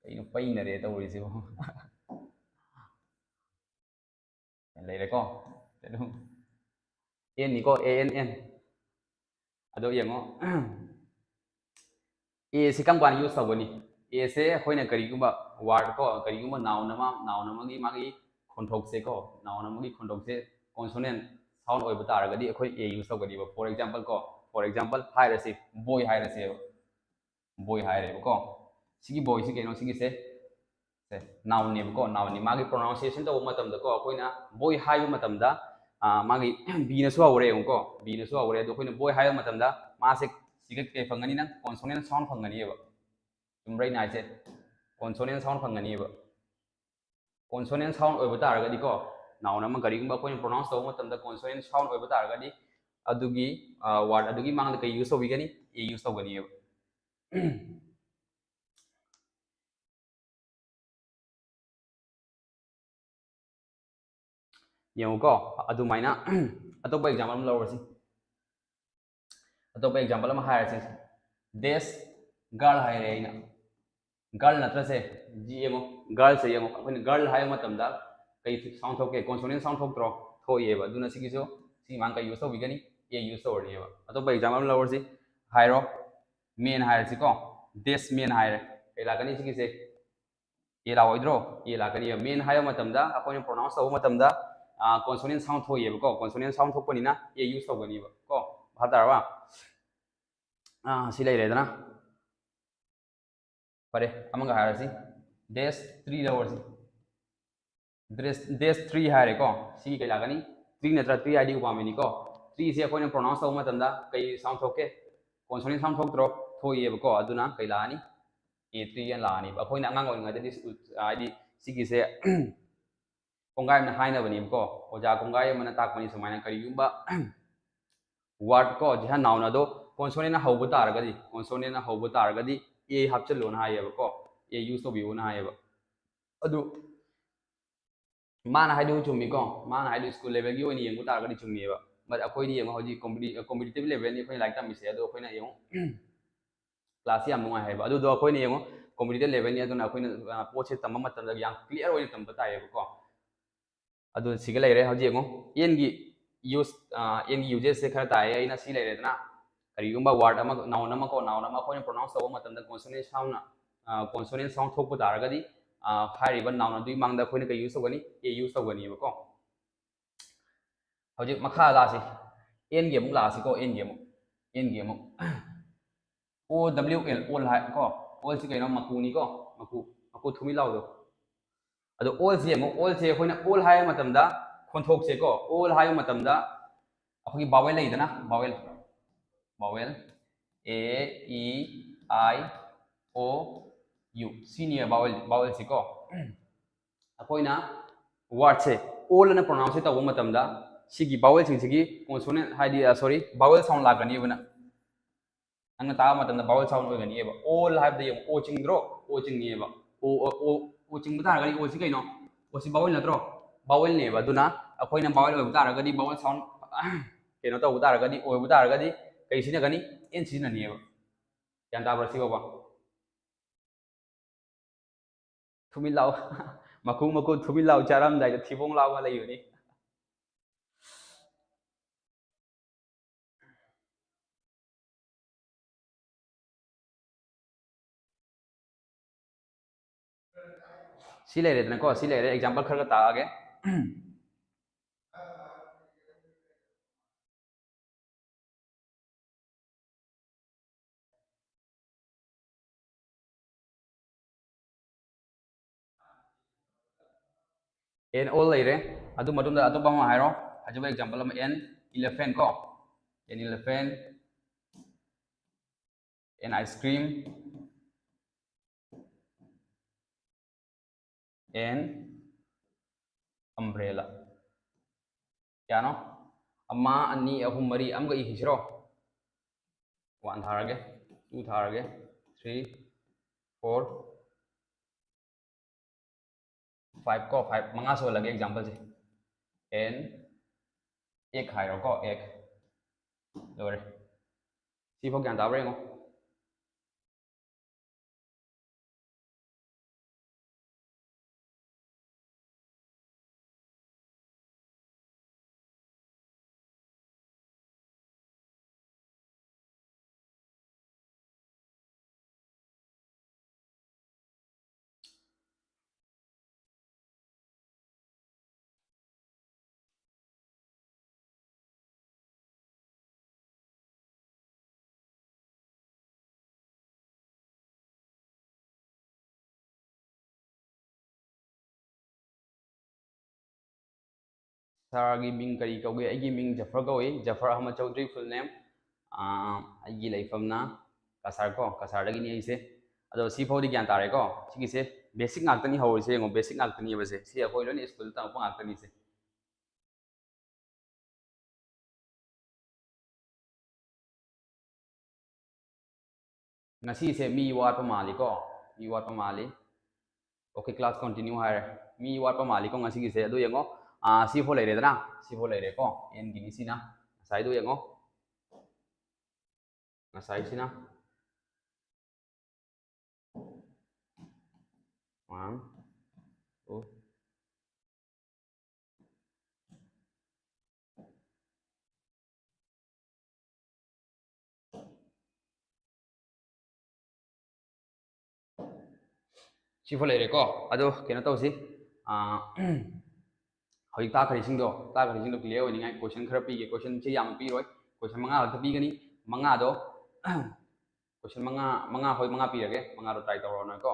ꯀꯩꯅꯣ ꯄꯩꯅꯔꯦ ꯇꯧꯔꯤꯁꯤꯕꯣ? ꯂꯩꯔꯦꯀꯣ꯫ ꯑꯗꯨꯝ ꯑꯦꯟꯅꯤꯀꯣ, ꯑꯦ ꯑꯦꯟ ꯑꯦꯟ꯫ ꯑꯗꯣ ꯌꯦꯡꯉꯣ, ꯑꯦꯁꯦ ꯀꯔꯝ ꯀꯥꯟꯗ ꯌꯨꯁ ꯇꯧꯒꯅꯤ? ꯑꯦꯁꯦ ꯑꯩꯈꯣꯏꯅ ꯀꯔꯤꯒꯨꯝꯕ ꯋꯥꯔꯗ ꯀꯣ, ꯀꯔꯤꯒꯨꯝꯕ ꯅꯥꯎꯟ ꯑꯃ, ꯅꯥꯎꯟ ꯑꯃꯒꯤ ꯃꯥꯒꯤ ꯈꯣꯟꯊꯣꯛꯁꯦ ꯀꯣ, ꯅꯥꯎꯟ ꯑꯃꯒꯤ ꯈꯣꯟꯊꯣꯛꯁꯦ ꯀꯣꯟꯁꯣꯅꯦꯟ ꯁꯥꯎꯟ ꯑꯣꯏꯕ ꯇꯥꯔꯒꯗꯤ ꯑꯩꯈꯣꯏ ꯑꯦ ꯌꯨꯁ ꯇꯧꯒꯅꯤꯕ꯫ ꯐꯣꯔ ꯑꯦꯛꯖꯥꯝꯄꯜ ꯀꯣ, ꯐꯣꯔ ꯑꯦꯛꯖꯥꯝꯄꯜ ꯍꯥꯏꯔꯁꯤ, ꯕꯣꯏ ꯍꯥꯏꯔꯁꯦꯕ꯫ ꯕꯣꯏ ꯍꯥꯏꯔꯦꯕꯀꯣ꯫ ꯁꯤꯒꯤ ꯕꯣꯏꯁꯤ ꯀꯩꯅꯣ ꯁꯤꯒꯤꯁꯦ? ꯁꯦ, ꯅꯥꯎꯟꯅꯦꯕꯀꯣ, ꯅꯥꯎꯟꯅꯤ꯫ ꯃꯥꯒꯤ ꯄ꯭ꯔꯣꯅꯥꯎꯟꯁꯤꯌꯦꯁꯟ ꯇꯧꯕ ꯃꯇꯝꯗꯀꯣ, ꯑꯩꯈꯣꯏꯅ ꯕꯣꯏ ꯍꯥꯏꯕ ꯃꯇꯝꯗ, ꯑ, ꯃꯥꯒꯤ ꯕꯤꯅꯁꯨ ꯍꯧꯔꯦ ꯌꯦꯡꯉꯨꯀꯣ, ꯕꯤꯅꯁꯨ ꯍꯧꯔꯦ꯫ ꯑꯗꯣ ꯑꯩꯈꯣꯏꯅ ꯕꯣꯏ ꯍꯥꯏꯕ ꯃꯇꯝꯗ ꯃꯥꯁꯦ ꯁꯤꯒ ꯀꯩ ꯐꯪꯒꯅꯤ? ꯅꯪ ꯀꯣꯟꯁꯣꯅꯦꯟ ꯁꯥꯎꯟ ꯐꯪꯒꯅꯤꯕ꯫ ꯆꯨꯝꯕ꯭ꯔꯥ ꯑꯩꯅ ꯍꯥꯏꯁꯦ? ꯀꯣꯟꯁꯣꯅꯦꯟ ꯁꯥꯎꯟ ꯐꯪꯒꯅꯤꯕ꯫ ꯀꯣꯟꯁꯣꯅꯦꯟ ꯁꯥꯎꯟ ꯑꯣꯏꯕ ꯇꯥꯔꯒꯗꯤꯀꯣ, ꯅꯥꯎꯟ ꯑꯃ ꯀꯔꯤꯒꯨꯝꯕ ꯑꯩꯈꯣꯏꯅ ꯄ꯭ꯔꯣꯅꯥꯎꯟꯁ ꯇꯧꯕ ꯃꯇꯝꯗ ꯀꯣꯟꯁꯣꯅꯦꯟ ꯁꯥꯎꯟ ꯑꯣꯏꯕ ꯇꯥꯔꯒꯗꯤ, ꯑꯗꯨꯒꯤ, ꯑ, ꯋꯥꯔꯗ ꯑꯗꯨꯒꯤ ꯃꯥꯡꯗ ꯀꯩ ꯌꯨꯁ ꯇꯧꯕꯤꯒꯅꯤ? ꯑꯦ ꯌꯨꯁ ꯇꯧꯒꯅꯤꯕ꯫ ꯌꯦꯡꯉꯨꯀꯣ, ꯑꯗꯨꯃꯥꯏꯅ ꯑꯇꯣꯞꯄ ꯑꯦꯛꯖꯥꯝꯄꯜ ꯑꯃ ꯂꯧꯔꯁꯤ꯫ ꯑꯇꯣꯞꯄ ꯑꯦꯛꯖꯥꯝꯄꯜ ꯑꯃ ꯍꯥꯏꯔꯁꯤ꯫ ꯗꯦꯁ ꯒꯥꯔꯜ ꯍꯥꯏꯔꯦ ꯑꯩꯅ꯫ ꯒꯥꯔꯜ ꯅꯠꯇ꯭ꯔꯁꯦ, ꯖꯤ ꯌꯦꯡꯉꯣ, ꯒꯥꯔꯜꯁꯦ ꯌꯦꯡꯉꯣ꯫ ꯑꯩꯈꯣꯏꯅ ꯒꯥꯔꯜ ꯍꯥꯏꯕ ꯃꯇꯝꯗ ꯀꯩ ꯁꯥꯎꯟ ꯊꯣꯛꯀꯦ? ꯀꯣꯟꯁꯣꯅꯦꯟ ꯁꯥꯎꯟ ꯊꯣꯛꯇ꯭ꯔꯣ? ꯊꯣꯛꯏꯑꯕ꯫ ꯑꯗꯨꯅ ꯁꯤꯒꯤꯁꯨ, ꯁꯤ ꯃꯥꯡ ꯀꯩ ꯌꯨꯁ ꯇꯧꯕꯤꯒꯅꯤ? ꯑꯦ ꯌꯨꯁ ꯇꯧꯔꯅꯤꯕ꯫ ꯑꯇꯣꯞꯄ ꯑꯦꯛꯖꯥꯝꯄꯜ ꯑꯃ ꯂꯧꯔꯁꯤ꯫ ꯍꯥꯏꯔꯣ, ꯃꯦꯟ ꯍꯥꯏꯔꯁꯤꯀꯣ, ꯗꯦꯁ ꯃꯦꯟ ꯍꯥꯏꯔꯦ꯫ ꯀꯩ ꯂꯥꯛꯀꯅꯤ ꯁꯤꯒꯤꯁꯦ? ꯑꯦ ꯂꯥꯛꯑꯣꯏꯗ꯭ꯔꯣ? ꯑꯦ ꯂꯥꯛꯀꯅꯤꯕ꯫ ꯃꯦꯟ ꯍꯥꯏꯕ ꯃꯇꯝꯗ, ꯑꯩꯈꯣꯏꯅ ꯄ꯭ꯔꯣꯅꯥꯎꯟꯁ ꯇꯧꯕ ꯃꯇꯝꯗ, ꯀꯣꯟꯁꯣꯅꯦꯟ ꯁꯥꯎꯟ ꯊꯣꯛꯏꯑꯕꯀꯣ꯫ ꯀꯣꯟꯁꯣꯅꯦꯟ ꯁꯥꯎꯟ ꯊꯣꯛꯄꯅꯤꯅ ꯑꯦ ꯌꯨꯁ ꯇꯧꯒꯅꯤꯕ ꯀꯣ꯫ ꯚꯥꯞ ꯇꯥꯔꯕ? ꯑꯥ, ꯁꯤ ꯂꯩꯔꯦꯗꯅ꯫ ꯐꯔꯦ, ꯑꯃꯒ ꯍꯥꯏꯔꯁꯤ꯫ ꯗꯦꯁ ꯊ꯭ꯔꯤ ꯂꯧꯔꯁꯤ꯫ ꯗꯦꯁ, ꯗꯦꯁ ꯊ꯭ꯔꯤ ꯍꯥꯏꯔꯦꯀꯣ꯫ ꯁꯤꯒꯤ ꯀꯩ ꯂꯥꯛꯀꯅꯤ? ꯊ꯭ꯔꯤ ꯅꯠꯇ꯭ꯔꯥ? ꯊ꯭ꯔꯤ ꯍꯥꯏꯗꯤ ꯎꯄꯥꯝꯕꯤꯅꯤꯀꯣ꯫ ꯊ꯭ꯔꯤꯁꯦ ꯑꯩꯈꯣꯏꯅ ꯄ꯭ꯔꯣꯅꯥꯎꯟꯁ ꯇꯧꯕ ꯃꯇꯝꯗ ꯀꯩ ꯁꯥꯎꯟ ꯊꯣꯛꯀꯦ? ꯀꯣꯟꯁꯣꯅꯦꯟ ꯁꯥꯎꯟ ꯊꯣꯛꯇ꯭ꯔꯣ? ꯊꯣꯛꯏꯑꯕꯀꯣ꯫ ꯑꯗꯨꯅ ꯀꯩ ꯂꯥꯛꯑꯅꯤ? ꯑꯦ ꯊ꯭ꯔꯤ ꯑꯅ ꯂꯥꯛꯑꯅꯤꯕ꯫ ꯑꯩꯈꯣꯏꯅ ꯑꯉꯥꯡ ꯑꯣꯏꯔꯤꯉꯩꯗꯗꯤ ꯁ꯭ꯀꯨꯜ, ꯍꯥꯏꯗꯤ ꯁꯤꯒꯤꯁꯦ ꯀꯣꯡꯒꯥꯏ ꯑꯃꯅ ꯍꯥꯏꯅꯕꯅꯦꯕꯀꯣ꯫ ꯑꯣꯖꯥ ꯀꯣꯡꯒꯥꯏ ꯑꯃꯅ ꯇꯥꯛꯄꯅꯤ ꯁꯨꯃꯥꯏꯅ, ꯀꯔꯤꯒꯨꯝꯕ ꯋꯥꯔꯗ ꯀꯣ, ꯖꯤꯍꯥꯟ ꯅꯥꯎꯟ ꯑꯗꯣ consonant ꯍꯧꯕ ꯇꯥꯔꯒꯗꯤ, consonant ꯍꯧꯕ ꯇꯥꯔꯒꯗꯤ A ꯍꯥꯞꯆꯤꯜꯂꯣꯅ ꯍꯥꯏꯌꯦꯕꯀꯣ, A use ꯇꯧꯕꯤꯌꯣꯅ ꯍꯥꯏꯌꯦꯕ꯫ ꯑꯗꯨ ꯃꯥꯅ ꯍꯥꯏꯗꯨ ꯆꯨꯝꯃꯤꯀꯣ, ꯃꯥꯅ ꯍꯥꯏꯗꯨ school level ꯒꯤ ꯑꯣꯏꯅ ꯌꯦꯡꯕ ꯇꯥꯔꯒꯗꯤ ꯆꯨꯝꯃꯦꯕ꯫ But ꯑꯩꯈꯣꯏꯗꯤ ꯌꯦꯡꯉꯣ, ꯍꯧꯖꯤꯛ competi- competitive level ꯅꯤ ꯑꯩꯈꯣꯏꯅ ꯂꯥꯏꯔꯤꯛ ꯇꯝꯃꯤꯁꯦ, ꯑꯗꯣ ꯑꯩꯈꯣꯏꯅ ꯌꯦꯡꯉꯣ class ꯁꯤ ꯌꯥꯝ ꯅꯨꯡꯉꯥꯏ ꯍꯥꯏꯕ꯫ ꯑꯗꯨꯗꯣ ꯑꯩꯈꯣꯏꯅ ꯌꯦꯡꯉꯣ competitive level ꯅꯤ, ꯑꯗꯨꯅ ꯑꯩꯈꯣꯏꯅ ꯑ, ꯄꯣꯠꯁꯦ ꯇꯝꯕ ꯃꯇꯝꯗ ꯌꯥꯝ clear ꯑꯣꯏꯅ ꯇꯝꯕ ꯇꯥꯏꯌꯦꯕꯀꯣ꯫ ꯑꯗꯨ ꯁꯤꯒ ꯂꯩꯔꯦ꯫ ꯍꯧꯖꯤꯛ ꯌꯦꯡꯉꯣ, N ꯒꯤ use, ꯑ, N ꯒꯤ uses ꯁꯦ ꯈꯔ ꯇꯥꯏꯌꯦ꯫ ꯑꯩꯅ ꯁꯤ ꯂꯩꯔꯦꯗꯅ, ꯀꯔꯤꯒꯨꯝꯕ word ꯑꯃ, noun ꯑꯃ ꯀꯣ, noun ꯑꯃ ꯑꯩꯈꯣꯏꯅ pronounce ꯇꯧꯕ ꯃꯇꯝꯗ consonant sound ꯅ, ꯑ, consonant sound ꯊꯣꯛꯄ ꯇꯥꯔꯒꯗꯤ, ꯑ, ꯍꯥꯏꯔꯤꯕ noun ꯑꯗꯨꯒꯤ ꯃꯥꯡꯗ ꯑꯩꯈꯣꯏꯅ ꯀꯩ use ꯇꯧꯒꯅꯤ? A use ꯇꯧꯒꯅꯤꯕꯀꯣ꯫ ꯍꯧꯖꯤꯛ ꯃꯈꯥ ꯂꯥꯛꯑꯁꯤ, N ꯒꯤ ꯑꯃꯨꯛ ꯂꯥꯛꯑꯁꯤꯀꯣ, N ꯒꯤ ꯑꯃꯨꯛ, N ꯒꯤ ꯑꯃꯨꯛ꯫ O W L, owl ꯍꯥꯏ ꯀꯣ, owl ꯁꯤ ꯀꯩꯅꯣ? ꯃꯀꯨꯅꯤꯀꯣ, ꯃꯀꯨ, ꯃꯀꯨ ꯊꯨꯝꯃꯤ ꯂꯥꯎꯗꯣ꯫ ꯑꯗꯣ owl ꯁꯤ ꯑꯃꯨꯛ, owl ꯁꯦ ꯑꯩꯈꯣꯏꯅ owl ꯍꯥꯏꯕ ꯃꯇꯝꯗ ꯈꯣꯟꯊꯣꯛꯁꯦꯀꯣ, owl ꯍꯥꯏꯕ ꯃꯇꯝꯗ ꯑꯩꯈꯣꯏꯒꯤ vowel ꯂꯩꯗꯅ, vowel, vowel, A, E, I, O, U, ꯁꯤꯅꯤ vowel, vowel ꯁꯤꯀꯣ꯫ ꯑꯩꯈꯣꯏꯅ word ꯁꯦ owl ꯑꯅ pronounce ꯁꯦ ꯇꯧꯕ ꯃꯇꯝꯗ ꯁꯤꯒꯤ vowel ꯁꯤꯡꯁꯤꯒꯤ consonant, ꯍꯥꯏꯗꯤ, sorry, vowel sound ꯂꯥꯛꯀꯅꯤꯕ ꯅꯪ꯫ ꯅꯪꯅ ꯇꯥꯕ ꯃꯇꯝꯗ vowel sound ꯑꯣꯏꯒꯅꯤꯕ꯫ Owl ꯍꯥꯏꯕꯗ ꯌꯦꯡꯉꯨ, O ꯆꯤꯡꯗ꯭ꯔꯣ? O ꯆꯤꯡꯉꯤꯕ꯫ O, O, O, O ꯆꯤꯡꯕ ꯇꯥꯔꯒꯗꯤ O ꯁꯤ ꯀꯩꯅꯣ? O ꯁꯤ vowel ꯅꯠꯇ꯭ꯔꯣ? Vowel ꯅꯦꯕ꯫ ꯑꯗꯨꯅ ꯑꯩꯈꯣꯏꯅ vowel ꯑꯣꯏꯕ ꯇꯥꯔꯒꯗꯤ, vowel sound ꯀꯩꯅꯣ ꯇꯧꯕ ꯇꯥꯔꯒꯗꯤ, ꯑꯣꯏꯕ ꯇꯥꯔꯒꯗꯤ ꯀꯩ ꯁꯤꯖꯤꯟꯅꯒꯅꯤ? N ꯁꯤꯖꯤꯟꯅꯅꯤꯕ꯫ ꯒ꯭ꯌꯥꯟ ꯇꯥꯕ꯭ꯔꯥ ꯁꯤ ꯐꯥꯎꯕ? ꯊꯨꯃꯤꯟ ꯂꯥꯎ꯫ ꯃꯀꯨ ꯃꯀꯨ ꯊꯨꯃꯤꯟ ꯂꯥꯎ, ꯆꯥꯔꯝꯗꯥꯏꯗ ꯊꯤꯕꯣꯡ ꯂꯥꯎꯒ ꯂꯩꯕꯅꯤ꯫ ꯁꯤ ꯂꯩꯔꯦꯗꯅꯀꯣ, ꯁꯤ ꯂꯩꯔꯦ, example ꯈꯔꯒ ꯇꯥꯛꯑꯒꯦ꯫ An owl ꯂꯩꯔꯦ꯫ ꯑꯗꯨ ꯃꯇꯨꯡꯗ ꯑꯇꯣꯞꯄ ꯑꯃ ꯍꯥꯏꯔꯣ꯫ ꯐꯖꯕ example ꯑꯃ, an elephant ꯀꯣ꯫ An elephant, an ice cream, an umbrella꯫ ꯀꯌꯥꯅꯣ? ꯑꯃ, ꯑꯅꯤ, ꯑꯍꯨꯝ, ꯃꯔꯤ꯫ ꯑꯃꯒ ꯏꯈꯤꯁꯤꯔꯣ? One ꯊꯥꯔꯒꯦ, two ꯊꯥꯔꯒꯦ, three, four, five ꯀꯣ, five, ꯃꯉꯥ ꯁꯨꯍꯜꯂꯒꯦ exampleꯁꯦ꯫ And egg ꯍꯥꯏꯔꯣꯀꯣ, egg꯫ ꯂꯣꯏꯔꯦ꯫ ꯁꯤꯐꯥꯎ ꯒ꯭ꯌꯥꯟ ꯇꯥꯕ꯭ꯔꯥ ꯌꯦꯡꯉꯣ꯫ Sirꯒꯤ ꯃꯤꯡ ꯀꯔꯤ ꯀꯧꯒꯦ? ꯑꯩꯒꯤ ꯃꯤꯡ ꯖꯐꯔ ꯀꯧꯏ, ꯖꯐꯔ ꯑꯍꯃꯗ ꯆꯧꯗ꯭ꯔꯤ full name꯫ ꯑꯥ, ꯑꯩꯒꯤ ꯂꯩꯐꯝꯅ ꯀꯁꯥꯔ ꯀꯣ, ꯀꯁꯥꯔꯗꯒꯤꯅꯤ ꯑꯩꯁꯦ꯫ ꯑꯗꯣ ꯁꯤ ꯐꯥꯎꯗꯤ ꯒ꯭ꯌꯥꯟ ꯇꯥꯔꯦꯀꯣ? ꯁꯤꯒꯤꯁꯦ basic ꯉꯥꯛꯇꯅꯤ ꯍꯧꯔꯤꯁꯦ, ꯌꯦꯡꯉꯣ, basic ꯉꯥꯛꯇꯅꯦꯕꯁꯦ꯫ ꯁꯤ ꯑꯩꯈꯣꯏ ꯂꯣꯏꯅ school ꯇꯝꯃꯛꯄ ꯉꯥꯛꯇꯅꯤꯁꯦ꯫ ꯉꯁꯤꯁꯦ ꯃꯤ ꯋꯥꯠꯄ ꯃꯥꯜꯂꯤꯀꯣ? ꯃꯤ ꯋꯥꯠꯄ ꯃꯥꯜꯂꯤ꯫ Okay, class continue ꯍꯥꯏꯔꯦ꯫ ꯃꯤ ꯋꯥꯠꯄ ꯃꯥꯜꯂꯤꯀꯣ ꯉꯁꯤꯒꯤꯁꯦ? ꯑꯗꯨ ꯌꯦꯡꯉꯣ, ꯑꯥ, ꯁꯤ ꯐꯥꯎ ꯂꯩꯔꯦꯗꯅ? ꯁꯤ ꯐꯥꯎ ꯂꯩꯔꯦꯀꯣ? N ꯒꯤꯅꯤ ꯁꯤꯅ꯫ ꯉꯁꯥꯏꯗꯣ ꯌꯦꯡꯉꯣ꯫ ꯉꯁꯥꯏꯁꯤꯅ one, two, ꯁꯤꯐꯥꯎ ꯂꯩꯔꯦꯀꯣ꯫ ꯑꯗꯣ ꯀꯩꯅꯣ ꯇꯧꯁꯤ, ꯑꯥ, ꯍꯧꯖꯤꯛ ꯇꯥꯛꯈ꯭ꯔꯤꯁꯤꯡꯗꯣ, ꯇꯥꯛꯈ꯭ꯔꯤꯁꯤꯡꯗꯣ clear ꯑꯣꯏꯅꯤꯡꯉꯥꯏ question ꯈꯔ ꯄꯤꯒꯦ꯫ Question ꯁꯦ ꯌꯥꯝ ꯄꯤꯔꯣꯏ, question ꯃꯉꯥ ꯈꯛꯇ ꯄꯤꯒꯅꯤ꯫ ꯃꯉꯥꯗꯣ, question ꯃꯉꯥ, ꯃꯉꯥ, ꯍꯣꯏ, ꯃꯉꯥ ꯄꯤꯔꯒꯦ, ꯃꯉꯥꯗꯣ try ꯇꯧꯔꯣ ꯅꯣꯏꯀꯣ꯫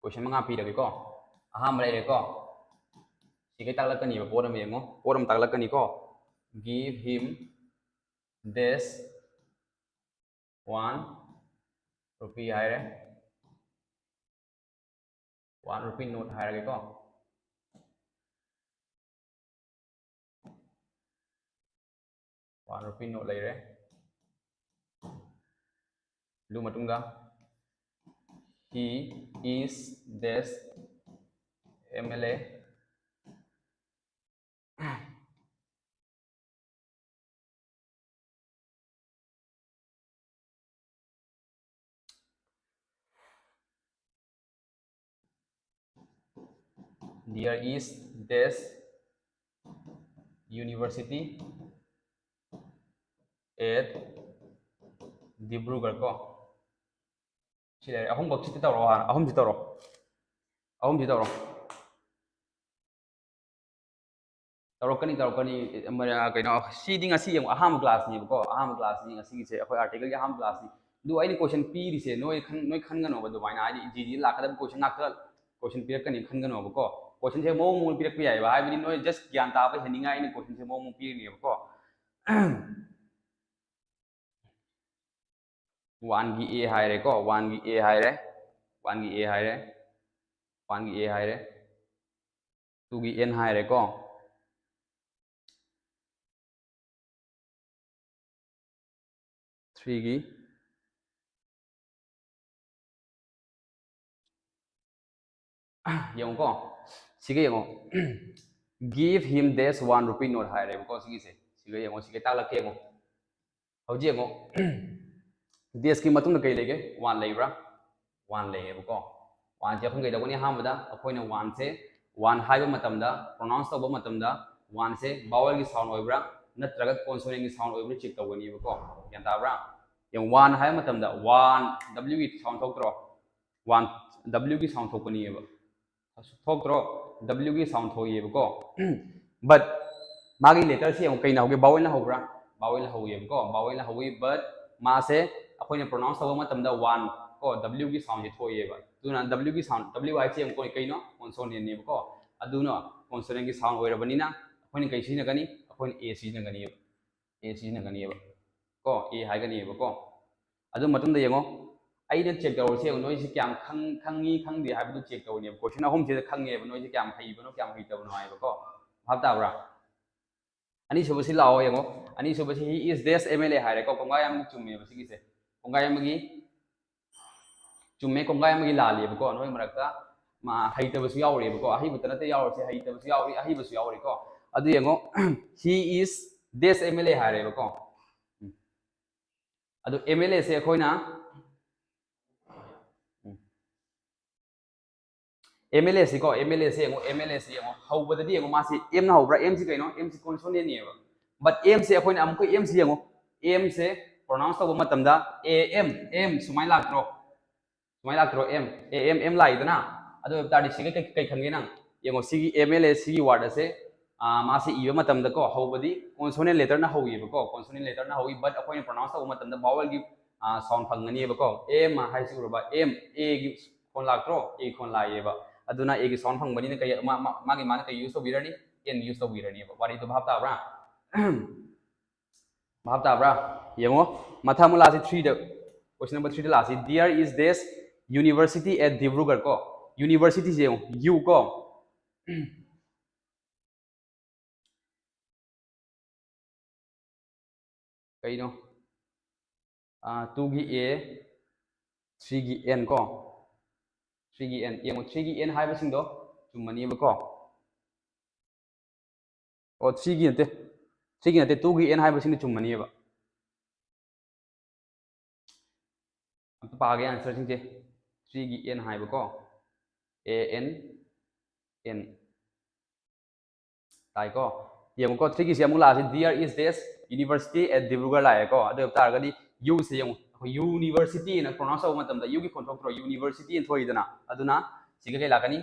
Question ꯃꯉꯥ ꯄꯤꯔꯒꯦꯀꯣ꯫ ꯑꯍꯥꯟꯕ ꯂꯩꯔꯦꯀꯣ꯫ ꯁꯤꯈꯩ ꯇꯥꯛꯂꯛꯀꯅꯤꯕ, ꯄꯣꯠ ꯑꯃ ꯌꯦꯡꯉꯣ꯫ ꯄꯣꯠ ꯑꯃ ꯇꯥꯛꯂꯛꯀꯅꯤꯀꯣ꯫ Give him this one rupee ꯍꯥꯏꯔꯦ꯫ One rupee note ꯍꯥꯏꯔꯒꯦꯀꯣ꯫ One rupee note ꯂꯩꯔꯦ꯫ ꯑꯗꯨ ꯃꯇꯨꯡꯗ, he is dash M L A. There is dash university at Dibrugarh ꯀꯣ꯫ ꯁꯤ ꯂꯩꯔꯦ꯫ ꯑꯍꯨꯝꯃꯛꯁꯤꯗ ꯇꯧꯔꯣ, ꯍꯥꯟꯅ ꯑꯍꯨꯝꯁꯤ ꯇꯧꯔꯣ, ꯑꯍꯨꯝꯁꯤ ꯇꯧꯔꯣ꯫ ꯇꯧꯔꯛꯀꯅꯤ, ꯇꯧꯔꯛꯀꯅꯤ꯫ ꯀꯩꯅꯣ, ꯁꯤꯗꯤ ꯉꯁꯤ ꯌꯦꯡꯉꯣ, ꯑꯍꯥꯟꯕ classꯅꯦꯕꯀꯣ, ꯑꯍꯥꯟꯕ classꯅꯤ ꯉꯁꯤꯒꯤꯁꯦ, ꯑꯩꯈꯣꯏ articleꯒꯤ ꯑꯍꯥꯟꯕ classꯅꯤ꯫ ꯑꯗꯨ ꯑꯩꯅ question ꯄꯤꯔꯤꯁꯦ ꯅꯣꯏ ꯈꯪ-, ꯅꯣꯏ ꯈꯟꯒꯅꯣꯕ ꯑꯗꯨꯃꯥꯏꯅ, ꯍꯥꯏꯗꯤ ꯖꯤꯗꯤ ꯂꯥꯛꯀꯗꯕ question ꯉꯥꯛꯇ question ꯄꯤꯔꯛꯀꯅꯤ ꯈꯟꯒꯅꯣꯕꯀꯣ꯫ Questionꯁꯦ ꯃꯑꯣꯡ ꯃꯑꯣꯡ ꯄꯤꯔꯛꯄ ꯌꯥꯏꯑꯕ, ꯍꯥꯏꯕꯗꯤ ꯅꯣꯏ just ꯒ꯭ꯌꯥꯟ ꯇꯥꯕ ꯍꯦꯟꯅꯤꯡꯉꯥꯏ ꯑꯩꯅ questionꯁꯦ ꯃꯑꯣꯡ ꯃꯑꯣꯡ ꯄꯤꯔꯤꯅꯦꯕꯀꯣ꯫ Oneꯒꯤ A ꯍꯥꯏꯔꯦꯀꯣ, oneꯒꯤ A ꯍꯥꯏꯔꯦ, oneꯒꯤ A ꯍꯥꯏꯔꯦ, oneꯒꯤ A ꯍꯥꯏꯔꯦ, twoꯒꯤ N ꯍꯥꯏꯔꯦꯀꯣ, threeꯒꯤ ꯌꯦꯡꯉꯨꯀꯣ, ꯁꯤꯒ ꯌꯦꯡꯉꯣ꯫ Give him dash one rupee note ꯍꯥꯏꯔꯦꯕꯀꯣ꯫ ꯁꯤꯒꯤꯁꯦ, ꯁꯤꯒ ꯌꯦꯡꯉꯣ, ꯁꯤꯒ ꯇꯥꯛꯂꯛꯀꯦ ꯌꯦꯡꯉꯣ꯫ ꯍꯧꯖꯤꯛ ꯌꯦꯡꯉꯣ, dashꯀꯤ ꯃꯇꯨꯡꯗ ꯀꯩ ꯂꯩꯒꯦ? One ꯂꯩꯕ꯭ꯔꯥ? One ꯂꯩꯌꯦꯕꯀꯣ꯫ Oneꯁꯦ ꯑꯩꯈꯣꯏꯅ ꯀꯩꯗꯧꯒꯅꯤ? ꯑꯍꯥꯟꯕꯗ ꯑꯩꯈꯣꯏꯅ oneꯁꯦ, one ꯍꯥꯏꯕ ꯃꯇꯝꯗ, pronounce ꯇꯧꯕ ꯃꯇꯝꯗ, oneꯁꯦ vowelꯒꯤ sound ꯑꯣꯏꯕ꯭ꯔꯥ ꯅꯠꯇ꯭ꯔꯒ consonantꯒꯤ sound ꯑꯣꯏꯕ꯭ꯔꯥ check ꯇꯧꯒꯅꯤꯕꯀꯣ꯫ ꯒ꯭ꯌꯥꯟ ꯇꯥꯕ꯭ꯔꯥ? ꯌꯦꯡꯉꯣ, one ꯍꯥꯏꯕ ꯃꯇꯝꯗ one, Wꯒꯤ sound ꯊꯣꯛꯇ꯭ꯔꯣ? One, Wꯒꯤ sound ꯊꯣꯛꯄꯅꯦꯕ꯫ ꯊꯣꯛꯇ꯭ꯔꯣ? Wꯒꯤ sound ꯊꯣꯛꯏꯕꯀꯣ꯫ But ꯃꯥꯒꯤ letterꯁꯦ ꯌꯦꯡꯉꯣ, ꯀꯩꯅ ꯍꯧꯒꯦ? Vowelꯅ ꯍꯧꯕ꯭ꯔꯥ? Vowelꯅ ꯍꯧꯋꯦꯕꯀꯣ, vowelꯅ ꯍꯧꯋꯤ꯫ But ꯃꯥꯁꯦ ꯑꯩꯈꯣꯏꯅ pronounce ꯇꯧꯕ ꯃꯇꯝꯗ one ꯀꯣ, Wꯒꯤ soundꯁꯦ ꯊꯣꯛꯑꯦꯕ꯫ ꯑꯗꯨꯅ Wꯒꯤ sound, W ꯍꯥꯏꯁꯦ ꯌꯦꯡꯉꯣ, ꯀꯩꯅꯣ? Consonantꯅꯦꯕꯀꯣ꯫ ꯑꯗꯨꯅ consonantꯒꯤ sound ꯑꯣꯏꯔꯕꯅꯤꯅ ꯑꯩꯈꯣꯏꯅ ꯀꯩ ꯁꯤꯖꯤꯟꯅꯒꯅꯤ? ꯑꯩꯈꯣꯏꯅ A ꯁꯤꯖꯤꯟꯅꯒꯅꯤꯕ꯫ A ꯁꯤꯖꯤꯟꯅꯒꯅꯤꯕ ꯀꯣ, A ꯍꯥꯏꯒꯅꯤꯕꯀꯣ꯫ ꯑꯗꯨ ꯃꯇꯨꯡꯗ ꯌꯦꯡꯉꯣ, ꯑꯩꯅ check ꯇꯧꯔꯁꯦ ꯌꯦꯡꯉꯣ, ꯅꯣꯏꯁꯦ ꯀꯌꯥꯝ ꯈꯪ-, ꯈꯪꯉꯤ ꯈꯪꯗꯦ ꯍꯥꯏꯕꯗꯨ check ꯇꯧꯔꯤꯅꯦꯕ꯫ Question ꯑꯍꯨꯝꯁꯤꯗ ꯈꯪꯉꯦꯕ ꯅꯣꯏꯁꯦ ꯀꯌꯥꯝ ꯍꯩꯕꯅꯣ ꯀꯌꯥꯝ ꯍꯩꯇꯕꯅꯣ ꯍꯥꯏꯕꯀꯣ꯫ ꯚꯥꯞ ꯇꯥꯕ꯭ꯔꯥ? ꯑꯅꯤꯁꯨꯕꯁꯤ ꯂꯥꯛꯑꯣ ꯌꯦꯡꯉꯣ꯫ ꯑꯅꯤꯁꯨꯕꯁꯤ he is dash M L A ꯍꯥꯏꯔꯦꯀꯣ꯫ ꯀꯣꯡꯒꯥꯏ ꯑꯃꯒꯤ ꯆꯨꯝꯃꯦꯕ ꯁꯤꯒꯤꯁꯦ꯫ ꯀꯣꯡꯒꯥꯏ ꯑꯃꯒꯤ ꯆꯨꯝꯃꯦ, ꯀꯣꯡꯒꯥꯏ ꯑꯃꯒꯤ ꯂꯥꯜꯂꯦꯕꯀꯣ꯫ ꯅꯣꯏ ꯃꯔꯛꯇ ꯃꯥ ꯍꯩꯇꯕꯁꯨ ꯌꯥꯎꯔꯦꯕꯀꯣ꯫ ꯑꯍꯩꯕꯇ ꯅꯠꯇꯦ ꯌꯥꯎꯔꯤꯁꯦ, ꯍꯩꯇꯕꯁꯨ ꯌꯥꯎꯔꯤ, ꯑꯍꯩꯕꯁꯨ ꯌꯥꯎꯔꯤꯀꯣ꯫ ꯑꯗꯨ ꯌꯦꯡꯉꯣ, he is dash M L A ꯍꯥꯏꯔꯦꯕꯀꯣ꯫ ꯎꯝ꯫ ꯑꯗꯨ M L A ꯁꯦ ꯑꯩꯈꯣꯏꯅ, ꯎꯝ꯫ M L A ꯁꯤꯀꯣ, M L A ꯁꯤ ꯌꯦꯡꯉꯣ, M L A ꯁꯤ ꯌꯦꯡꯉꯣ꯫ ꯍꯧꯕꯗꯗꯤ ꯌꯦꯡꯉꯣ, ꯃꯥꯁꯤ M ꯅ ꯍꯧꯕ꯭ꯔꯥ? M ꯁꯤ ꯀꯩꯅꯣ? M ꯁꯤ consonant ꯅꯦꯕ꯫ But M ꯁꯦ ꯑꯩꯈꯣꯏꯅ ꯑꯃꯨꯛꯀ M ꯁꯤ ꯌꯦꯡꯉꯣ꯫ M ꯁꯦ pronounce ꯇꯧꯕ ꯃꯇꯝꯗ A M, M ꯁꯨꯃꯥꯏꯅ ꯂꯥꯛꯇ꯭ꯔꯣ? ꯁꯨꯃꯥꯏꯅ ꯂꯥꯛꯇ꯭ꯔꯣ? M, A M, M ꯂꯥꯛꯏꯗꯅ? ꯑꯗꯨ ꯑꯣꯏꯕ ꯇꯥꯔꯗꯤ ꯁꯤꯒ ꯀꯩ, ꯀꯩ ꯈꯟꯒꯦ ꯅꯪ? ꯌꯦꯡꯉꯣ, ꯁꯤꯒꯤ M L A ꯁꯤꯒꯤ word ꯑꯁꯦ, ꯑꯥ, ꯃꯥꯁꯦ ꯏꯕ ꯃꯇꯝꯗꯀꯣ, ꯍꯧꯕꯗꯤ consonant letter ꯅ ꯍꯧꯋꯦꯕꯀꯣ, consonant letter ꯅ ꯍꯧꯋꯤ, but ꯑꯩꯈꯣꯏꯅ pronounce ꯇꯧꯕ ꯃꯇꯝꯗ vowel ꯒꯤ, ꯑꯥ, sound ꯐꯪꯒꯅꯤꯕꯀꯣ꯫ M ꯍꯥꯏꯁꯤ ꯎꯔꯕ? M, A ꯒꯤ ꯈꯣꯟ ꯂꯥꯛꯇ꯭ꯔꯣ? A ꯈꯣꯟ ꯂꯥꯛꯑꯦꯕ꯫ ꯑꯗꯨꯅ A ꯒꯤ sound ꯐꯪꯕꯅꯤꯅ ꯀꯩ, ꯃꯥ-, ꯃꯥ-, ꯃꯥꯒꯤ ꯃꯥꯅ ꯀꯩ use ꯇꯧꯕꯤꯔꯅꯤ? N use ꯇꯧꯕꯤꯔꯅꯤꯕ꯫ ꯋꯥꯔꯤꯗꯣ ꯚꯥꯞ ꯇꯥꯕ꯭ꯔꯥ? ꯚꯥꯞ ꯇꯥꯕ꯭ꯔꯥ? ꯌꯦꯡꯉꯣ, ꯃꯊꯪ ꯑꯃꯨꯛ ꯂꯥꯛꯑꯁꯤ three the, question number three the ꯂꯥꯛꯑꯁꯤ, "There is dash university at Dibrugarh" ꯀꯣ꯫ University ꯁꯦ ꯌꯦꯡꯉꯣ, U ꯀꯣ꯫ ꯀꯩꯅꯣ? ꯑꯥ, two ꯒꯤ A, three ꯒꯤ N ꯀꯣ꯫ Three ꯒꯤ N꯫ ꯌꯦꯡꯉꯣ, three ꯒꯤ N ꯍꯥꯏꯕꯁꯤꯡꯗꯣ ꯆꯨꯝꯃꯅꯤꯕꯀꯣ꯫ ꯑꯣ, three ꯒꯤ ꯅꯠꯇꯦ꯫ Three ꯒꯤ ꯅꯠꯇꯦ, two ꯒꯤ N ꯍꯥꯏꯕꯁꯤꯡꯗꯣ ꯆꯨꯝꯃꯅꯤꯕ꯫ ꯑꯝꯇ ꯄꯥꯒꯦ answer ꯁꯤꯡꯁꯦ꯫ Three ꯒꯤ N ꯍꯥꯏꯕꯀꯣ꯫ A N, N꯫ ꯇꯥꯏꯀꯣ? ꯌꯦꯡꯉꯨꯀꯣ, three ꯒꯤꯁꯦ ꯑꯃꯨꯛ ꯂꯥꯛꯑꯁꯤ, "There is dash university at Dibrugarh" ꯂꯥꯛꯑꯦꯀꯣ꯫ ꯑꯗꯨ ꯑꯣꯏꯕ ꯇꯥꯔꯒꯗꯤ U ꯁꯦ ꯌꯦꯡꯉꯨ, ꯑꯩꯈꯣꯏ university ꯅ pronounce ꯇꯧꯕ ꯃꯇꯝꯗ U ꯒꯤ ꯈꯣꯟ ꯊꯣꯛꯇ꯭ꯔꯣ? University ꯅ ꯊꯣꯛꯏꯗꯅ꯫ ꯑꯗꯨꯅ ꯁꯤꯒ ꯀꯩ ꯂꯥꯛꯀꯅꯤ?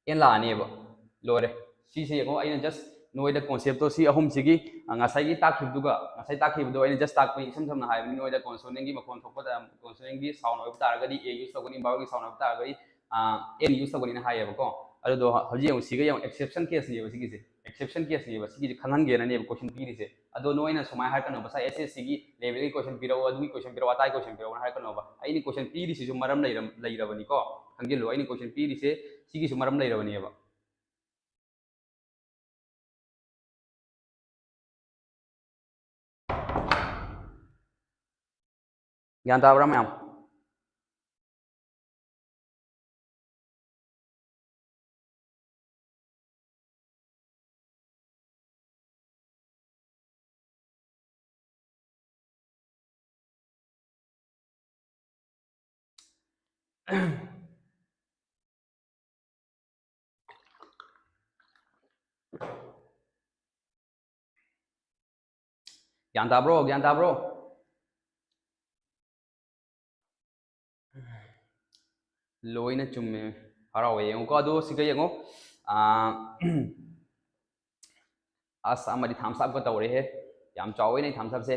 N ꯂꯥꯛꯑꯅꯦꯕ꯫ ꯂꯣꯏꯔꯦ꯫ ꯁꯤꯁꯦ ꯌꯦꯡꯉꯣ, ꯑꯩꯅ just ꯅꯣꯏꯗ concept ꯇꯣ ꯁꯤ ꯑꯍꯨꯝꯁꯤꯒꯤ, ꯑ, ꯉꯁꯥꯏꯒꯤ ꯇꯥꯛꯈꯤꯕꯗꯨꯒ, ꯉꯁꯥꯏ ꯇꯥꯛꯈꯤꯕꯗꯣ ꯑꯩꯅ just ꯇꯥꯛꯄꯅꯤ, ꯏꯁꯝ ꯁꯝꯅ ꯍꯥꯏꯕꯅꯤ, ꯅꯣꯏꯗ consonant ꯒꯤ ꯃꯈꯣꯟ ꯊꯣꯛꯄꯗ, consonant ꯒꯤ sound ꯑꯣꯏꯕ ꯇꯥꯔꯒꯗꯤ A use ꯇꯧꯒꯅꯤ, vowel ꯒꯤ sound ꯑꯣꯏꯕ ꯇꯥꯔꯒꯗꯤ, ꯑ, N use ꯇꯧꯒꯅꯤꯅ ꯍꯥꯏꯌꯦꯕꯀꯣ꯫ ꯑꯗꯨꯗꯣ ꯍꯧꯖꯤꯛ ꯌꯦꯡꯉꯨ, ꯁꯤꯒ ꯌꯦꯡꯉꯨ, exception case ꯅꯦꯕ ꯁꯤꯒꯤꯁꯦ, exception case ꯅꯦꯕ, ꯁꯤꯒꯤꯁꯦ ꯈꯪꯍꯟꯒꯦꯅꯅꯦꯕ question ꯄꯤꯔꯤꯁꯦ꯫ ꯑꯗꯣ ꯅꯣꯏꯅ ꯁꯨꯃꯥꯏꯅ ꯍꯥꯏꯔꯛꯀꯅꯣꯕ, ꯉꯁꯥꯏ S S C ꯒꯤ level ꯒꯤ question ꯄꯤꯔꯛꯑꯣ, ꯑꯗꯨꯒꯤ question ꯄꯤꯔꯛꯑꯣ, ꯑꯇꯥꯏ question ꯄꯤꯔꯛꯑꯣꯅ ꯍꯥꯏꯔꯛꯀꯅꯣꯕ꯫ ꯑꯩꯅ question ꯄꯤꯔꯤꯁꯤꯁꯨ ꯃꯔꯝ ꯂꯩꯔ-, ꯂꯩꯔꯕꯅꯤꯀꯣ꯫ ꯈꯪꯖꯤꯜꯂꯨ, ꯑꯩꯅ question ꯄꯤꯔꯤꯁꯦ ꯁꯤꯒꯤꯁꯨ ꯃꯔꯝ ꯂꯩꯔꯕꯅꯦꯕ꯫ ꯒ꯭ꯌꯥꯟ ꯇꯥꯕ꯭ꯔꯥ ꯃꯌꯥꯝ? ꯒ꯭ꯌꯥꯟ ꯇꯥꯕ꯭ꯔꯣ? ꯒ꯭ꯌꯥꯟ ꯇꯥꯕ꯭ꯔꯣ? ꯂꯣꯏꯅ ꯆꯨꯝꯃꯦ꯫ ꯍꯔꯥꯎꯋꯦ꯫ ꯌꯦꯡꯉꯨꯀꯣ, ꯑꯗꯣ ꯁꯤꯒ ꯌꯦꯡꯉꯣ꯫ ꯑꯥ, ꯑꯁ, ꯑꯃꯗꯤ ꯊꯥꯝꯁ ꯑꯞꯀ ꯇꯧꯔꯦꯍꯦ꯫ ꯌꯥꯝ ꯆꯥꯎꯋꯦꯅꯦ ꯊꯥꯝꯁ ꯑꯞꯁꯦ꯫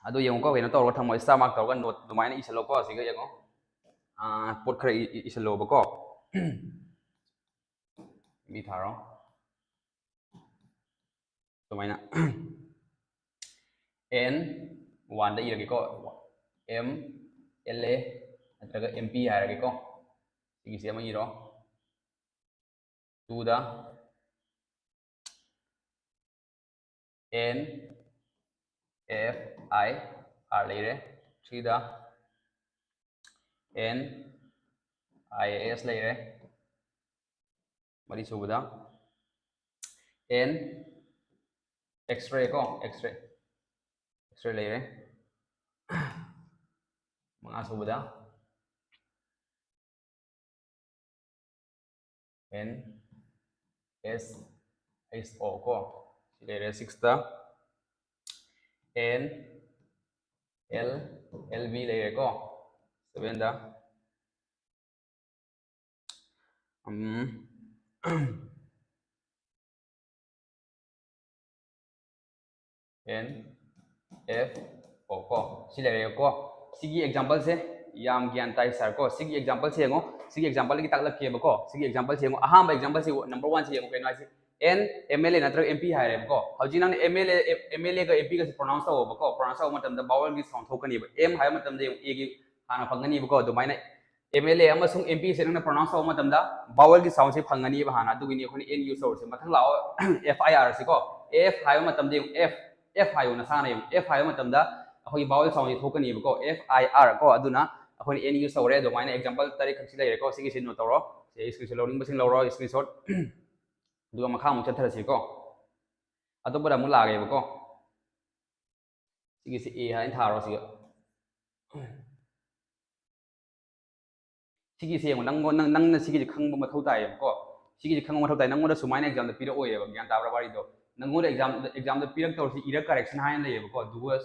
ꯑꯗꯨ ꯌꯦꯡꯉꯨꯀꯣ, ꯀꯩꯅꯣ ꯇꯧꯔꯒ ꯊꯝꯃꯣ, ꯁ꯭ꯇꯥꯔ ꯃꯥꯔꯛ ꯇꯧꯔꯒ ꯅꯣꯠ ꯑꯗꯨꯃꯥꯏꯅ ꯏꯁꯜꯂꯣꯀꯣ꯫ ꯁꯤꯒ ꯌꯦꯡꯉꯣ꯫ ꯑꯥ, ꯄꯣꯠ ꯈꯔ ꯏ-, ꯏ-, ꯏꯁꯜꯂꯣꯕꯀꯣ꯫ ꯃꯤ ꯊꯥꯔꯣ꯫ ꯁꯨꯃꯥꯏꯅ꯫ ꯑꯦꯟ ꯋꯥꯟꯗ ꯏꯔꯒꯦꯀꯣ꯫ ꯑꯦꯝ ꯑꯦꯜ ꯑꯦ ꯅꯠꯇ꯭ꯔꯒ ꯑꯦꯝ ꯄꯤ ꯍꯥꯏꯔꯒꯦꯀꯣ꯫ ꯁꯤꯒꯤꯁꯦ ꯑꯃ ꯏꯔꯣ꯫ ꯇꯨꯗ ꯑꯦꯟ ꯑꯦꯐ ꯑꯥꯏ ꯑꯥꯔ ꯂꯩꯔꯦ꯫ ꯊ꯭ꯔꯤꯗ ꯑꯦꯟ ꯑꯥꯏ ꯑꯦ ꯑꯦꯁ ꯂꯩꯔꯦ꯫ ꯃꯔꯤ ꯁꯨꯕꯗ ꯑꯦꯟ ꯑꯦꯛꯁ ꯔꯦ ꯀꯣ, ꯑꯦꯛꯁ ꯔꯦ, ꯑꯦꯛꯁ ꯔꯦ ꯂꯩꯔꯦ꯫ ꯃꯉꯥ ꯁꯨꯕꯗ ꯑꯦꯟ ꯑꯦꯁ ꯑꯩꯆ ꯑꯣ ꯀꯣ, ꯁꯤ ꯂꯩꯔꯦ꯫ ꯁꯤꯛꯁꯇ ꯑꯦꯟ ꯑꯦꯜ ꯑꯦꯜ ꯕꯤ ꯂꯩꯔꯦꯀꯣ꯫ ꯁꯚꯦꯟꯗ ꯎꯝ, ꯑꯦꯟ ꯑꯦꯐ ꯑꯣ ꯀꯣ, ꯁꯤ ꯂꯩꯔꯦꯀꯣ꯫ ꯁꯤꯒꯤ ꯑꯦꯛꯖꯥꯝꯄꯜꯁꯦ ꯌꯥꯝ ꯒ꯭ꯌꯥꯟ ꯇꯥꯏ ꯁꯥꯔ ꯀꯣ꯫ ꯁꯤꯒꯤ ꯑꯦꯛꯖꯥꯝꯄꯜꯁꯦ ꯌꯦꯡꯉꯣ, ꯁꯤꯒꯤ ꯑꯦꯛꯖꯥꯝꯄꯜꯗꯒꯤ ꯇꯥꯛꯂꯛꯀꯦꯕꯀꯣ꯫ ꯁꯤꯒꯤ ꯑꯦꯛꯖꯥꯝꯄꯜꯁꯦ ꯌꯦꯡꯉꯣ, ꯑꯍꯥꯟꯕ ꯑꯦꯛꯖꯥꯝꯄꯜꯁꯦ ꯅꯝꯕꯔ ꯋꯥꯟꯁꯦ ꯌꯦꯡꯉꯣ, ꯀꯩꯅꯣ ꯍꯥꯏꯁꯦ, ꯑꯦꯟ ꯑꯦꯝ ꯑꯦꯜ ꯑꯦ ꯅꯠꯇ꯭ꯔꯒ ꯑꯦꯝ ꯄꯤ ꯍꯥꯏꯔꯦꯕꯀꯣ꯫ ꯍꯧꯖꯤꯛ ꯅꯪꯅ M L A, M L ꯑꯦꯒ ꯑꯦꯝ ꯄꯤꯒꯁꯦ ꯄ꯭ꯔꯣꯅꯥꯎꯟꯁ ꯇꯧꯋꯣꯕꯀꯣ꯫ ꯄ꯭ꯔꯣꯅꯥꯎꯟꯁ ꯇꯧꯕ ꯃꯇꯝꯗ ꯚꯥꯋꯦꯜꯒꯤ ꯁꯥꯎꯟ ꯊꯣꯛꯀꯅꯤꯕ꯫ ꯑꯦꯝ ꯍꯥꯏꯕ ꯃꯇꯝꯗ ꯌꯦꯡꯉꯣ, ꯑꯦꯒꯤ ꯍꯥꯟꯅ ꯐꯪꯒꯅꯤꯕꯀꯣ꯫ ꯑꯗꯨꯃꯥꯏꯅ ꯑꯦꯝ ꯑꯦꯜ ꯑꯦ ꯑꯃꯁꯨꯡ ꯑꯦꯝ ꯄꯤꯁꯦ ꯅꯪꯅ ꯄ꯭ꯔꯣꯅꯥꯎꯟꯁ ꯇꯧꯕ ꯃꯇꯝꯗ ꯚꯥꯋꯦꯜꯒꯤ ꯁꯥꯎꯟꯁꯦ ꯐꯪꯒꯅꯤꯕ ꯍꯥꯟꯅ꯫ ꯑꯗꯨꯒꯤꯅꯤ ꯑꯩꯈꯣꯏꯅ ꯑꯦꯟ ꯌꯨꯁ ꯇꯧꯔꯤꯁꯦ꯫ ꯃꯊꯪ ꯂꯥꯛꯑꯣ, ꯑꯦꯐ ꯑꯥꯏ ꯑꯥꯔ ꯁꯤꯀꯣ꯫ ꯑꯦꯐ ꯍꯥꯏꯕ ꯃꯇꯝꯗ ꯌꯦꯡꯉꯣ, ꯑꯦꯐ, ꯑꯦꯐ ꯍꯥꯏꯌꯣ ꯅꯁꯥꯅ ꯌꯦꯡꯉꯣ꯫ ꯑꯦꯐ ꯍꯥꯏꯕ ꯃꯇꯝꯗ ꯑꯩꯈꯣꯏꯒꯤ vowel soundꯁꯤ ꯊꯣꯛꯀꯅꯤꯕꯀꯣ, F I R ꯀꯣ꯫ ꯑꯗꯨꯅ ꯑꯩꯈꯣꯏꯅ N use ꯇꯧꯔꯦ꯫ ꯑꯗꯨꯃꯥꯏꯅ example ꯇꯔꯦꯠ ꯈꯛꯁꯤ ꯂꯩꯔꯦꯀꯣ꯫ ꯁꯤꯒꯤꯁꯤ note ꯇꯧꯔꯣ꯫ ꯁꯤ screenshot ꯂꯧꯅꯤꯡꯕꯁꯤꯡ ꯂꯧꯔꯣ, screenshot꯫ ꯑꯗꯨꯒ ꯃꯈꯥ ꯑꯃꯨꯛ ꯆꯠꯊꯔꯁꯤꯀꯣ꯫ ꯑꯇꯣꯞꯄꯗ ꯑꯃꯨꯛ ꯂꯥꯛꯑꯒꯦꯕꯀꯣ꯫ ꯁꯤꯒꯤꯁꯤ A ꯍꯥꯏꯅ ꯊꯥꯔꯣ ꯁꯤꯒ꯫ ꯁꯤꯒꯤꯁꯦ ꯌꯦꯡꯉꯣ, ꯅꯪꯉꯣꯟ-, ꯅꯪ-, ꯅꯪꯅ ꯁꯤꯒꯤꯁꯦ ꯈꯪꯕ ꯃꯊꯧ ꯇꯥꯏꯌꯦꯕꯀꯣ꯫ ꯁꯤꯒꯤꯁꯦ ꯈꯪꯕ ꯃꯊꯧ ꯇꯥꯏ꯫ ꯅꯪꯉꯣꯟꯗ ꯁꯨꯃꯥꯏꯅ examꯗ ꯄꯤꯔꯛꯑꯣꯏꯌꯦꯕ, ꯒ꯭ꯌꯥꯟ ꯇꯥꯕ꯭ꯔꯥ ꯋꯥꯔꯤꯗꯣ? ꯅꯪꯉꯣꯟꯗ exam, examꯗ ꯄꯤꯔꯛꯇꯧꯔꯤꯁꯤ error correction ꯍꯥꯏꯅ ꯂꯩꯌꯦꯕꯀꯣ꯫ ꯑꯗꯨꯒ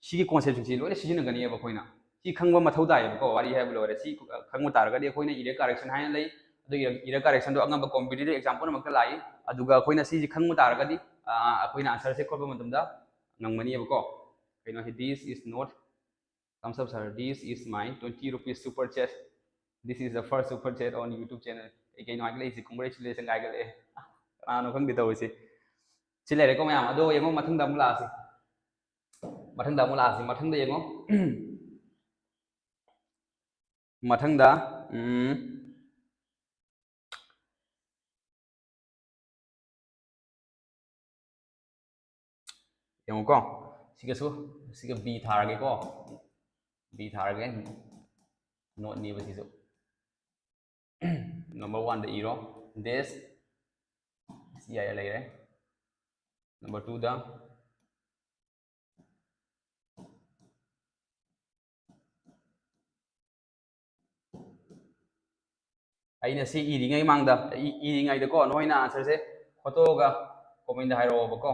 ꯁꯤꯒꯤ conceptꯁꯤꯡꯁꯤ ꯂꯣꯏꯅ ꯁꯤꯖꯤꯟꯅꯒꯅꯤꯕ ꯑꯩꯈꯣꯏꯅ꯫ ꯁꯤ ꯈꯪꯕ ꯃꯊꯧ ꯇꯥꯏꯌꯦꯕꯀꯣ, ꯋꯥꯔꯤ ꯍꯥꯏꯕ ꯂꯣꯏꯔꯦ꯫ ꯁꯤ ꯈꯪꯕ ꯇꯥꯔꯒꯗꯤ ꯑꯩꯈꯣꯏꯅ error correction ꯍꯥꯏꯅ ꯂꯩ, ꯑꯗꯨ error, error correctionꯗꯣ ꯑꯉꯝꯕ competitive exam ꯄꯨꯝꯅꯃꯛꯇ ꯂꯥꯛꯏ꯫ ꯑꯗꯨꯒ ꯑꯩꯈꯣꯏꯅ ꯁꯤꯁꯤ ꯈꯪꯕ ꯇꯥꯔꯒꯗꯤ, ꯑ, ꯑꯩꯈꯣꯏꯅ answerꯁꯦ ꯈꯣꯠꯄ ꯃꯇꯝꯗ ꯉꯝꯒꯅꯤꯕꯀꯣ꯫ ꯀꯩꯅꯣ ꯁꯤ, "This is not, thumbs up sir, this is my twenty rupees super chat, this is the first super chat on YouTube channel." ꯀꯩ ꯀꯩꯅꯣ ꯍꯥꯏꯒꯠꯂꯛꯏꯁꯤ, congratulation ꯍꯥꯏꯒꯠꯂꯛꯑꯦ꯫ ꯀꯅꯥꯅꯣ ꯈꯪꯗꯦ ꯇꯧꯔꯤꯁꯤ꯫ ꯁꯤ ꯂꯩꯔꯦꯀꯣ ꯃꯌꯥꯝ꯫ ꯑꯗꯣ ꯌꯦꯡꯉꯣ, ꯃꯊꯪꯗ ꯑꯃꯨꯛ ꯂꯥꯛꯑꯁꯤ꯫ ꯃꯊꯪꯗ ꯑꯃꯨꯛ ꯂꯥꯛꯑꯁꯤ꯫ ꯃꯊꯪꯗ ꯌꯦꯡꯉꯣ꯫ ꯃꯊꯪꯗ, ꯎꯝ, ꯌꯦꯡꯉꯨꯀꯣ꯫ ꯁꯤꯒꯁꯨ, ꯁꯤꯒ B ꯊꯥꯔꯒꯦꯀꯣ꯫ B ꯊꯥꯔꯒꯦ꯫ Noteꯅꯦꯕ ꯁꯤꯁꯨ꯫ Number oneꯗ ꯏꯔꯣ꯫ This, ꯁꯤ ꯌꯥꯏ, ꯂꯩꯔꯦ꯫ Number twoꯗ, ꯑꯩꯅ ꯁꯤ ꯏꯔꯤꯉꯩ ꯃꯃꯥꯡꯗ, ꯏ-, ꯏꯔꯤꯉꯩꯗꯀꯣ, ꯅꯣꯏꯅ answerꯁꯦ ꯈꯣꯠꯇꯣꯛꯑꯒ commentꯗ ꯍꯥꯏꯔꯛꯑꯣꯕꯀꯣ꯫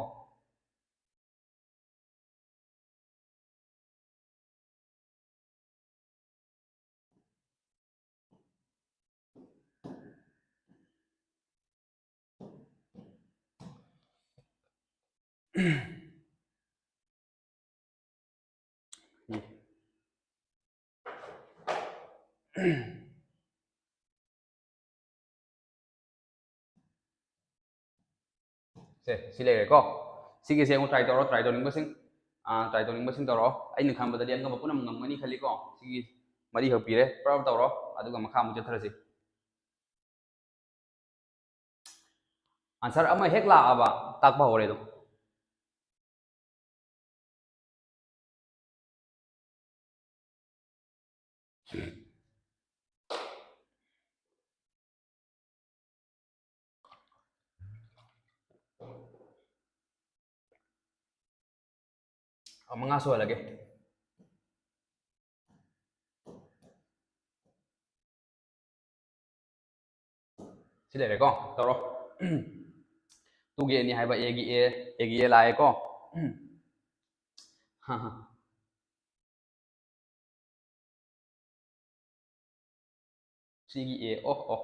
ꯁꯦ, ꯁꯤ ꯂꯩꯔꯦꯀꯣ꯫ ꯁꯤꯒꯤꯁꯦ ꯑꯃꯨꯛ try ꯇꯧꯔꯣ, try ꯇꯧꯅꯤꯡꯕꯁꯤꯡ, ꯑꯥ, try ꯇꯧꯅꯤꯡꯕꯁꯤꯡ ꯇꯧꯔꯣ꯫ ꯑꯩꯅ ꯈꯟꯕꯗꯗꯤ ꯑꯉꯝꯕ ꯄꯨꯝꯅꯃꯛ ꯉꯝꯒꯅꯤ ꯈꯜꯂꯤꯀꯣ꯫ ꯁꯤꯒꯤ ꯃꯔꯤꯈꯛ ꯄꯤꯔꯦ, ꯄꯨꯔꯥ ꯇꯧꯔꯣ, ꯑꯗꯨꯒ ꯃꯈꯥ ꯑꯃꯨꯛ ꯆꯠꯊꯔꯁꯤ꯫ Answer ꯑꯃ ꯍꯦꯛ ꯂꯥꯛꯑꯕ ꯇꯥꯛꯄ ꯍꯧꯔꯦ ꯑꯗꯨꯝ꯫ ꯃꯉꯥ ꯁꯨꯍꯜꯂꯒꯦ꯫ ꯁꯤ ꯂꯩꯔꯦꯀꯣ, ꯇꯧꯔꯣ꯫ ꯇꯨꯒꯤ ꯑꯦꯅꯤ ꯍꯥꯏꯕ, ꯑꯦꯒꯤ ꯑꯦ, ꯑꯦꯒꯤ ꯑꯦ ꯂꯥꯛꯑꯦꯀꯣ꯫ ꯁꯤꯒꯤ ꯑꯦ, ꯑꯣ, ꯑꯣ,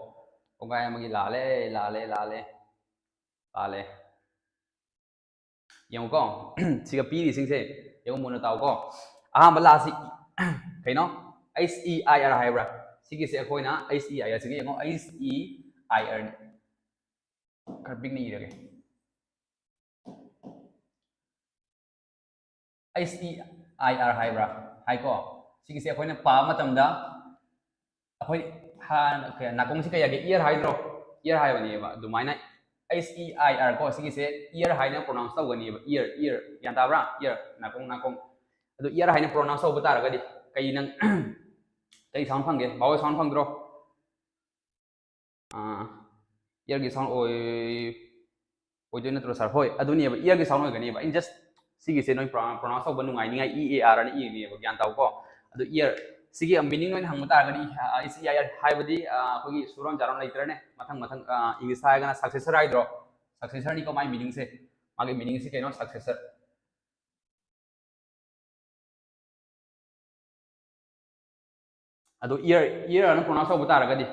ꯀꯣꯡꯒꯥꯏ ꯑꯃꯒꯤ ꯂꯥꯜꯂꯦ, ꯂꯥꯜꯂꯦ, ꯂꯥꯜꯂꯦ, ꯂꯥꯜꯂꯦ꯫ ꯌꯦꯡꯉꯨꯀꯣ, ꯁꯤꯒ ꯄꯤꯔꯤꯁꯤꯡꯁꯦ ꯌꯦꯡꯉꯨ, ꯃꯨꯟꯅ ꯇꯥꯎꯀꯣ꯫ ꯑꯍꯥꯟꯕ ꯂꯥꯁꯤ ꯀꯩꯅꯣ? ꯑꯩꯆ ꯏ ꯑꯥꯏ ꯑꯥꯔ ꯍꯥꯏꯕ꯭ꯔꯥ? ꯁꯤꯒꯤꯁꯦ ꯑꯩꯈꯣꯏꯅ ꯑꯩꯆ ꯏ ꯑꯥꯏ ꯑꯥꯔ, ꯁꯤꯒ ꯌꯦꯡꯉꯣ, ꯑꯩꯆ ꯏ ꯑꯥꯏ ꯑꯥꯔ ꯅꯤ꯫ ꯈꯔ ꯄꯤꯛꯅ ꯏꯔꯒꯦ꯫ ꯑꯩꯆ ꯏ ꯑꯥꯏ ꯑꯥꯔ ꯍꯥꯏꯕ꯭ꯔꯥ? ꯍꯥꯏꯀꯣ꯫ ꯁꯤꯒꯤꯁꯦ ꯑꯩꯈꯣꯏꯅ ꯄꯥꯕ ꯃꯇꯝꯗ, ꯑꯩꯈꯣꯏ ꯍꯥꯟꯅ ꯀꯩ, ꯅꯥꯀꯣꯡꯁꯤ ꯀꯩ ꯍꯥꯏꯒꯦ? ꯏꯌꯔ ꯍꯥꯏꯗ꯭ꯔꯣ? ꯏꯌꯔ ꯍꯥꯏꯕꯅꯦꯕ꯫ ꯑꯗꯨꯃꯥꯏꯅ ꯑꯩꯆ ꯏ ꯑꯥꯏ ꯑꯥꯔ ꯀꯣ, ꯁꯤꯒꯤꯁꯦ ꯏꯌꯔ ꯍꯥꯏꯅ ꯄ꯭ꯔꯣꯅꯥꯎꯟꯁ ꯇꯧꯒꯅꯦꯕ꯫ Year, year. ꯒ꯭ꯌꯥꯟ ꯇꯥꯕ꯭ꯔꯥ? ꯏꯌꯔ, ꯅꯥꯀꯣꯡ, ꯅꯥꯀꯣꯡ꯫ ꯑꯗꯨ ꯏꯌꯔ ꯍꯥꯏꯅ ꯄ꯭ꯔꯣꯅꯥꯎꯟꯁ ꯇꯧꯕ ꯇꯥꯔꯒꯗꯤ ꯀꯩ ꯅꯪ, ꯀꯩ ꯁꯥꯎꯟ ꯐꯪꯒꯦ? ꯚꯥꯋꯦꯜ ꯁꯥꯎꯟ ꯐꯪꯗ꯭ꯔꯣ? ꯑꯥ, ꯏꯌꯔꯒꯤ ꯁꯥꯎꯟ ꯑꯣꯏ-, ꯑꯣꯏꯗꯣꯏ ꯅꯠꯇ꯭ꯔꯣ, ꯁꯥꯔ? ꯍꯣꯏ, ꯑꯗꯨꯅꯦꯕ, ꯏꯌꯔꯒꯤ ꯁꯥꯎꯟ ꯑꯣꯏꯒꯅꯦꯕ꯫ ꯑꯩꯅ ꯖꯁ ꯁꯤꯒꯤꯁꯦ ꯅꯣꯏ ꯄ꯭ꯔꯣ-, ꯄ꯭ꯔꯣꯅꯥꯎꯟꯁ ꯇꯧꯕ ꯅꯨꯡꯉꯥꯏꯅꯤꯡꯉꯥꯏ ꯏ ꯑꯦ ꯑꯥꯔ ꯑꯅ ꯏꯕꯅꯦꯕ, ꯒ꯭ꯌꯥꯟ ꯇꯥꯎꯀꯣ꯫ ꯑꯗꯨ ꯏꯌꯔ, ꯁꯤꯒꯤ ꯃꯤꯅꯤꯡ ꯑꯣꯏꯅ ꯍꯪꯕ ꯇꯥꯔꯒꯗꯤ, ꯑ, ꯑꯩꯆ ꯏ ꯑꯥꯏ ꯑꯥꯔ ꯍꯥꯏꯕꯗꯤ, ꯑ, ꯑꯩꯈꯣꯏꯒꯤ ꯁꯨꯔꯣꯟ ꯆꯥꯔꯣꯟ ꯂꯩꯇ꯭ꯔꯅꯦ? ꯃꯊꯪ ꯃꯊꯪ, ꯑ, ꯏꯪꯂꯤꯁꯇ ꯍꯥꯏꯔꯒꯅ ꯁꯛꯁꯦꯁꯔ ꯍꯥꯏꯗ꯭ꯔꯣ? ꯁꯛꯁꯦꯁꯔꯅꯤꯀꯣ ꯃꯥꯏ ꯃꯤꯅꯤꯡꯁꯦ꯫ ꯃꯥꯒꯤ ꯃꯤꯅꯤꯡꯁꯦ ꯀꯩꯅꯣ? ꯁꯛꯁꯦꯁꯔ꯫ ꯑꯗꯣ ꯏꯌꯔ, ꯏꯌꯔ ꯑꯅ ꯄ꯭ꯔꯣꯅꯥꯎꯟꯁ ꯇꯧꯕ ꯇꯥꯔꯒꯗꯤ,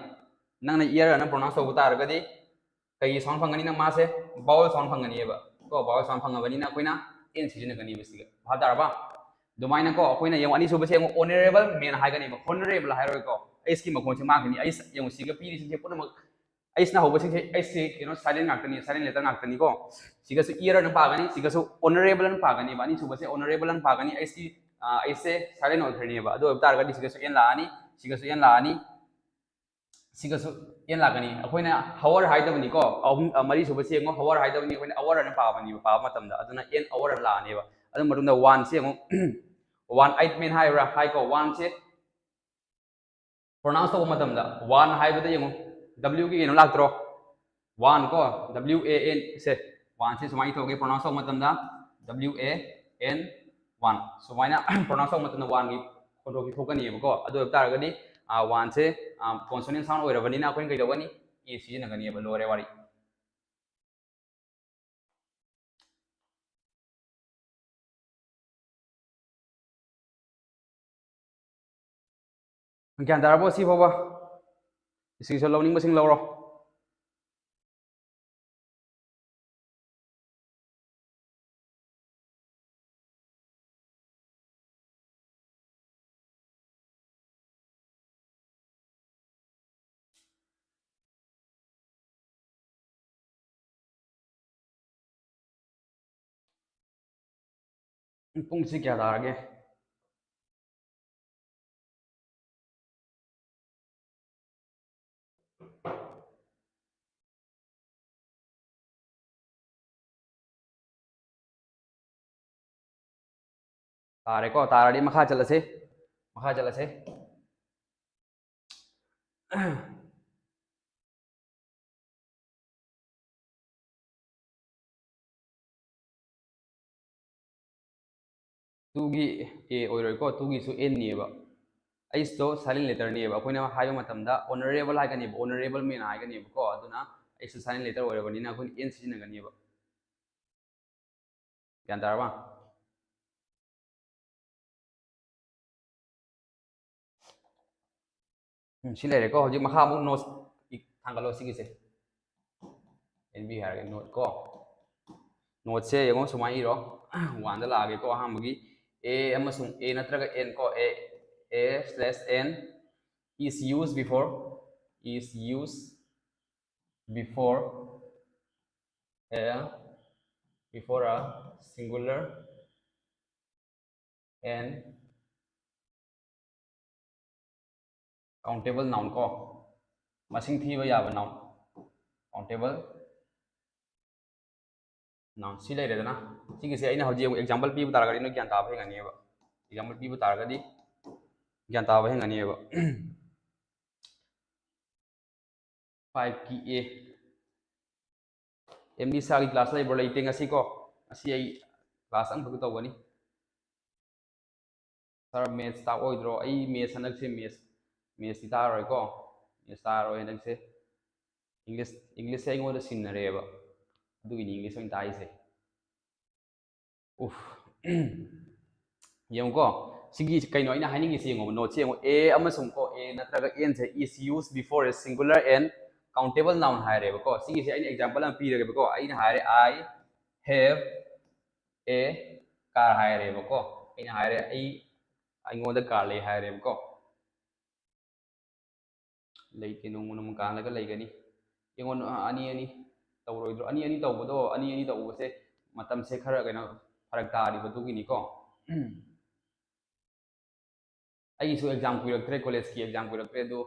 ꯅꯪꯅ ꯏꯌꯔ ꯑꯅ ꯄ꯭ꯔꯣꯅꯥꯎꯟꯁ ꯇꯧꯕ ꯇꯥꯔꯒꯗꯤ, ꯀꯩꯒꯤ ꯁꯥꯎꯟ ꯐꯪꯒꯅꯤ? ꯅꯪ ꯃꯥꯁꯦ ꯚꯥꯋꯦꯜ ꯁꯥꯎꯟ ꯐꯪꯒꯅꯤꯕ ꯀꯣ꯫ ꯚꯥꯋꯦꯜ ꯁꯥꯎꯟ ꯐꯪꯉꯕꯅꯤꯅ ꯑꯩꯈꯣꯏꯅ ꯑꯦꯟ ꯁꯤꯖꯤꯟꯅꯒꯅꯤꯕ ꯁꯤꯒ꯫ ꯚꯥꯞ ꯇꯥꯔꯕ? ꯑꯗꯨꯃꯥꯏꯅ ꯀꯣ, ꯑꯩꯈꯣꯏꯅ ꯌꯦꯡꯉꯣ, ꯑꯅꯤꯁꯨꯕꯁꯦ ꯌꯦꯡꯉꯣ, ꯑꯣꯅꯔꯦꯕꯜ ꯃꯦꯟ ꯍꯥꯏꯒꯅꯦꯕ꯫ ꯍꯣꯅꯔꯦꯕꯜ ꯍꯥꯏꯔꯣꯏꯀꯣ, ꯑꯩꯆꯀꯤ ꯃꯈꯣꯟꯁꯦ ꯃꯥꯡꯈꯤꯅꯤ꯫ ꯑꯩꯆ ꯌꯦꯡꯉꯣ, ꯁꯤꯒ ꯄꯤꯔꯤꯁꯤꯡꯁꯦ ꯄꯨꯝꯅꯃꯛ ꯑꯩꯆꯅ ꯍꯧꯕꯁꯤꯡꯁꯦ, ꯑꯩꯆꯁꯦ ꯀꯩꯅꯣ, ꯁꯥꯏꯂꯦꯟ ꯉꯥꯛꯇꯅꯤ, ꯁꯥꯏꯂꯦꯟ ꯂꯦꯇꯔ ꯉꯥꯛꯇꯅꯤꯀꯣ꯫ ꯁꯤꯒꯁꯨ ꯏꯌꯔ ꯑꯅ ꯄꯥꯒꯅꯤ, ꯁꯤꯒꯁꯨ ꯑꯣꯅꯔꯦꯕꯜ ꯑꯅ ꯄꯥꯒꯅꯤꯕ꯫ ꯑꯅꯤꯁꯨꯕꯁꯦ ꯑꯣꯅꯔꯦꯕꯜ ꯑꯅ ꯄꯥꯒꯅꯤ, ꯑꯩꯆꯀꯤ, ꯑ, ꯑꯩꯆꯁꯦ ꯁꯥꯏꯂꯦꯟ ꯑꯣꯏꯈ꯭ꯔꯅꯦꯕ꯫ ꯑꯗꯨ ꯑꯣꯏꯕ ꯇꯥꯔꯒꯗꯤ ꯁꯤꯒꯁꯨ ꯑꯦꯟ ꯂꯥꯛꯑꯅꯤ, ꯁꯤꯒꯁꯨ ꯑꯦꯟ ꯂꯥꯛꯑꯅꯤ, ꯁꯤꯒꯁꯨ ꯑꯦꯟ ꯂꯥꯛꯀꯅꯤ꯫ ꯑꯩꯈꯣꯏꯅ ꯍꯋꯔ ꯍꯥꯏꯗꯕꯅꯤꯀꯣ, ꯑꯍꯨꯝ, ꯑ, ꯃꯔꯤꯁꯨꯕꯁꯦ ꯌꯦꯡꯉꯣ, ꯍꯋꯔ ꯍꯥꯏꯗꯕꯅꯤ, ꯑꯩꯈꯣꯏꯅ ꯑꯋꯔ ꯑꯅ ꯄꯥꯕꯅꯦꯕ, ꯄꯥꯕ ꯃꯇꯝꯗ꯫ ꯑꯗꯨꯅ ꯑꯦꯟ ꯑꯋꯔ ꯑꯅ ꯂꯥꯛꯑꯅꯦꯕ꯫ ꯑꯗꯨ ꯃꯇꯨꯡꯗ ꯋꯥꯟꯁꯦ ꯌꯦꯡꯉꯣ, ꯋꯥꯟ ꯑꯥꯏꯠ ꯃꯦꯟ ꯍꯥꯏꯕ꯭ꯔꯥ ꯍꯥꯏꯀꯣ, ꯋꯥꯟꯁꯦ pronounce ꯇꯧꯕ ꯃꯇꯝꯗ ꯋꯥꯟ ꯍꯥꯏꯕꯗ ꯌꯦꯡꯉꯨ, W ꯒꯤ ꯀꯩꯅꯣ ꯂꯥꯛꯇ꯭ꯔꯣ? ꯋꯥꯟ ꯀꯣ, W A N ꯁꯦ, ꯋꯥꯟꯁꯦ ꯁꯨꯃꯥꯏꯅ ꯏꯊꯣꯛꯑꯒꯦ, pronounce ꯇꯧꯕ ꯃꯇꯝꯗ W A N ꯋꯥꯟ, ꯁꯨꯃꯥꯏꯅ pronounce ꯇꯧꯕ ꯃꯇꯝꯗ ꯋꯥꯟꯒꯤ ꯈꯣꯟꯊꯣꯛꯁꯤ ꯊꯣꯛꯀꯅꯤꯕꯀꯣ꯫ ꯑꯗꯨ ꯑꯣꯏꯕ ꯇꯥꯔꯒꯗꯤ ꯋꯥꯟꯁꯦ consonant sound ꯑꯣꯏꯔꯕꯅꯤꯅ ꯑꯩꯈꯣꯏꯅ ꯀꯩꯗꯧꯒꯅꯤ? A ꯁꯤꯖꯤꯟꯅꯒꯅꯤꯕ꯫ ꯂꯣꯏꯔꯦ ꯋꯥꯔꯤ꯫ ꯒ꯭ꯌꯥꯟ ꯇꯥꯔꯕꯣ ꯁꯤ ꯐꯥꯎꯕ? Screenshot ꯂꯧꯅꯤꯡꯕꯁꯤꯡ ꯂꯧꯔꯣ꯫ ꯄꯨꯡꯁꯤ ꯀꯌꯥ ꯇꯥꯔꯒꯦ? ꯇꯥꯔꯦꯀꯣ? ꯇꯥꯔꯗꯤ ꯃꯈꯥ ꯆꯠꯂꯁꯦ, ꯃꯈꯥ ꯆꯠꯂꯁꯦ꯫ ꯇꯨꯒꯤ A ꯑꯣꯏꯔꯣꯏꯀꯣ, ꯇꯨꯒꯤꯁꯨ N ꯅꯦꯕ꯫ H ꯇꯣ silent letter ꯅꯦꯕ꯫ ꯑꯩꯈꯣꯏꯅ ꯍꯥꯏꯕ ꯃꯇꯝꯗ honorable ꯍꯥꯏꯒꯅꯦꯕ, honorable man ꯍꯥꯏꯒꯅꯦꯕꯀꯣ꯫ ꯑꯗꯨꯅ H ꯇꯣ silent letter ꯑꯣꯏꯔꯕꯅꯤꯅ ꯑꯩꯈꯣꯏꯅ N ꯁꯤꯖꯤꯟꯅꯒꯅꯦꯕ꯫ ꯒ꯭ꯌꯥꯟ ꯇꯥꯔꯕ? ꯎꯝ, ꯁꯤ ꯂꯩꯔꯦꯀꯣ꯫ ꯍꯧꯖꯤꯛ ꯃꯈꯥ ꯑꯃꯨꯛ notes ꯊꯥꯡꯒꯠꯂꯣ ꯁꯤꯒꯤꯁꯦ꯫ N B ꯍꯥꯏꯔꯒꯦ, note ꯀꯣ꯫ Note ꯁꯦ ꯌꯦꯡꯉꯣ, ꯁꯨꯃꯥꯏꯅ ꯏꯔꯣ꯫ ꯋꯥꯟꯗ ꯂꯥꯛꯑꯒꯦꯀꯣ꯫ ꯑꯍꯥꯟꯕꯒꯤ A ꯑꯃꯁꯨꯡ A ꯅꯠꯇ꯭ꯔꯒ N ꯀꯣ, A, A slash N is used before, is used before a, before a singular and countable noun ꯀꯣ, ꯃꯁꯤꯡ ꯊꯤꯕ ꯌꯥꯕ noun, countable noun꯫ ꯁꯤ ꯂꯩꯔꯦꯗꯅ, ꯁꯤꯒꯤꯁꯦ ꯑꯩꯅ ꯍꯧꯖꯤꯛ ꯑꯃꯨꯛ example ꯄꯤꯕ ꯇꯥꯔꯒꯗꯤ ꯅꯣꯏ ꯒ꯭ꯌꯥꯟ ꯇꯥꯕ ꯍꯦꯟꯒꯅꯤꯕ꯫ Example ꯄꯤꯕ ꯇꯥꯔꯒꯗꯤ ꯒ꯭ꯌꯥꯟ ꯇꯥꯕ ꯍꯦꯟꯒꯅꯤꯕ꯫ ꯐꯥꯏꯚꯀꯤ ꯑꯦ꯫ ꯑꯦꯝ ꯗꯤ ꯁꯥꯔꯒꯤ ꯀ꯭ꯂꯥꯁ ꯂꯩꯕ꯭ꯔꯣ? ꯂꯩꯇꯦ ꯉꯁꯤ ꯀꯣ꯫ ꯉꯁꯤ ꯑꯩ ꯀ꯭ꯂꯥꯁ ꯑꯃꯈꯛ ꯇꯧꯒꯅꯤ꯫ ꯁꯥꯔ, ꯃꯦꯠꯁ ꯇꯥꯛꯑꯣꯏꯗ꯭ꯔꯣ? ꯑꯩ ꯃꯦꯠꯁ ꯍꯟꯗꯛꯁꯦ ꯃꯦꯠꯁ, ꯃꯦꯠꯁꯇꯤ ꯇꯥꯔꯔꯣꯏꯀꯣ꯫ ꯃꯦꯠꯁ ꯇꯥꯔꯔꯣꯏ ꯍꯟꯗꯛꯁꯦ꯫ ꯏꯪꯂꯤꯁ, ꯏꯪꯂꯤꯁꯁꯦ ꯑꯩꯉꯣꯟꯗ ꯁꯤꯟꯅꯔꯦꯕ꯫ ꯑꯗꯨꯒꯤꯅꯤ ꯏꯪꯂꯤꯁ ꯑꯣꯏꯅ ꯇꯥꯛꯏꯁꯦ꯫ ꯎꯐ꯫ ꯌꯦꯡꯉꯨꯀꯣ, ꯁꯤꯒꯤ ꯀꯩꯅꯣ ꯑꯩꯅ ꯍꯥꯏꯅꯤꯡꯉꯤꯁꯤ ꯌꯦꯡꯉꯣꯕ, ꯅꯣꯠꯁꯦ ꯌꯦꯡꯉꯣ, ꯑꯦ ꯑꯃꯁꯨꯡ ꯀꯣ, ꯑꯦ ꯅꯠꯇ꯭ꯔꯒ ꯑꯦꯟꯁꯦ is used before a singular and countable noun ꯍꯥꯏꯔꯦꯕꯀꯣ꯫ ꯁꯤꯒꯤꯁꯦ ꯑꯩꯅ ꯑꯦꯛꯖꯥꯝꯄꯜ ꯑꯃ ꯄꯤꯔꯒꯦꯕꯀꯣ꯫ ꯑꯩꯅ ꯍꯥꯏꯔꯦ, "I have a car" ꯍꯥꯏꯔꯦꯕꯀꯣ꯫ ꯑꯩꯅ ꯍꯥꯏꯔꯦ, "ꯑꯩ, ꯑꯩꯉꯣꯟꯗ ꯀꯥꯔ ꯂꯩ" ꯍꯥꯏꯔꯦꯕꯀꯣ꯫ ꯂꯩꯇꯦ, ꯅꯣꯡꯃ ꯅꯣꯡꯃ ꯀꯥꯜꯂꯒ ꯂꯩꯒꯅꯤ꯫ ꯌꯦꯡꯉꯣ, ꯑ, ꯑꯅꯤ ꯑꯅꯤ ꯇꯧꯔꯣꯏꯗ꯭ꯔꯣ? ꯑꯅꯤ ꯑꯅꯤ ꯇꯧꯕꯗꯣ, ꯑꯅꯤ ꯑꯅꯤ ꯇꯧꯕꯁꯦ ꯃꯇꯝꯁꯦ ꯈꯔ ꯀꯩꯅꯣ ꯐꯔꯛ ꯇꯥꯔꯤꯕꯗꯨꯒꯤꯅꯤꯀꯣ꯫ ꯑꯩꯒꯤꯁꯨ ꯑꯦꯛꯖꯥꯝ ꯀꯨꯏꯔꯛꯇ꯭ꯔꯦ, ꯀꯣꯂꯦꯖꯀꯤ ꯑꯦꯛꯖꯥꯝ ꯀꯨꯏꯔꯛꯇ꯭ꯔꯦ, ꯑꯗꯨ,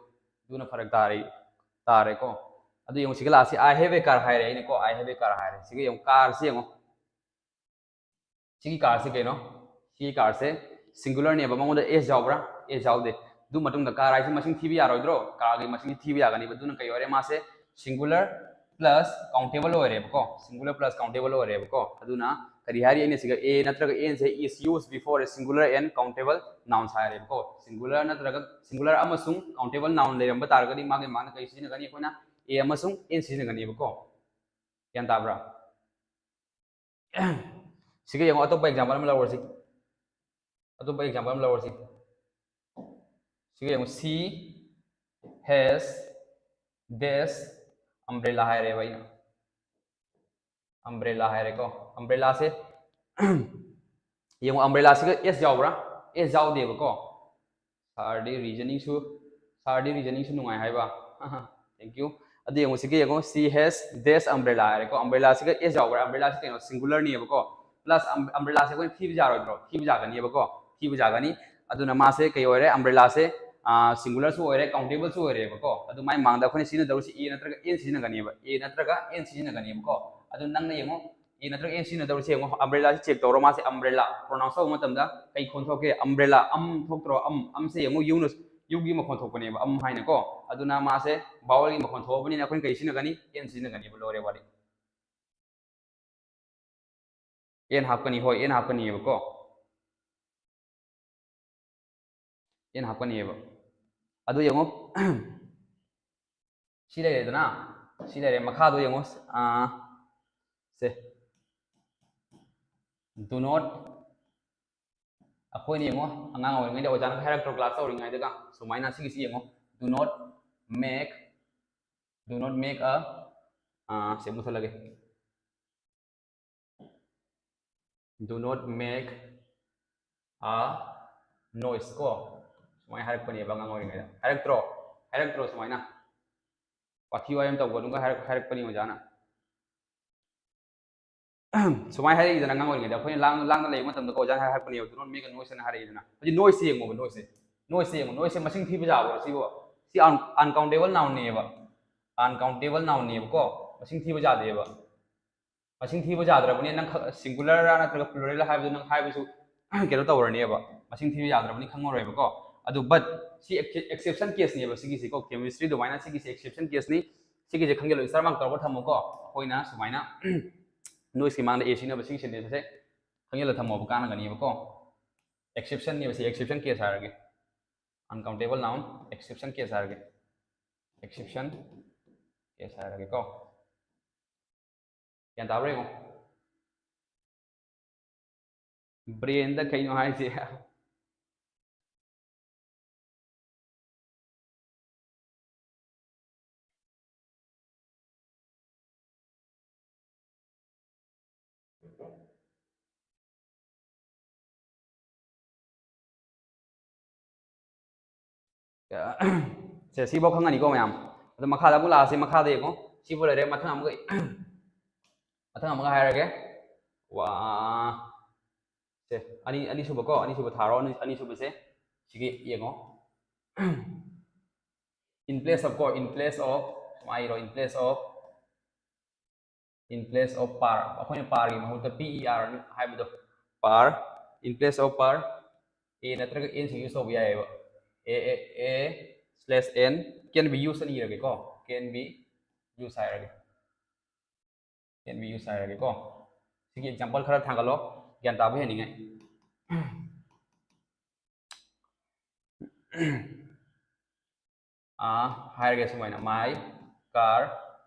ꯑꯗꯨꯅ ꯐꯔꯛ ꯇꯥꯔꯤ, ꯇꯥꯔꯦꯀꯣ꯫ ꯑꯗꯨ ꯌꯦꯡꯉꯣ, ꯁꯤꯒ ꯂꯥꯁꯁꯤ "I have a car" ꯍꯥꯏꯔꯦ ꯑꯩꯅꯀꯣ, "I have a car" ꯍꯥꯏꯔꯦ꯫ ꯁꯤꯒ ꯌꯦꯡꯉꯣ, ꯀꯥꯔꯁꯤ ꯌꯦꯡꯉꯣ꯫ ꯁꯤꯒꯤ ꯀꯥꯔꯁꯦ ꯀꯩꯅꯣ? ꯁꯤꯒꯤ ꯀꯥꯔꯁꯦ ꯁꯤꯡꯒꯨꯂꯔꯅꯦꯕ, ꯃꯉꯣꯟꯗ ꯑꯦꯁ ꯌꯥꯎꯕ꯭ꯔꯥ? ꯑꯦꯁ ꯌꯥꯎꯗꯦ꯫ ꯑꯗꯨ ꯃꯇꯨꯡꯗ ꯀꯥꯔ ꯍꯥꯏꯁꯦ ꯃꯁꯤꯡ ꯊꯤꯕ ꯌꯥꯔꯣꯏꯗ꯭ꯔꯣ? ꯀꯥꯔꯒꯤ ꯃꯁꯤꯡꯁꯦ ꯊꯤꯕ ꯌꯥꯒꯅꯤꯕ꯫ ꯑꯗꯨꯅ ꯀꯩ ꯑꯣꯏꯔꯦ? ꯃꯥꯁꯦ ꯁꯤꯡꯒꯨꯂꯔ ꯄ꯭ꯂꯁ ꯀꯥꯎꯟꯇꯦꯕꯜ ꯑꯣꯏꯔꯦꯕꯀꯣ꯫ ꯁꯤꯡꯒꯨꯂꯔ ꯄ꯭ꯂꯁ ꯀꯥꯎꯟꯇꯦꯕꯜ ꯑꯣꯏꯔꯦꯕꯀꯣ꯫ ꯑꯗꯨꯅ ꯀꯔꯤ ꯍꯥꯏꯔꯤ? ꯑꯩꯅ ꯁꯤꯒ "ꯑꯦ ꯅꯠꯇ꯭ꯔꯒ ꯑꯦꯟꯁꯦ is used before a singular and countable nouns" ꯍꯥꯏꯔꯦꯕꯀꯣ꯫ ꯁꯤꯡꯒꯨꯂꯔ ꯅꯠꯇ꯭ꯔꯒ, ꯁꯤꯡꯒꯨꯂꯔ ꯑꯃꯁꯨꯡ ꯀꯥꯎꯟꯇꯦꯕꯜ ꯅꯥꯎꯟ ꯂꯩꯔꯝꯕ ꯇꯥꯔꯒꯗꯤ ꯃꯥꯒꯤ ꯃꯥꯅ ꯀꯔꯤ ꯁꯤꯖꯤꯟꯅꯒꯅꯤ? ꯑꯩꯈꯣꯏꯅ ꯑꯦ ꯑꯃꯁꯨꯡ ꯑꯦꯟ ꯁꯤꯖꯤꯟꯅꯒꯅꯤꯕꯀꯣ꯫ ꯒ꯭ꯌꯥꯟ ꯇꯥꯕ꯭ꯔꯥ? ꯁꯤꯒ ꯌꯦꯡꯉꯣ, ꯑꯇꯣꯞꯄ ꯑꯦꯛꯖꯥꯝꯄꯜ ꯑꯃ ꯂꯧꯔꯁꯤ꯫ ꯑꯇꯣꯞꯄ ꯑꯦꯛꯖꯥꯝꯄꯜ ꯑꯃ ꯂꯧꯔꯁꯤ꯫ ꯁꯤꯒ ꯌꯦꯡꯉꯣ, "She has dash umbrella" ꯍꯥꯏꯔꯦꯕ ꯑꯩꯅ꯫ "Umbrella" ꯍꯥꯏꯔꯦꯀꯣ꯫ ꯑꯝꯕ꯭ꯔꯦꯂꯥꯁꯦ ꯌꯦꯡꯉꯣ, ꯑꯝꯕ꯭ꯔꯦꯂꯥꯁꯤꯒ ꯑꯦꯁ ꯌꯥꯎꯕ꯭ꯔꯥ? ꯑꯦꯁ ꯌꯥꯎꯗꯦꯕꯀꯣ꯫ ꯁꯥꯔꯗꯤ ꯔꯤꯖꯅꯤꯡꯁꯨ, ꯁꯥꯔꯗꯤ ꯔꯤꯖꯅꯤꯡꯁꯨ ꯅꯨꯡꯉꯥꯏ ꯍꯥꯏꯕ꯫ Thank you꯫ ꯑꯗꯨ ꯌꯦꯡꯉꯣ, ꯁꯤꯒ ꯌꯦꯡꯉꯣ, "She has dash umbrella" ꯍꯥꯏꯔꯦꯀꯣ꯫ ꯑꯝꯕ꯭ꯔꯦꯂꯥꯁꯤꯒ ꯑꯦꯁ ꯌꯥꯎꯕ꯭ꯔꯥ? ꯑꯝꯕ꯭ꯔꯦꯂꯥꯁꯤ ꯀꯩꯅꯣ? ꯁꯤꯡꯒꯨꯂꯔꯅꯦꯕꯀꯣ꯫ ꯄ꯭ꯂꯁ ꯑꯝꯕ꯭ꯔꯦꯂꯥꯁꯦ ꯑꯩꯈꯣꯏꯅ ꯊꯤꯕ ꯌꯥꯔꯣꯏꯗ꯭ꯔꯣ? ꯊꯤꯕ ꯌꯥꯒꯅꯤꯕꯀꯣ꯫ ꯊꯤꯕ ꯌꯥꯒꯅꯤ꯫ ꯑꯗꯨꯅ ꯃꯥꯁꯦ ꯀꯩ ꯑꯣꯏꯔꯦ? ꯑꯝꯕ꯭ꯔꯦꯂꯥꯁꯦ ꯁꯤꯡꯒꯨꯂꯔꯁꯨ ꯑꯣꯏꯔꯦ, ꯀꯥꯎꯟꯇꯦꯕꯜꯁꯨ ꯑꯣꯏꯔꯦꯕꯀꯣ꯫ ꯑꯗꯨ ꯃꯥꯏ ꯃꯥꯡꯗ ꯑꯩꯈꯣꯏꯅ ꯁꯤꯖꯤꯟꯅꯗꯧꯔꯤꯁꯤ ꯑꯦ ꯅꯠꯇ꯭ꯔꯒ ꯑꯦꯟ ꯁꯤꯖꯤꯟꯅꯒꯅꯦꯕ꯫ ꯑꯦ ꯅꯠꯇ꯭ꯔꯒ ꯑꯦꯟ ꯁꯤꯖꯤꯟꯅꯒꯅꯦꯕꯀꯣ꯫ ꯑꯗꯨ ꯅꯪꯅ ꯌꯦꯡꯉꯣ, ꯑꯦ ꯅꯠꯇ꯭ꯔꯒ ꯑꯦꯟ ꯁꯤꯖꯤꯟꯅꯗꯧꯔꯤꯁꯦ ꯌꯦꯡꯉꯣ, ꯑꯝꯕ꯭ꯔꯦꯂꯥꯁꯤ ꯆꯦꯛ ꯇꯧꯔꯣ꯫ ꯃꯥꯁꯦ ꯑꯝꯕ꯭ꯔꯦꯂꯥ ꯄ꯭ꯔꯣꯅꯥꯎꯟꯁ ꯇꯧꯕ ꯃꯇꯝꯗ ꯀꯩ ꯈꯣꯟ ꯊꯣꯛꯀꯦ? ꯑꯝꯕ꯭ꯔꯦꯂꯥ꯫ ꯑꯝ ꯊꯣꯛꯇ꯭ꯔꯣ? ꯑꯝ꯫ ꯑꯝꯁꯦ ꯌꯦꯡꯉꯣ, ꯌꯨꯅ, ꯌꯨꯒꯤ ꯃꯈꯣꯟ ꯊꯣꯛꯄꯅꯦꯕ ꯑꯝ ꯍꯥꯏꯅꯀꯣ꯫ ꯑꯗꯨꯅ ꯃꯥꯁꯦ ꯚꯥꯋꯦꯜꯒꯤ ꯃꯈꯣꯟ ꯊꯣꯛꯑꯕꯅꯤꯅ ꯑꯩꯈꯣꯏꯅ ꯀꯩ ꯁꯤꯖꯤꯟꯅꯒꯅꯤ? ꯑꯦꯟ ꯁꯤꯖꯤꯟꯅꯒꯅꯤꯕ꯫ ꯂꯣꯏꯔꯦ ꯋꯥꯔꯤ꯫ ꯑꯦꯟ ꯍꯥꯞꯀꯅꯤ, ꯍꯣꯏ, ꯑꯦꯟ ꯍꯥꯞꯀꯅꯤꯕꯀꯣ꯫ ꯑꯦꯟ ꯍꯥꯞꯀꯅꯤꯕ꯫ ꯑꯗꯨ ꯌꯦꯡꯉꯣ꯫ ꯁꯤ ꯂꯩꯔꯦꯗꯅ? ꯁꯤ ꯂꯩꯔꯦ꯫ ꯃꯈꯥꯗꯣ ꯌꯦꯡꯉꯣ꯫ ꯑꯥ, ꯁꯦ꯫ Do not, ꯑꯩꯈꯣꯏꯅ ꯌꯦꯡꯉꯣ, ꯑꯉꯥꯡ ꯑꯣꯏꯔꯤꯉꯩꯗ ꯑꯣꯖꯥꯅ ꯍꯥꯏꯔꯛꯇ꯭ꯔꯣ? ꯀ꯭ꯂꯥꯁ ꯇꯧꯔꯤꯉꯩꯗꯒ ꯁꯨꯃꯥꯏꯅ ꯁꯤꯒꯤꯁꯤ ꯌꯦꯡꯉꯣ꯫ Do not make, do not make a, ah, say ꯃꯨꯊꯠꯂꯒꯦ꯫ Do not make a noise ꯀꯣ꯫ ꯁꯨꯃꯥꯏꯅ ꯍꯥꯏꯔꯛꯄꯅꯦꯕ ꯑꯉꯥꯡ ꯑꯣꯏꯔꯤꯉꯩꯗ꯫ ꯍꯥꯏꯔꯛꯇ꯭ꯔꯣ? ꯍꯥꯏꯔꯛꯇ꯭ꯔꯣ ꯁꯨꯃꯥꯏꯅ? ꯋꯥꯊꯤ ꯋꯥꯔꯦꯝ ꯇꯧꯒꯅꯨꯒ ꯍꯥꯏꯔꯛ-, ꯍꯥꯏꯔꯛꯄꯅꯤ ꯑꯣꯖꯥꯅ꯫ ꯁꯨꯃꯥꯏꯅ ꯍꯥꯏꯔꯛꯏꯗꯅ ꯑꯉꯥꯡ ꯑꯣꯏꯔꯤꯉꯩꯗ꯫ ꯑꯩꯈꯣꯏꯅ ꯂꯥꯡ-, ꯂꯥꯡꯅ ꯂꯩꯕ ꯃꯇꯝꯗ ꯑꯣꯖꯥꯅ ꯍꯥꯏꯔꯛꯄꯅꯦꯕ, "Do not make a noise" ꯍꯥꯏꯅ ꯍꯥꯏꯔꯛꯏꯗꯅ꯫ ꯍꯧꯖꯤꯛ noise ꯁꯦ ꯌꯦꯡꯉꯣꯕ, noise ꯁꯦ꯫ Noise ꯁꯦ ꯌꯦꯡꯉꯣ, noise ꯁꯦ ꯃꯁꯤꯡ ꯊꯤꯕ ꯌꯥꯕ꯭ꯔꯣ ꯁꯤꯕꯣ? ꯁꯤ un-, uncountable noun ꯅꯦꯕ꯫ Uncountable noun ꯅꯦꯕꯀꯣ꯫ ꯃꯁꯤꯡ ꯊꯤꯕ ꯌꯥꯗꯦꯕ꯫ ꯃꯁꯤꯡ ꯊꯤꯕ ꯌꯥꯗ꯭ꯔꯕꯅꯤ, ꯅꯪ ꯈ-, singular ꯔ ꯅꯠꯇ꯭ꯔꯒ plural ꯔ ꯍꯥꯏꯕꯗꯨ ꯅꯪ ꯍꯥꯏꯕꯁꯨ ꯀꯩꯅꯣ ꯇꯧꯔꯅꯦꯕ, ꯃꯁꯤꯡ ꯊꯤꯕ ꯌꯥꯗ꯭ꯔꯕꯅꯤ, ꯈꯪꯉꯔꯣꯏꯕꯀꯣ꯫ ꯑꯗꯨ but ꯁꯤ exception case ꯅꯦꯕ ꯁꯤꯒꯤꯁꯤꯀꯣ, chemistry ꯑꯗꯨꯃꯥꯏꯅ ꯁꯤꯒꯤꯁꯤ exception case ꯅꯤ꯫ ꯁꯤꯒꯤꯁꯦ ꯈꯪꯖꯤꯜꯂꯣ, star mark ꯇꯧꯔꯒ ꯊꯝꯃꯨꯀꯣ꯫ ꯑꯩꯈꯣꯏꯅ ꯁꯨꯃꯥꯏꯅ noise ꯀꯤ ꯃꯥꯡꯗ ꯑꯦ ꯁꯤꯖꯤꯟꯅꯕ ꯁꯤꯒꯤ sentence ꯁꯦ ꯈꯪꯖꯤꯜꯂ ꯊꯝꯃꯣꯕ, ꯀꯥꯟꯅꯒꯅꯤꯕꯀꯣ꯫ Exception ꯅꯦꯕ ꯁꯤ, exception case ꯍꯥꯏꯔꯒꯦ, uncountable noun exception case ꯍꯥꯏꯔꯒꯦ, exception case ꯍꯥꯏꯔꯒꯦꯀꯣ꯫ ꯒ꯭ꯌꯥꯟ ꯇꯥꯕ꯭ꯔꯥ ꯌꯦꯡꯉꯣ꯫ Brain ꯗ ꯀꯩꯅꯣ ꯍꯥꯏꯁꯦ? ꯁꯦ, ꯁꯤꯐꯥꯎ ꯈꯪꯉꯅꯤꯀꯣ ꯃꯌꯥꯝ꯫ ꯑꯗꯣ ꯃꯈꯥꯗ ꯑꯃꯨꯛ ꯂꯥꯛꯑꯁꯤ, ꯃꯈꯥꯗ ꯌꯦꯡꯉꯣ꯫ ꯁꯤꯕꯨ ꯂꯩꯔꯦ, ꯃꯊꯪ ꯑꯃꯨꯛꯀ, ꯃꯊꯪ ꯑꯃꯨꯛꯀ ꯍꯥꯏꯔꯒꯦ꯫ ꯋꯥ-, ꯁꯦ, ꯑꯅꯤ, ꯑꯅꯤꯁꯨꯕꯀꯣ, ꯑꯅꯤꯁꯨꯕ ꯊꯥꯔꯣ, ꯑꯅꯤ-, ꯑꯅꯤꯁꯨꯕꯁꯦ ꯁꯤꯒꯤ ꯌꯦꯡꯉꯣ꯫ In place of ꯀꯣ, in place of, ꯁꯨꯃꯥꯏꯅ ꯏꯔꯣ, in place of, in place of per, ꯑꯩꯈꯣꯏꯅ per ꯒꯤ ꯃꯍꯨꯠꯇ P E R ꯍꯥꯏꯕꯗꯣ, per, in place of per, A ꯅꯠꯇ꯭ꯔꯒ N ꯁꯤ use ꯇꯧꯕ ꯌꯥꯏꯑꯕ꯫ A A A slash N can be used ꯑꯅ ꯏꯔꯒꯦꯀꯣ, can be used ꯍꯥꯏꯔꯒꯦ, can be used ꯍꯥꯏꯔꯒꯦꯀꯣ꯫ ꯁꯤꯒꯤ example ꯈꯔ ꯊꯥꯡꯒꯠꯂꯣ, ꯒ꯭ꯌꯥꯟ ꯇꯥꯕ ꯍꯦꯟꯅꯤꯡꯉꯥꯏ꯫ ꯑꯥ, ꯍꯥꯏꯔꯒꯦ ꯁꯨꯃꯥꯏꯅ, my car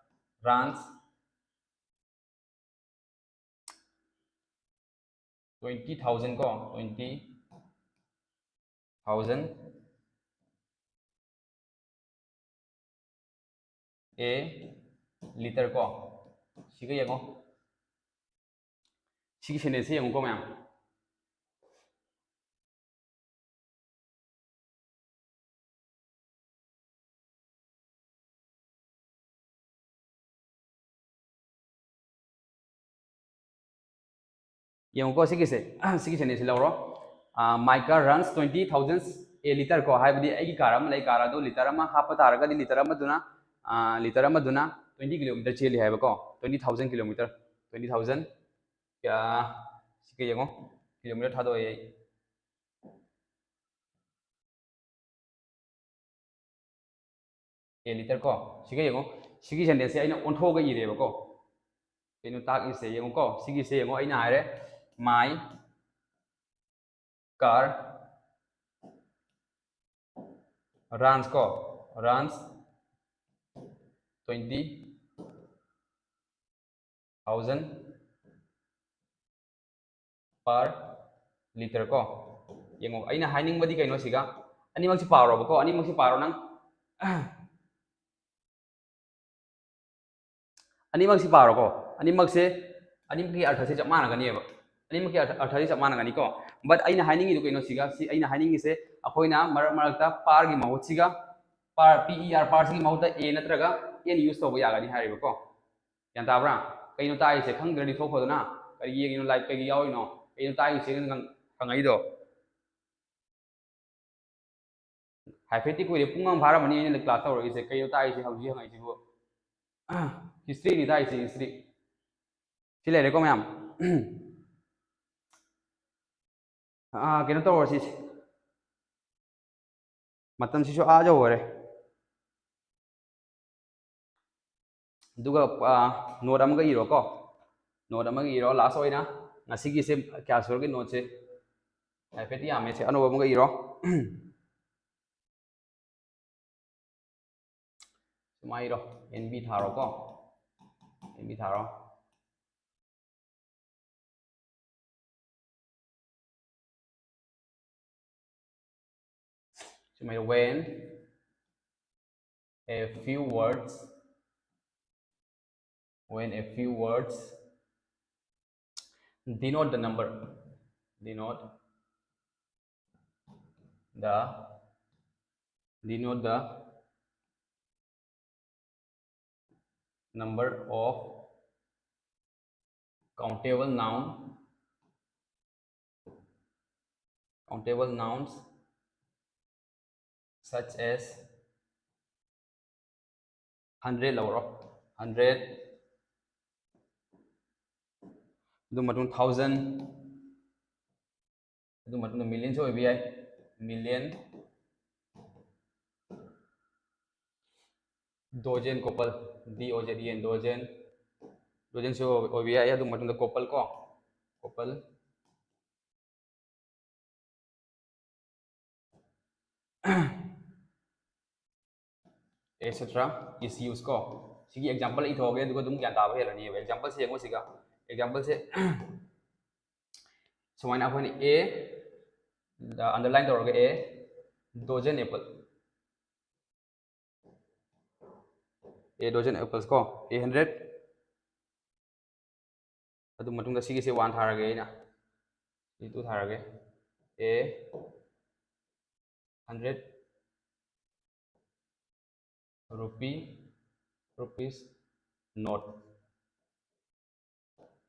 runs twenty thousand ꯀꯣ, twenty thousand a liter ꯀꯣ꯫ ꯁꯤꯒ ꯌꯦꯡꯉꯣ, ꯁꯤꯒꯤ sentence ꯁꯦ ꯌꯦꯡꯉꯨꯀꯣ ꯃꯌꯥꯝ꯫ ꯌꯦꯡꯉꯨꯀꯣ, ꯁꯤꯒꯤꯁꯦ, ꯁꯤꯒꯤ sentence ꯁꯤ ꯂꯧꯔꯣ꯫ My car runs twenty thousand a liter ꯀꯣ, ꯍꯥꯏꯕꯗꯤ ꯑꯩꯒꯤ car ꯑꯃ ꯂꯩ, car ꯑꯗꯨ liter ꯑꯃ ꯍꯥꯞꯄ ꯇꯥꯔꯒꯗꯤ liter ꯑꯃꯗꯨꯅ, liter ꯑꯃꯗꯨꯅ twenty kilometer ꯆꯦꯜꯂꯤ ꯍꯥꯏꯕꯀꯣ, twenty thousand kilometer, twenty thousand꯫ ꯁꯤꯒ ꯌꯦꯡꯉꯣ, kilometer ꯊꯥꯗꯣꯛꯑꯦ ꯑꯩ꯫ A liter ꯀꯣ꯫ ꯁꯤꯒ ꯌꯦꯡꯉꯣ, ꯁꯤꯒꯤ sentence ꯁꯦ ꯑꯩꯅ ꯑꯣꯟꯊꯣꯛꯑꯒ ꯏꯔꯦꯕꯀꯣ꯫ ꯀꯩꯅꯣ ꯇꯥꯛꯏꯁꯦ ꯌꯦꯡꯉꯨꯀꯣ, ꯁꯤꯒꯤꯁꯦ ꯌꯦꯡꯉꯣ, ꯑꯩꯅ ꯍꯥꯏꯔꯦ, my car runs ꯀꯣ, runs twenty thousand per liter ꯀꯣ꯫ ꯌꯦꯡꯉꯣ, ꯑꯩꯅ ꯍꯥꯏꯅꯤꯡꯕꯗꯤ ꯀꯩꯅꯣ ꯁꯤꯒ, ꯑꯅꯤꯃꯛꯁꯤ ꯄꯥꯔꯣꯕꯀꯣ, ꯑꯅꯤꯃꯛꯁꯤ ꯄꯥꯔꯣ ꯅꯪ꯫ ꯑꯅꯤꯃꯛꯁꯤ ꯄꯥꯔꯣꯀꯣ꯫ ꯑꯅꯤꯃꯛꯁꯦ, ꯑꯅꯤꯃꯛꯀꯤ ꯑꯔꯊꯁꯦ ꯆꯞ ꯃꯥꯟꯅꯒꯅꯦꯕ꯫ ꯑꯅꯤꯃꯛꯀꯤ ꯑꯔꯊ, ꯑꯔꯊꯁꯦ ꯆꯞ ꯃꯥꯟꯅꯒꯅꯤꯀꯣ꯫ But ꯑꯩꯅ ꯍꯥꯏꯅꯤꯡꯉꯤꯗꯨ ꯀꯩꯅꯣ ꯁꯤꯒ, ꯁꯤ ꯑꯩꯅ ꯍꯥꯏꯅꯤꯡꯉꯤꯁꯦ, ꯑꯩꯈꯣꯏꯅ ꯃꯔꯛ ꯃꯔꯛꯇ per ꯒꯤ ꯃꯍꯨꯠꯁꯤꯒ, per, P E R, per ꯁꯤꯒꯤ ꯃꯍꯨꯠꯇ a ꯅꯠꯇ꯭ꯔꯒ n use ꯇꯧꯕ ꯌꯥꯒꯅꯤ ꯍꯥꯏꯔꯤꯕꯀꯣ꯫ ꯒ꯭ꯌꯥꯟ ꯇꯥꯕ꯭ꯔꯥ? ꯀꯩꯅꯣ ꯇꯥꯛꯏꯁꯦ? ꯈꯪꯗ꯭ꯔꯗꯤ ꯊꯣꯛꯈꯣꯗꯅ꯫ ꯀꯔꯤ ꯌꯦꯡꯉꯤꯅꯣ? Live ꯀꯩꯒꯤ ꯌꯥꯎꯔꯤꯅꯣ? ꯀꯩꯅꯣ ꯇꯥꯛꯏꯁꯦ ꯅꯪ ꯍꯪꯉꯛꯏꯗꯣ? ꯍꯥꯏꯐꯦꯠꯇꯤ ꯀꯨꯏꯔꯦ, ꯄꯨꯡ ꯑꯃ ꯐꯥꯔꯝꯃꯅꯤ ꯑꯩꯅ class ꯇꯧꯔꯛꯏꯁꯦ꯫ ꯀꯩꯅꯣ ꯇꯥꯛꯏꯁꯦ ꯍꯧꯖꯤꯛ ꯍꯪꯉꯛꯏꯁꯤꯕꯨ? History ꯅꯤ ꯇꯥꯛꯏꯁꯦ, history꯫ ꯁꯤ ꯂꯩꯔꯦꯀꯣ ꯃꯌꯥꯝ꯫ ꯑꯥ, ꯀꯩꯅꯣ ꯇꯧꯔꯁꯤ꯫ ꯃꯇꯝꯁꯤꯁꯨ ꯑꯥ ꯌꯧꯈꯔꯦ꯫ ꯑꯗꯨꯒ ꯅꯣꯠ ꯑꯃꯒ ꯏꯔꯣꯀꯣ꯫ ꯅꯣꯠ ꯑꯃꯒ ꯏꯔꯣ꯫ ꯂꯥꯁ ꯑꯣꯏꯅ ꯉꯁꯤꯒꯤꯁꯦ ꯀꯌꯥ ꯁꯨꯔꯒꯦ ꯅꯣꯠꯁꯦ? ꯍꯥꯏꯐꯦꯠ ꯌꯥꯝꯃꯦ꯫ ꯁꯦ, ꯑꯅꯧꯕ ꯑꯃꯒ ꯏꯔꯣ꯫ ꯁꯨꯃꯥꯏꯅ ꯏꯔꯣ꯫ ꯑꯦꯟ ꯕꯤ ꯊꯥꯔꯣꯀꯣ꯫ ꯑꯦꯟ ꯕꯤ ꯊꯥꯔꯣ꯫ ꯁꯨꯃꯥꯏꯅ, when a few words, when a few words denote the number, denote the, denote the number of countable noun, countable nouns such as hundred ꯂꯧꯔꯣ꯫ Hundred, ꯑꯗꯨ ꯃꯇꯨꯡ thousand, ꯑꯗꯨ ꯃꯇꯨꯡꯗ million ꯁꯨ ꯑꯣꯏꯕ ꯌꯥꯏ꯫ Million, dozen, couple, D O Z E N, dozen, dozen ꯁꯨ ꯑꯣꯏꯕ ꯌꯥꯏ꯫ ꯑꯗꯨ ꯃꯇꯨꯡꯗ couple ꯀꯣ, couple, et cetera is used ꯀꯣ꯫ ꯁꯤꯒꯤ example ꯏꯊꯣꯛꯑꯒꯦ, ꯑꯗꯨꯒ ꯑꯗꯨꯝ ꯒ꯭ꯌꯥꯟ ꯇꯥꯕ ꯍꯦꯜꯂꯅꯤꯕ꯫ Example ꯁꯦ ꯌꯦꯡꯉꯣ ꯁꯤꯒ꯫ Example ꯁꯦ ꯁꯨꯃꯥꯏꯅ ꯑꯩꯈꯣꯏꯅ A ꯗ underline ꯇꯧꯔꯒ A dozen apple, A dozen apples ꯀꯣ, A hundred꯫ ꯑꯗꯨ ꯃꯇꯨꯡꯗ ꯁꯤꯒꯤꯁꯦ one ꯊꯥꯔꯒꯦ ꯑꯩꯅ, ꯁꯤ two ꯊꯥꯔꯒꯦ꯫ A hundred rupee, rupees note꯫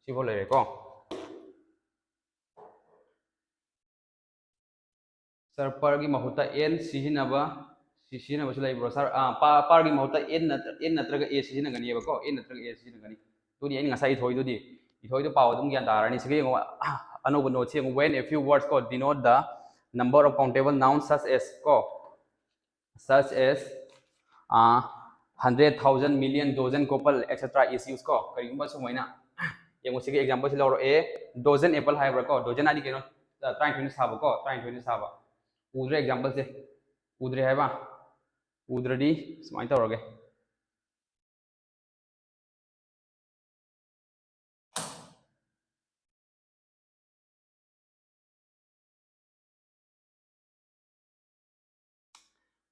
ꯁꯤꯐꯥꯎ ꯂꯩꯔꯦꯀꯣ꯫ Sir, per ꯒꯤ ꯃꯍꯨꯠꯇ N ꯁꯤꯖꯤꯟꯅꯕ, ꯁꯤ ꯁꯤꯖꯤꯟꯅꯕꯁꯨ ꯂꯩꯕ꯭ꯔꯣ? Sir, ꯑꯥ, per, per ꯒꯤ ꯃꯍꯨꯠꯇ N ꯅꯠꯇ꯭ꯔ-, N ꯅꯠꯇ꯭ꯔꯒ A ꯁꯤꯖꯤꯟꯅꯒꯅꯤꯕꯀꯣ, N ꯅꯠꯇ꯭ꯔꯒ A ꯁꯤꯖꯤꯟꯅꯒꯅꯤ꯫ ꯑꯗꯨꯗꯤ ꯑꯩꯅ ꯉꯁꯥꯏ ꯏꯊꯣꯏꯗꯨꯗꯤ, ꯏꯊꯣꯏꯗꯨ ꯄꯥꯎ ꯑꯗꯨꯝ ꯒ꯭ꯌꯥꯟ ꯇꯥꯔꯅꯤ꯫ ꯁꯤꯒ ꯌꯦꯡꯉꯣ, ꯑꯅꯧꯕ note ꯁꯦ ꯌꯦꯡꯉꯣ, when a few words ꯀꯣ denote the number of countable nouns such as ꯀꯣ, such as uh, hundred thousand million dozen couple et cetera is used ꯀꯣ꯫ ꯀꯔꯤꯒꯨꯝꯕ ꯁꯨꯃꯥꯏꯅ ꯌꯦꯡꯉꯣ, ꯁꯤꯒꯤ example ꯁꯤ ꯂꯧꯔꯣ꯫ A dozen apple ꯍꯥꯏꯕ꯭ꯔꯥ ꯀꯣ? Dozen ꯍꯥꯏꯗꯤ ꯀꯩꯅꯣ? ꯇꯔꯥꯅꯤꯊꯣꯏꯅ ꯁꯥꯕ ꯀꯣ, ꯇꯔꯥꯅꯤꯊꯣꯏꯅ ꯁꯥꯕ꯫ ꯎꯗ꯭ꯔꯦ example ꯁꯦ? ꯎꯗ꯭ꯔꯦ ꯍꯥꯏꯕ? ꯎꯗ꯭ꯔꯗꯤ ꯁꯨꯃꯥꯏꯅ ꯇꯧꯔꯒꯦ꯫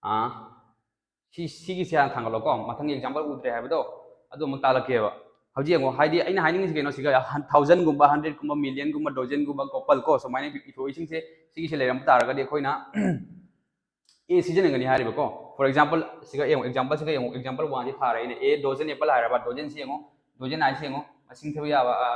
ꯑꯥ ꯁꯤ ꯁꯤꯒꯤꯁꯦ ꯍꯥꯟꯅ ꯊꯥꯡꯒꯠꯂꯣꯀꯣ꯫ ꯃꯊꯪꯒꯤ example ꯎꯗ꯭ꯔꯦ ꯍꯥꯏꯕꯗꯣ ꯑꯗꯨ ꯑꯃꯨꯛ ꯇꯥꯛꯂꯛꯀꯦꯕ꯫ ꯍꯧꯖꯤꯛ ꯌꯦꯡꯉꯣ, ꯍꯥꯏꯗꯤ ꯑꯩꯅ ꯍꯥꯏꯅꯤꯡꯉꯤꯁꯤ ꯀꯩꯅꯣ? ꯁꯤꯒ ꯊꯥꯎꯖꯟꯒꯨꯝꯕ, ꯍꯟꯗ꯭ꯔꯦꯗꯀꯨꯝꯕ, ꯃꯤꯂꯤꯌꯟꯒꯨꯝꯕ, ꯗꯣꯖꯟꯒꯨꯝꯕ, ꯀꯣꯄꯜ ꯀꯣ, ꯁꯨꯃꯥꯏꯅ ꯏꯊꯣꯛꯏꯁꯤꯡꯁꯦ, ꯁꯤꯒꯤꯁꯦ ꯂꯩꯔꯝꯕ ꯇꯥꯔꯒꯗꯤ ꯑꯩꯈꯣꯏꯅ A ꯁꯤꯖꯤꯟꯅꯒꯅꯤ ꯍꯥꯏꯔꯤꯕꯀꯣ꯫ For example ꯁꯤꯒ ꯌꯦꯡꯉꯣ, example ꯁꯤꯒ ꯌꯦꯡꯉꯣ, example one ꯁꯤ ꯊꯥꯔꯦ ꯑꯩꯅ꯫ A dozen apple ꯍꯥꯏꯔꯕ, dozen ꯁꯤ ꯌꯦꯡꯉꯣ, dozen ꯍꯥꯏꯁꯤ ꯌꯦꯡꯉꯣ, ꯃꯁꯤꯡ ꯊꯤꯕ ꯌꯥꯕ, ꯑ,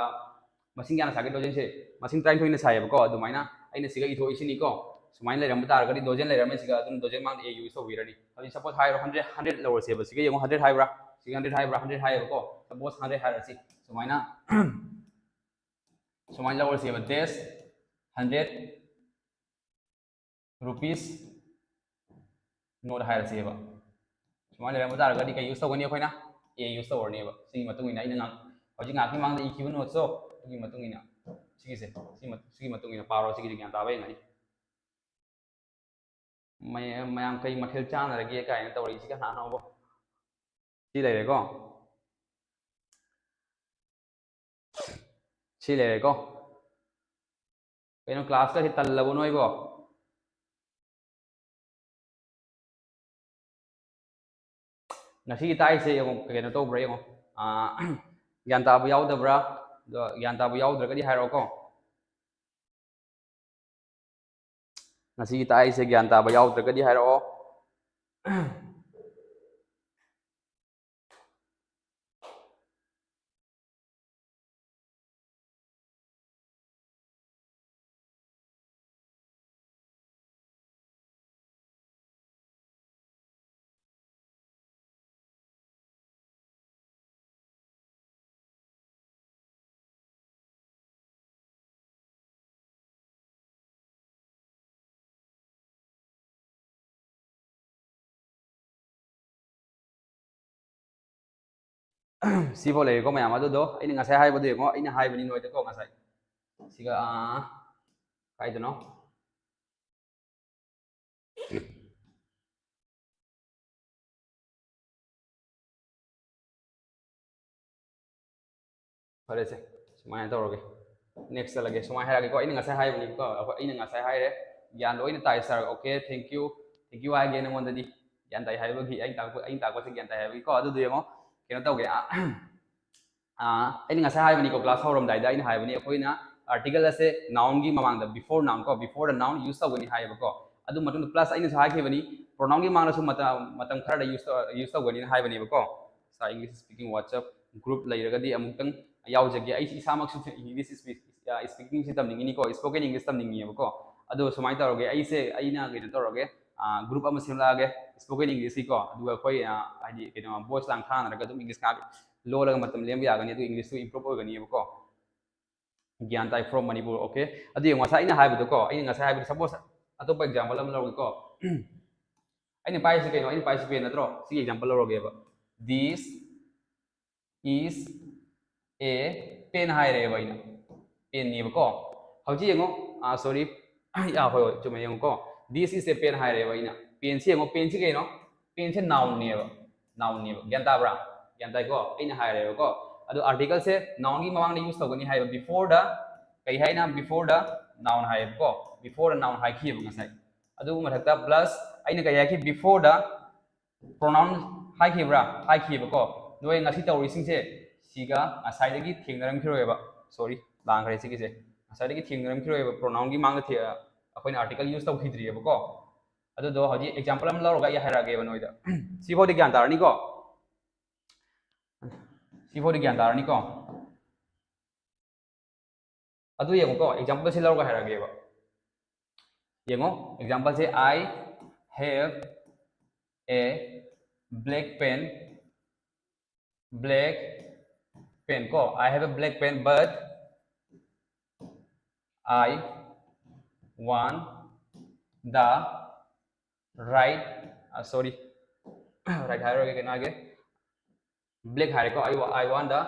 ꯃꯁꯤꯡ ꯀꯌꯥꯅ ꯁꯥꯒꯦ? Dozen ꯁꯦ ꯃꯁꯤꯡ ꯇꯔꯥꯅꯤꯊꯣꯏꯅ ꯁꯥꯏꯌꯦꯕꯀꯣ꯫ ꯑꯗꯨꯃꯥꯏꯅ ꯑꯩꯅ ꯁꯤꯒ ꯏꯊꯣꯛꯏꯁꯤꯅꯤꯀꯣ꯫ ꯁꯨꯃꯥꯏꯅ ꯂꯩꯔꯝꯕ ꯇꯥꯔꯒꯗꯤ dozen ꯂꯩꯔꯝꯃꯦ, ꯁꯤꯒ ꯑꯗꯨꯝ dozen ꯃꯥꯡꯗ A use ꯇꯧꯕꯤꯔꯅꯤ꯫ ꯍꯧꯖꯤꯛ suppose ꯍꯥꯏꯔꯣ, hundred, hundred ꯂꯧꯔꯁꯦꯕ꯫ ꯁꯤꯒ ꯌꯦꯡꯉꯣ, hundred ꯍꯥꯏꯕ꯭ꯔꯥ? ꯁꯤꯒ hundred ꯍꯥꯏꯕ꯭ꯔꯥ? Hundred ꯍꯥꯏꯌꯦꯕꯀꯣ꯫ Suppose hundred ꯍꯥꯏꯔꯁꯤ꯫ ꯁꯨꯃꯥꯏꯅ ꯁꯨꯃꯥꯏꯅ ꯂꯧꯔꯁꯦꯕ꯫ Dash hundred rupees note ꯍꯥꯏꯔꯁꯦꯕ꯫ ꯁꯨꯃꯥꯏꯅ ꯂꯩꯔꯝꯕ ꯇꯥꯔꯒꯗꯤ ꯀꯩ use ꯇꯧꯒꯅꯤ ꯑꯩꯈꯣꯏꯅ? A use ꯇꯧꯔꯅꯦꯕ꯫ ꯁꯤꯒꯤ ꯃꯇꯨꯡ ꯏꯟꯅ ꯑꯩꯅ ꯉꯥꯡ-, ꯍꯧꯖꯤꯛ ꯉꯥꯏꯍꯥꯛꯀꯤ ꯃꯃꯥꯡꯗ ꯏꯈꯤꯕ note ꯇꯣ, ꯑꯗꯨꯒꯤ ꯃꯇꯨꯡ ꯏꯟꯅ ꯁꯤꯒꯤꯁꯦ, ꯁꯤ ꯃ-, ꯁꯤꯒꯤ ꯃꯇꯨꯡ ꯏꯟꯅ ꯄꯥꯔꯣ꯫ ꯁꯤꯒꯤꯗꯤ ꯒ꯭ꯌꯥꯟ ꯇꯥꯕ ꯌꯦꯡꯒꯅꯤ꯫ ꯃꯌꯥꯝ, ꯃꯌꯥꯝ ꯀꯩ ꯃꯊꯦꯜ ꯆꯥꯟꯅꯔꯒꯦ ꯀꯥꯏꯅ ꯇꯧꯔꯛꯏꯁꯤ ꯀꯅꯥꯅꯣꯕ? ꯁꯤ ꯂꯩꯔꯦꯀꯣ꯫ ꯁꯤ ꯂꯩꯔꯦꯀꯣ꯫ ꯀꯩꯅꯣ, class ꯀꯁꯦ ꯇꯜꯂꯕꯣ ꯅꯣꯏꯕꯣ? ꯉꯁꯤꯒꯤ ꯇꯥꯛꯏꯁꯦ ꯌꯦꯡꯉꯣ, ꯀꯩꯅꯣ ꯇꯧꯕ꯭ꯔꯥ ꯌꯦꯡꯉꯣ꯫ ꯑꯥ, ꯒ꯭ꯌꯥꯟ ꯇꯥꯕ ꯌꯥꯎꯗꯕ꯭ꯔꯥ? ꯑꯗꯣ ꯒ꯭ꯌꯥꯟ ꯇꯥꯕ ꯌꯥꯎꯗ꯭ꯔꯒꯗꯤ ꯍꯥꯏꯔꯛꯑꯣꯀꯣ꯫ ꯉꯁꯤꯒꯤ ꯇꯥꯛꯏꯁꯦ ꯒ꯭ꯌꯥꯟ ꯇꯥꯕ ꯌꯥꯎꯗ꯭ꯔꯒꯗꯤ ꯍꯥꯏꯔꯛꯑꯣ꯫ ꯁꯤꯐꯥꯎ ꯂꯩꯔꯦꯀꯣ ꯃꯌꯥꯝ꯫ ꯑꯗꯨꯗꯣ ꯑꯩꯅ ꯉꯁꯥꯏ ꯍꯥꯏꯕꯗꯣ ꯌꯦꯡꯉꯣ, ꯑꯩꯅ ꯍꯥꯏꯕꯅꯤ ꯅꯣꯏꯗꯀꯣ ꯉꯁꯥꯏ꯫ ꯁꯤꯒ, ꯑꯥ, ꯀꯥꯏꯗꯅꯣ? ꯐꯔꯦꯁꯦ, ꯁꯨꯃꯥꯏꯅ ꯇꯧꯔꯒꯦ꯫ Next ꯆꯠꯂꯒꯦ꯫ ꯁꯨꯃꯥꯏꯅ ꯍꯥꯏꯔꯛꯑꯒꯦꯀꯣ꯫ ꯑꯩꯅ ꯉꯁꯥꯏ ꯍꯥꯏꯕꯅꯤꯀꯣ, ꯑꯩꯈꯣꯏ, ꯑꯩꯅ ꯉꯁꯥꯏ ꯍꯥꯏꯔꯦ, ꯒ꯭ꯌꯥꯟ ꯂꯣꯏꯅ ꯇꯥꯏ sir, okay, thank you, thank you ꯍꯥꯏꯒꯦ ꯅꯉꯣꯟꯗꯗꯤ꯫ ꯒ꯭ꯌꯥꯟ ꯇꯥꯏ ꯍꯥꯏꯕꯒꯤ, ꯑꯩꯅ ꯇꯥꯛꯄ, ꯑꯩꯅ ꯇꯥꯛꯄꯁꯦ ꯒ꯭ꯌꯥꯟ ꯇꯥꯏ ꯍꯥꯏꯕꯒꯤꯀꯣ꯫ ꯑꯗꯨꯗꯣ ꯌꯦꯡꯉꯣ, ꯀꯩꯅꯣ ꯇꯧꯒꯦ꯫ ꯑꯥ, ꯑꯩꯅ ꯉꯁꯥꯏ ꯍꯥꯏꯕꯅꯤꯀꯣ, class ꯍꯧꯔꯝꯗꯥꯏꯗ ꯑꯩꯅ ꯍꯥꯏꯕꯅꯤ, ꯑꯩꯈꯣꯏꯅ article ꯑꯁꯦ noun ꯒꯤ ꯃꯃꯥꯡꯗ, before noun ꯀꯣ, before the noun use ꯇꯧꯒꯅꯤ ꯍꯥꯏꯌꯦꯕꯀꯣ꯫ ꯑꯗꯨ ꯃꯇꯨꯡꯗ plus ꯑꯩꯅꯁꯨ ꯍꯥꯏꯈꯤꯕꯅꯤ, pronoun ꯒꯤ ꯃꯃꯥꯡꯗꯁꯨ ꯃꯇꯝ, ꯃꯇꯝ ꯈꯔꯗ use ꯇꯧ-, use ꯇꯧꯒꯅꯤꯅ ꯍꯥꯏꯕꯅꯦꯕꯀꯣ꯫ Sir, English speaking WhatsApp group ꯂꯩꯔꯒꯗꯤ ꯑꯃꯨꯛꯇꯪ ꯌꯥꯎꯖꯒꯦ꯫ ꯑꯩ ꯏꯁꯥꯃꯛꯁꯨ English speak-, ꯑ, speaking ꯁꯤ ꯇꯝꯅꯤꯡꯉꯤꯅꯤꯀꯣ, spoken English ꯇꯝꯅꯤꯡꯉꯤꯑꯕꯀꯣ꯫ ꯑꯗꯣ ꯁꯨꯃꯥꯏꯅ ꯇꯧꯔꯒꯦ, ꯑꯩꯁꯦ, ꯑꯩꯅ ꯀꯩꯅꯣ ꯇꯧꯔꯒꯦ, ꯑ, group ꯑꯃ ꯁꯦꯝꯂꯛꯑꯒꯦ, spoken English ꯀꯤꯀꯣ꯫ ꯑꯗꯨꯒ ꯑꯩꯈꯣꯏ, ꯑ, ꯍꯥꯏꯗꯤ ꯀꯩꯅꯣ, voice ꯂꯥꯡ ꯊꯥꯅꯔꯒ ꯑꯗꯨꯝ English ꯉꯥꯏꯍꯥꯛ ꯂꯣꯜꯂꯒ ꯃꯇꯝ ꯂꯦꯟꯕ ꯌꯥꯒꯅꯤ, ꯑꯗꯨ English ꯇꯨ improve ꯑꯣꯏꯒꯅꯤꯕꯀꯣ꯫ ꯒ꯭ꯌꯥꯟ ꯇꯥꯏ from ꯃꯅꯤꯄꯨꯔ, okay꯫ ꯑꯗꯨ ꯌꯦꯡꯉꯣ, ꯉꯁꯥꯏ ꯑꯩꯅ ꯍꯥꯏꯕꯗꯣꯀꯣ, ꯑꯩꯅ ꯉꯁꯥꯏ ꯍꯥꯏꯕꯗꯣ, suppose ꯑꯇꯣꯞꯄ example ꯑꯃ ꯂꯧꯔꯒꯦꯀꯣ꯫ ꯑꯩꯅ ꯄꯥꯏꯔꯤꯁꯤ ꯀꯩꯅꯣ? ꯑꯩꯅ ꯄꯥꯏꯔꯤꯁꯤ pen ꯅꯠꯇ꯭ꯔꯣ? ꯁꯤꯒꯤ example ꯂꯧꯔꯒꯦꯕ꯫ This is a pen ꯍꯥꯏꯔꯦꯕ ꯑꯩꯅ, pen ꯅꯦꯕꯀꯣ꯫ ꯍꯧꯖꯤꯛ ꯌꯦꯡꯉꯣ, ꯑꯥ, sorry, ꯑꯥ, ꯍꯣꯏ, ꯍꯣꯏ, ꯆꯨꯝꯃꯦ, ꯌꯦꯡꯉꯨꯀꯣ꯫ This is a pen ꯍꯥꯏꯔꯦꯕ ꯑꯩꯅ꯫ Pen ꯁꯤ ꯌꯦꯡꯉꯣ, pen ꯁꯤ ꯀꯩꯅꯣ? Pen ꯁꯦ noun ꯅꯦꯕ, noun ꯅꯦꯕ꯫ ꯒ꯭ꯌꯥꯟ ꯇꯥꯕ꯭ꯔꯥ? ꯒ꯭ꯌꯥꯟ ꯇꯥꯏꯀꯣ? ꯑꯩꯅ ꯍꯥꯏꯔꯦꯕꯀꯣ꯫ ꯑꯗꯣ article ꯁꯦ noun ꯒꯤ ꯃꯃꯥꯡꯗ use ꯇꯧꯒꯅꯤ ꯍꯥꯏꯕ, before the, ꯀꯩ ꯍꯥꯏꯅ? Before the noun ꯍꯥꯏꯌꯦꯕꯀꯣ, before the noun ꯍꯥꯏꯈꯤꯑꯕ ꯉꯁꯥꯏ꯫ ꯑꯗꯨ ꯃꯊꯛꯇ plus ꯑꯩꯅ ꯀꯩ ꯍꯥꯏꯈꯤ? Before the pronoun ꯍꯥꯏꯈꯤꯕ꯭ꯔꯥ? ꯍꯥꯏꯈꯤꯕꯀꯣ꯫ ꯅꯣꯏ ꯉꯁꯤ ꯇꯧꯔꯤꯁꯤꯡꯁꯦ ꯁꯤꯒ ꯉꯁꯥꯏꯗꯒꯤ ꯊꯦꯡꯅꯔꯝꯈꯤꯔꯣꯏꯕ꯫ Sorry, ꯂꯥꯟꯈ꯭ꯔꯦ ꯁꯤꯒꯤꯁꯦ꯫ ꯉꯁꯥꯏꯗꯒꯤ ꯊꯦꯡꯅꯔꯝꯈꯤꯔꯣꯏꯕ, pronoun ꯒꯤ ꯃꯥꯡꯗ ꯊꯦ-, ꯑꯩꯈꯣꯏꯅ article use ꯇꯧꯈꯤꯗ꯭ꯔꯤꯑꯕꯀꯣ꯫ ꯑꯗꯨꯗꯣ ꯍꯧꯖꯤꯛ example ꯑꯃ ꯂꯧꯔꯒ ꯑꯩ ꯍꯥꯏꯔꯛꯑꯒꯦꯕ ꯅꯣꯏꯗ꯫ ꯁꯤꯐꯥꯎꯗꯤ ꯒ꯭ꯌꯥꯟ ꯇꯥꯔꯅꯤꯀꯣ? ꯁꯤꯐꯥꯎꯗꯤ ꯒ꯭ꯌꯥꯟ ꯇꯥꯔꯅꯤꯀꯣ? ꯑꯗꯨ ꯌꯦꯡꯉꯨꯀꯣ, example ꯁꯤ ꯂꯧꯔꯒ ꯍꯥꯏꯔꯛꯑꯒꯦꯕ꯫ ꯌꯦꯡꯉꯣ, example say, "I have a black pen", black pen ꯀꯣ, "I have a black pen, but I want the right", ꯑ, sorry, right ꯍꯥꯏꯔꯔꯣꯏꯒꯦ, ꯀꯩꯅꯣ ꯍꯥꯏꯒꯦ, black ꯍꯥꯏꯔꯦꯀꯣ꯫ I, I want the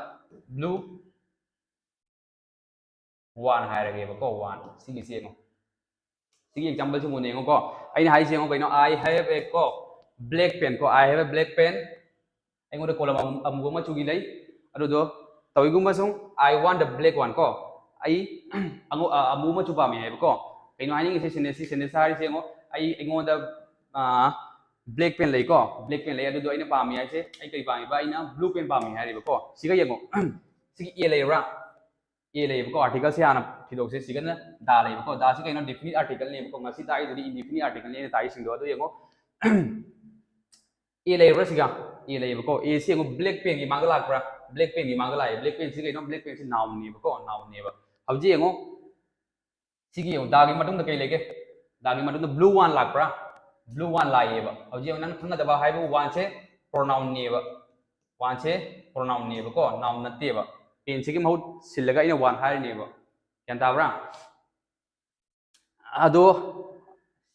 blue one ꯍꯥꯏꯔꯒꯦꯕꯀꯣ꯫ One, ꯁꯤꯒꯤꯁꯤ ꯌꯦꯡꯉꯣ꯫ ꯁꯤꯒꯤ example ꯁꯤ ꯃꯨꯟꯅ ꯌꯦꯡꯉꯣꯀꯣ꯫ ꯑꯩꯅ ꯍꯥꯏꯁꯦ ꯌꯦꯡꯉꯣ ꯀꯩꯅꯣ, I have a ꯀꯣ, black pen ꯀꯣ, I have a black pen꯫ ꯑꯩꯉꯣꯟꯗ ꯀꯣꯂꯝ ꯑꯃꯨꯕ ꯃꯆꯨꯒꯤ ꯂꯩ꯫ ꯑꯗꯨꯗꯣ ꯇꯧꯏꯒꯨꯝꯕ ꯁꯨꯝ, I want the black one ꯀꯣ, ꯑꯩ ꯑꯉꯧ-, ꯑ, ꯑꯃꯨꯕ ꯃꯆꯨ ꯄꯥꯝꯃꯤ ꯍꯥꯏꯕꯀꯣ꯫ ꯀꯩꯅꯣ ꯍꯥꯏꯅꯤꯡꯉꯤꯁꯦ sentence ꯁꯤ, sentence ꯍꯥꯏꯔꯤꯁꯦ ꯌꯦꯡꯉꯣ, ꯑꯩ, ꯑꯩꯉꯣꯟꯗ, ꯑ, black pen ꯂꯩꯀꯣ, black pen ꯂꯩ꯫ ꯑꯗꯨꯗꯣ ꯑꯩꯅ ꯄꯥꯝꯃꯤ ꯍꯥꯏꯁꯦ, ꯑꯩ ꯀꯩ ꯄꯥꯝꯃꯤꯕ? ꯑꯩꯅ blue pen ꯄꯥꯝꯃꯤ ꯍꯥꯏꯔꯤꯕꯀꯣ꯫ ꯁꯤꯒ ꯌꯦꯡꯉꯣ꯫ ꯁꯤꯒꯤ A ꯂꯩꯔꯕ꯭ꯔꯥ? A ꯂꯩꯌꯦꯕꯀꯣ, article ꯁꯦ ꯍꯥꯟꯅ ꯊꯤꯗꯣꯛꯁꯦ꯫ ꯁꯤꯒꯅ the ꯂꯩꯌꯦꯕꯀꯣ꯫ The ꯁꯤ ꯀꯩꯅꯣ? Definite article ꯅꯦꯕꯀꯣ꯫ ꯉꯁꯤ ꯇꯥꯛꯏꯗꯨꯗꯤ indefinite article ꯅꯦ ꯑꯩꯅ ꯇꯥꯛꯏꯁꯤꯡꯗꯣ꯫ ꯑꯗꯨ ꯌꯦꯡꯉꯣ꯫ A ꯂꯩꯔꯕ꯭ꯔꯥ ꯁꯤꯒ? A ꯂꯩꯌꯦꯕꯀꯣ꯫ A ꯁꯤ ꯌꯦꯡꯉꯣ, black pen ꯒꯤ ꯃꯥꯡꯗ ꯂꯥꯛꯄ꯭ꯔꯥ? Black pen ꯒꯤ ꯃꯥꯡꯗ ꯂꯥꯛꯑꯦ꯫ Black pen ꯁꯤ ꯀꯩꯅꯣ? Black pen ꯁꯤ noun ꯅꯦꯕꯀꯣ, noun ꯅꯦꯕ꯫ ꯍꯧꯖꯤꯛ ꯌꯦꯡꯉꯣ, ꯁꯤꯒꯤ ꯌꯦꯡꯉꯣ, the ꯒꯤ ꯃꯇꯨꯡꯗ ꯀꯩ ꯂꯩꯒꯦ? The ꯒꯤ ꯃꯇꯨꯡꯗ blue one ꯂꯥꯛꯄ꯭ꯔꯥ? Blue one ꯂꯥꯛꯑꯦꯕ꯫ ꯍꯧꯖꯤꯛ ꯌꯦꯡꯉꯣ, ꯅꯪ ꯈꯪꯒꯗꯕ ꯍꯥꯏꯕꯨ one ꯁꯦ pronoun ꯅꯦꯕ꯫ One ꯁꯦ pronoun ꯅꯦꯕꯀꯣ, noun ꯅꯠꯇꯦꯕ꯫ Pen ꯁꯤꯒꯤ ꯃꯍꯨꯠ ꯁꯤꯜꯂꯒ ꯑꯩꯅ one ꯍꯥꯏꯔꯤꯅꯦꯕ꯫ ꯒ꯭ꯌꯥꯟ ꯇꯥꯕ꯭ꯔꯥ? ꯑꯗꯣ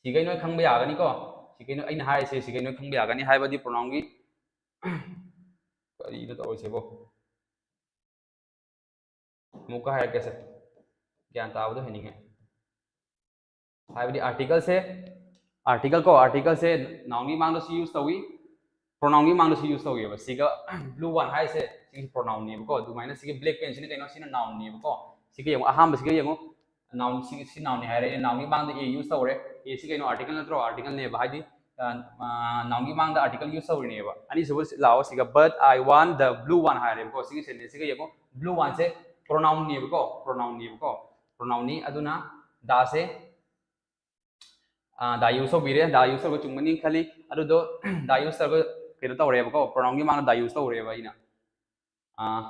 ꯁꯤꯈꯩ ꯅꯣꯏ ꯈꯪꯕ ꯌꯥꯒꯅꯤꯀꯣ꯫ ꯁꯤꯈꯩ ꯅꯣꯏ, ꯑꯩꯅ ꯍꯥꯏꯔꯤꯁꯦ ꯁꯤꯈꯩ ꯅꯣꯏ ꯈꯪꯕ ꯌꯥꯒꯅꯤ꯫ ꯍꯥꯏꯕꯗꯤ pronoun ꯒꯤ, ꯀꯔꯤꯅꯣ ꯇꯧꯔꯤꯁꯤꯕꯣ? ꯑꯃꯨꯛꯀ ꯍꯥꯏꯔꯛꯀꯦꯁꯦ, ꯒ꯭ꯌꯥꯟ ꯇꯥꯕꯗꯣ ꯍꯦꯟꯅꯤꯡꯉꯦ꯫ ꯍꯥꯏꯕꯗꯤ article ꯁꯦ, article ꯀꯣ, article ꯁꯦ noun ꯒꯤ ꯃꯥꯡꯗꯁꯨ use ꯇꯧꯏ, pronoun ꯒꯤ ꯃꯥꯡꯗꯁꯨ use ꯇꯧꯏꯕ꯫ ꯁꯤꯒ blue one ꯍꯥꯏꯔꯤꯁꯦ, ꯁꯤꯒꯤ pronoun ꯅꯦꯕꯀꯣ꯫ ꯑꯗꯨꯃꯥꯏꯅ ꯁꯤꯒꯤ black pen ꯁꯤꯅ ꯀꯩꯅꯣ? ꯁꯤꯅ noun ꯅꯦꯕꯀꯣ꯫ ꯁꯤꯒ ꯌꯦꯡꯉꯣ, ꯑꯍꯥꯟꯕꯁꯤꯒ ꯌꯦꯡꯉꯣ, noun, ꯁꯤ, ꯁꯤ noun ꯅꯦ ꯍꯥꯏꯔꯦ꯫ ꯑꯩꯅ noun ꯒꯤ ꯃꯥꯡꯗ A use ꯇꯧꯔꯦ꯫ A ꯁꯤ ꯀꯩꯅꯣ? Article ꯅꯠꯇ꯭ꯔꯣ? Article ꯅꯦꯕ꯫ ꯍꯥꯏꯗꯤ, ꯑ, ꯑ, noun ꯒꯤ ꯃꯥꯡꯗ article use ꯇꯧꯔꯤꯅꯦꯕ꯫ ꯑꯅꯤꯁꯨꯕ ꯂꯥꯛꯑꯣ, ꯁꯤꯒ but I want the blue one ꯍꯥꯏꯔꯦꯕꯀꯣ꯫ ꯁꯤꯒꯤ sentence ꯁꯤꯒ ꯌꯦꯡꯉꯣ, blue one ꯁꯦ pronoun ꯅꯦꯕꯀꯣ, pronoun ꯅꯦꯕꯀꯣ, pronoun ꯅꯤ꯫ ꯑꯗꯨꯅ the ꯁꯦ, ꯑ, the use ꯇꯧꯕꯤꯔꯦ꯫ The use ꯇꯧꯔꯒ ꯆꯨꯝꯒꯅꯤ ꯈꯜꯂꯤ꯫ ꯑꯗꯨꯗꯣ the use ꯇꯧꯔꯒ ꯀꯩꯅꯣ ꯇꯧꯔꯦꯕꯀꯣ, pronoun ꯒꯤ ꯃꯥꯡꯗ the use ꯇꯧꯔꯦꯕ ꯑꯩꯅ꯫ ꯑꯥ,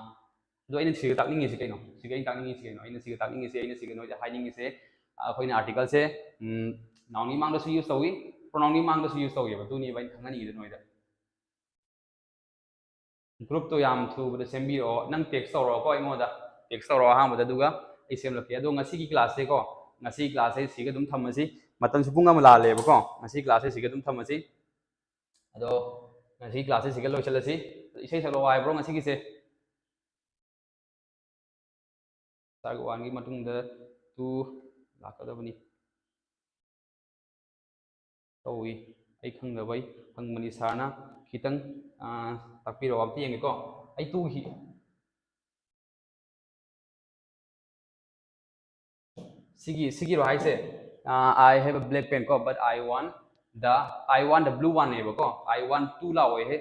ꯑꯗꯣ ꯑꯩꯅ ꯁꯤꯒ ꯇꯥꯛꯅꯤꯡꯉꯤꯁꯦ ꯀꯩꯅꯣ? ꯁꯤꯒ ꯑꯩꯅ ꯇꯥꯛꯅꯤꯡꯉꯤꯁꯦ ꯀꯩꯅꯣ? ꯑꯩꯅ ꯁꯤꯒ ꯇꯥꯛꯅꯤꯡꯉꯤꯁꯦ, ꯑꯩꯅ ꯁꯤꯒ ꯅꯣꯏꯗ ꯍꯥꯏꯅꯤꯡꯉꯤꯁꯦ, ꯑꯩꯈꯣꯏꯅ article ꯁꯦ, ꯎꯝ, noun ꯒꯤ ꯃꯥꯡꯗꯁꯨ use ꯇꯧꯏ, pronoun ꯒꯤ ꯃꯥꯡꯗꯁꯨ use ꯇꯧꯏꯕ꯫ ꯑꯗꯨꯅꯦꯕ ꯑꯩꯅ ꯈꯪꯍꯟꯅꯤꯡꯉꯤꯗꯣ ꯅꯣꯏꯗ꯫ Group ꯇꯣ ꯌꯥꯝ ꯊꯨꯕꯗ ꯁꯦꯝꯕꯤꯔꯛꯑꯣ꯫ ꯅꯪ text ꯇꯧꯔꯛꯑꯣꯀꯣ ꯑꯩꯉꯣꯟꯗ, text ꯇꯧꯔꯛꯑꯣ ꯑꯍꯥꯟꯕꯗ, ꯑꯗꯨꯒ ꯑꯩ ꯁꯦꯝꯂꯛꯀꯦ꯫ ꯑꯗꯣ ꯉꯁꯤꯒꯤ class ꯁꯦꯀꯣ, ꯉꯁꯤꯒꯤ class ꯁꯦ ꯁꯤꯒ ꯑꯗꯨꯝ ꯊꯝꯃꯁꯤ꯫ ꯃꯇꯝꯁꯨ ꯄꯨꯡ ꯑꯃ ꯂꯥꯜꯂꯦꯕꯀꯣ꯫ ꯉꯁꯤꯒꯤ class ꯁꯦ ꯁꯤꯒ ꯑꯗꯨꯝ ꯊꯝꯃꯁꯤ꯫ ꯑꯗꯣ ꯉꯁꯤ class ꯁꯦ ꯁꯤꯒ ꯂꯣꯏꯁꯤꯜꯂꯁꯤ꯫ ꯏꯁꯩ ꯁꯛꯂꯛꯑꯣ ꯍꯥꯏꯕ꯭ꯔꯣ ꯉꯁꯤꯒꯤꯁꯦ? Star one ꯒꯤ ꯃꯇꯨꯡꯗ two ꯂꯥꯛꯀꯗꯕꯅꯤ꯫ ꯇꯧꯏ꯫ ꯑꯩ ꯈꯪꯗꯕꯩ ꯍꯪꯕꯅꯤ꯫ Sir ꯅ ꯈꯤꯇꯪ, ꯑꯥ, ꯇꯥꯛꯄꯤꯔꯛꯑꯣ꯫ ꯑꯝꯇ ꯌꯦꯡꯒꯦꯀꯣ꯫ ꯑꯩ two ꯒꯤ, ꯁꯤꯒꯤ, ꯁꯤꯒꯤꯔꯣ ꯍꯥꯏꯁꯦ? ꯑꯥ, "I have a black pen" ꯀꯣ, but I want the, I want the blue one ꯅꯦꯕꯀꯣ꯫ I want two ꯂꯥꯛꯑꯣꯏꯍꯦ꯫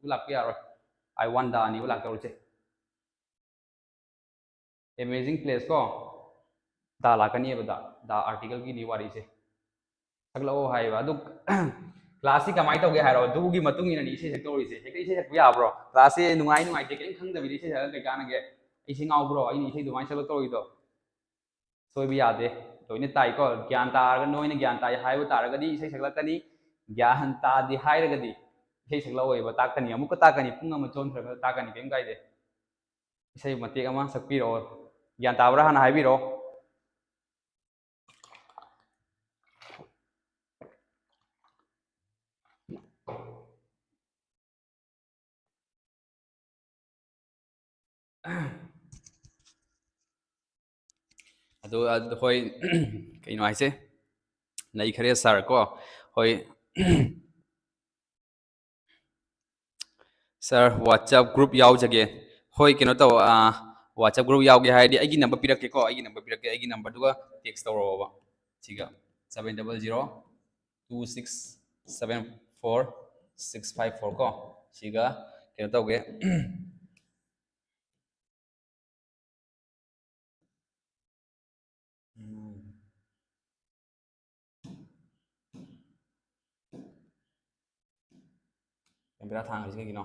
Two ꯂꯥꯛꯄ ꯌꯥꯔꯣꯏ꯫ I want the ꯅꯦꯕ ꯂꯥꯛꯇꯧꯔꯤꯁꯦ꯫ Amazing place ꯀꯣ꯫ The ꯂꯥꯛꯀꯅꯤꯕ, the, the article Guinea ꯋꯥꯔꯤꯁꯦ꯫ ꯁꯛꯂꯛꯑꯣ ꯍꯥꯏꯕ꯫ ꯑꯗꯨ class ꯁꯤ ꯀꯃꯥꯏꯅ ꯇꯧꯒꯦ ꯍꯥꯏꯔꯣ? ꯑꯗꯨꯒꯤ ꯃꯇꯨꯡ ꯏꯟꯅꯅꯤ ꯏꯁꯩ ꯁꯛꯇꯧꯔꯤꯁꯦ꯫ ꯍꯦꯛꯇ ꯏꯁꯩ ꯁꯛꯄ ꯌꯥꯕ꯭ꯔꯣ? Class ꯁꯦ ꯅꯨꯡꯉꯥꯏ ꯅꯨꯡꯉꯥꯏꯇꯦ ꯀꯔꯤꯝ ꯈꯪꯗꯕꯤꯗ ꯏꯁꯩ ꯁꯛꯂꯒ ꯀꯩ ꯀꯥꯟꯅꯒꯦ? ꯑꯩꯁꯦ ꯉꯥꯎꯕ꯭ꯔꯣ? ꯑꯩꯅ ꯏꯁꯩ ꯑꯗꯨꯃꯥꯏꯅ ꯁꯛꯂꯛꯇꯧꯔꯤꯗꯣ? ꯁꯣꯏꯕ ꯌꯥꯗꯦ꯫ ꯂꯣꯏꯅ ꯇꯥꯏꯀꯣ꯫ ꯒ꯭ꯌꯥꯟ ꯇꯥꯔꯒ, ꯅꯣꯏꯅ ꯒ꯭ꯌꯥꯟ ꯇꯥꯏ ꯍꯥꯏꯕ ꯇꯥꯔꯒꯗꯤ ꯏꯁꯩ ꯁꯛꯂꯛꯀꯅꯤ꯫ ꯒ꯭ꯌꯥꯟ ꯇꯥꯗꯦ ꯍꯥꯏꯔꯒꯗꯤ ꯏꯁꯩ ꯁꯛꯂꯛꯑꯣꯏꯕ꯫ ꯇꯥꯛꯀꯅꯤ, ꯑꯃꯨꯛꯀ ꯇꯥꯛꯀꯅꯤ꯫ ꯄꯨꯡ ꯑꯃ ꯆꯣꯟꯈ꯭ꯔꯒ ꯇꯥꯛꯀꯅꯤ, ꯀꯩꯝ ꯀꯥꯏꯗꯦ꯫ ꯏꯁꯩ ꯃꯇꯦꯛ ꯑꯃ ꯁꯛꯄꯤꯔꯛꯑꯣ꯫ ꯒ꯭ꯌꯥꯟ ꯇꯥꯕ꯭ꯔꯥ ꯍꯥꯟꯅ ꯍꯥꯏꯕꯤꯔꯛꯑꯣ꯫ ꯑꯗꯨ, ꯑꯗꯨ ꯍꯣꯏ, ꯀꯩꯅꯣ ꯍꯥꯏꯁꯦ? ꯅꯩꯈꯔꯦ sir ꯀꯣ꯫ ꯍꯣꯏ꯫ Sir, WhatsApp group ꯌꯥꯎꯖꯒꯦ꯫ ꯍꯣꯏ, ꯀꯩꯅꯣ ꯇꯧ, ꯑꯥ, WhatsApp group ꯌꯥꯎꯒꯦ ꯍꯥꯏꯔꯗꯤ ꯑꯩꯒꯤ number ꯄꯤꯔꯛꯀꯦꯀꯣ, ꯑꯩꯒꯤ number ꯄꯤꯔꯛꯀꯦ, ꯑꯩꯒꯤ number ꯗꯨꯒ text ꯇꯧꯔꯛꯑꯣꯕ꯫ ꯁꯤꯒ seven double zero two six seven four six five four ꯀꯣ꯫ ꯁꯤꯒ ꯀꯩꯅꯣ ꯇꯧꯒꯦ꯫ ꯎꯝ꯫ ꯌꯥꯝ ꯕꯦꯔꯥ ꯊꯥꯡꯉꯤꯁꯦ ꯀꯩꯒꯤꯅꯣ?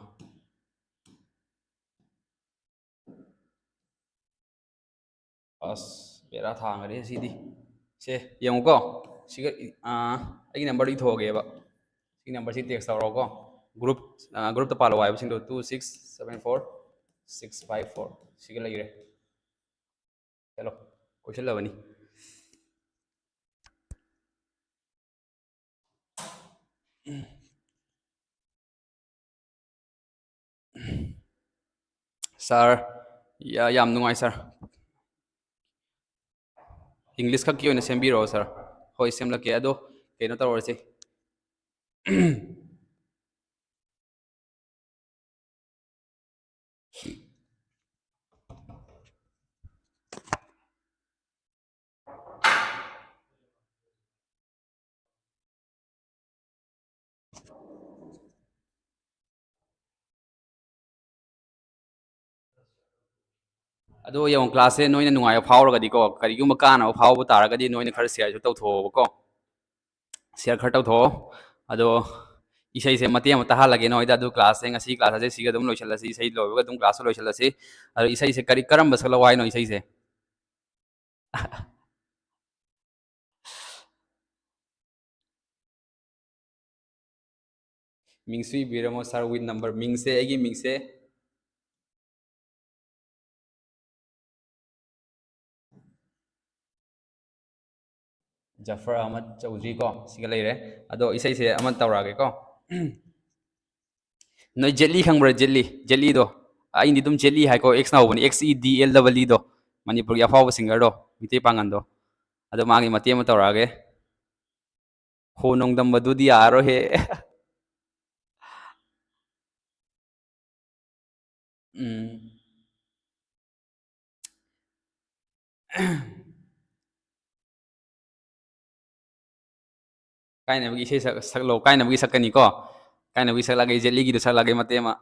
ꯑꯁ, ꯕꯦꯔꯥ ꯊꯥꯡꯈ꯭ꯔꯦ ꯁꯤꯗꯤ꯫ ꯁꯦ, ꯌꯦꯡꯉꯨꯀꯣ꯫ ꯁꯤꯒ, ꯑꯥ, ꯑꯩꯒꯤ number ꯗꯣ ꯏꯊꯣꯛꯑꯒꯦꯕ꯫ ꯁꯤꯒꯤ number ꯁꯤ text ꯇꯧꯔꯛꯑꯣꯀꯣ꯫ Group, ꯑꯥ, group ꯇ ꯄꯥꯜꯂꯣ ꯍꯥꯏꯕꯁꯤꯡꯗꯣ two six seven four six five four꯫ ꯁꯤꯒ ꯂꯩꯔꯦ꯫ ꯆꯠꯂꯣ, ꯀꯣꯏꯁꯜꯂꯕꯅꯤ꯫ ꯁꯥꯔ, ꯌꯥ-, ꯌꯥꯝ ꯅꯨꯡꯉꯥꯏ, ꯁꯥꯔ꯫ ꯏꯪꯂꯤꯁ ꯈꯛꯀꯤ ꯑꯣꯏꯅ ꯁꯦꯝꯕꯤꯔꯛꯑꯣ, ꯁꯥꯔ꯫ ꯍꯣꯏ, ꯁꯦꯝꯂꯛꯀꯦ꯫ ꯑꯗꯣ ꯀꯩꯅꯣ ꯇꯧꯔꯁꯤ꯫ ꯑꯗꯣ ꯌꯦꯡꯉꯣ, ꯀ꯭ꯂꯥꯁꯁꯦ ꯅꯣꯏꯅ ꯅꯨꯡꯉꯥꯏꯕ ꯐꯥꯎꯔꯒꯗꯤꯀꯣ, ꯀꯔꯤꯒꯨꯝꯕ ꯀꯥꯟꯅꯕ ꯐꯥꯎꯕ ꯇꯥꯔꯒꯗꯤ ꯅꯣꯏꯅ ꯈꯔ ꯁꯤꯌꯔꯁꯨ ꯇꯧꯊꯣꯛꯑꯣꯕꯀꯣ꯫ ꯁꯤꯌꯔ ꯈꯔ ꯇꯧꯊꯣꯛꯑꯣ꯫ ꯑꯗꯣ ꯏꯁꯩꯁꯦ ꯃꯇꯦꯛ ꯑꯃ ꯇꯥꯍꯜꯂꯒꯦ ꯅꯣꯏꯗ꯫ ꯑꯗꯨ ꯀ꯭ꯂꯥꯁꯁꯦ, ꯉꯁꯤ ꯀ꯭ꯂꯥꯁ ꯑꯁꯦ ꯁꯤꯒ ꯑꯗꯨꯝ ꯂꯣꯏꯁꯤꯜꯂꯁꯤ꯫ ꯏꯁꯩ ꯂꯣꯏꯕꯒ ꯑꯗꯨꯝ ꯀ꯭ꯂꯥꯁꯁꯨ ꯂꯣꯏꯁꯤꯜꯂꯁꯤ꯫ ꯑꯗꯣ ꯏꯁꯩꯁꯦ ꯀꯔꯤ, ꯀꯔꯝꯕ ꯁꯛꯂꯛꯑꯣ ꯍꯥꯏꯅꯣ ꯏꯁꯩꯁꯦ? ꯃꯤꯡꯁꯨ ꯏꯕꯤꯔꯝꯃꯣ, ꯁꯥꯔ, with number꯫ ꯃꯤꯡꯁꯦ, ꯑꯩꯒꯤ ꯃꯤꯡꯁꯦ ꯖꯐꯔ ꯑꯍꯃꯗ ꯆꯧꯗ꯭ꯔꯤ ꯀꯣ, ꯁꯤꯒ ꯂꯩꯔꯦ꯫ ꯑꯗꯣ ꯏꯁꯩꯁꯦ ꯑꯃ ꯇꯧꯔꯛꯑꯒꯦꯀꯣ꯫ ꯅꯣꯏ ꯖꯦꯠꯂꯤ ꯈꯪꯕ꯭ꯔꯥ? ꯖꯦꯠꯂꯤ, ꯖꯦꯠꯂꯤꯗꯣ꯫ ꯑꯩꯗꯤ ꯑꯗꯨꯝ ꯖꯦꯠꯂꯤ ꯍꯥꯏꯀꯣ, action ꯍꯧꯕꯅꯤ, X E D L E E ꯗꯣ, ꯃꯅꯤꯄꯨꯔꯒꯤ ꯑꯐꯥꯎꯕ ꯁꯤꯡꯒꯔꯗꯣ, ꯃꯤꯇꯩ ꯄꯥꯡꯒꯟꯗꯣ꯫ ꯑꯗꯣ ꯃꯥꯒꯤ ꯃꯇꯦꯛ ꯑꯃ ꯇꯧꯔꯛꯑꯒꯦ꯫ ꯍꯣ ꯅꯣꯡꯗꯝꯕꯗꯨꯗꯤ ꯌꯥꯔꯣꯏꯍꯦ꯫ ꯎꯝ꯫ ꯀꯥꯏꯅꯕꯒꯤ ꯏꯁꯩ ꯁꯛ-, ꯁꯛꯂꯣ, ꯀꯥꯏꯅꯕꯒꯤ ꯁꯛꯀꯅꯤꯀꯣ꯫ ꯀꯥꯏꯅꯕꯒꯤ ꯁꯛꯂꯛꯑꯒꯦ, ꯖꯦꯠꯂꯤꯒꯤꯗꯣ ꯁꯛꯂꯛꯑꯒꯦ ꯃꯇꯦꯛ ꯑꯃ꯫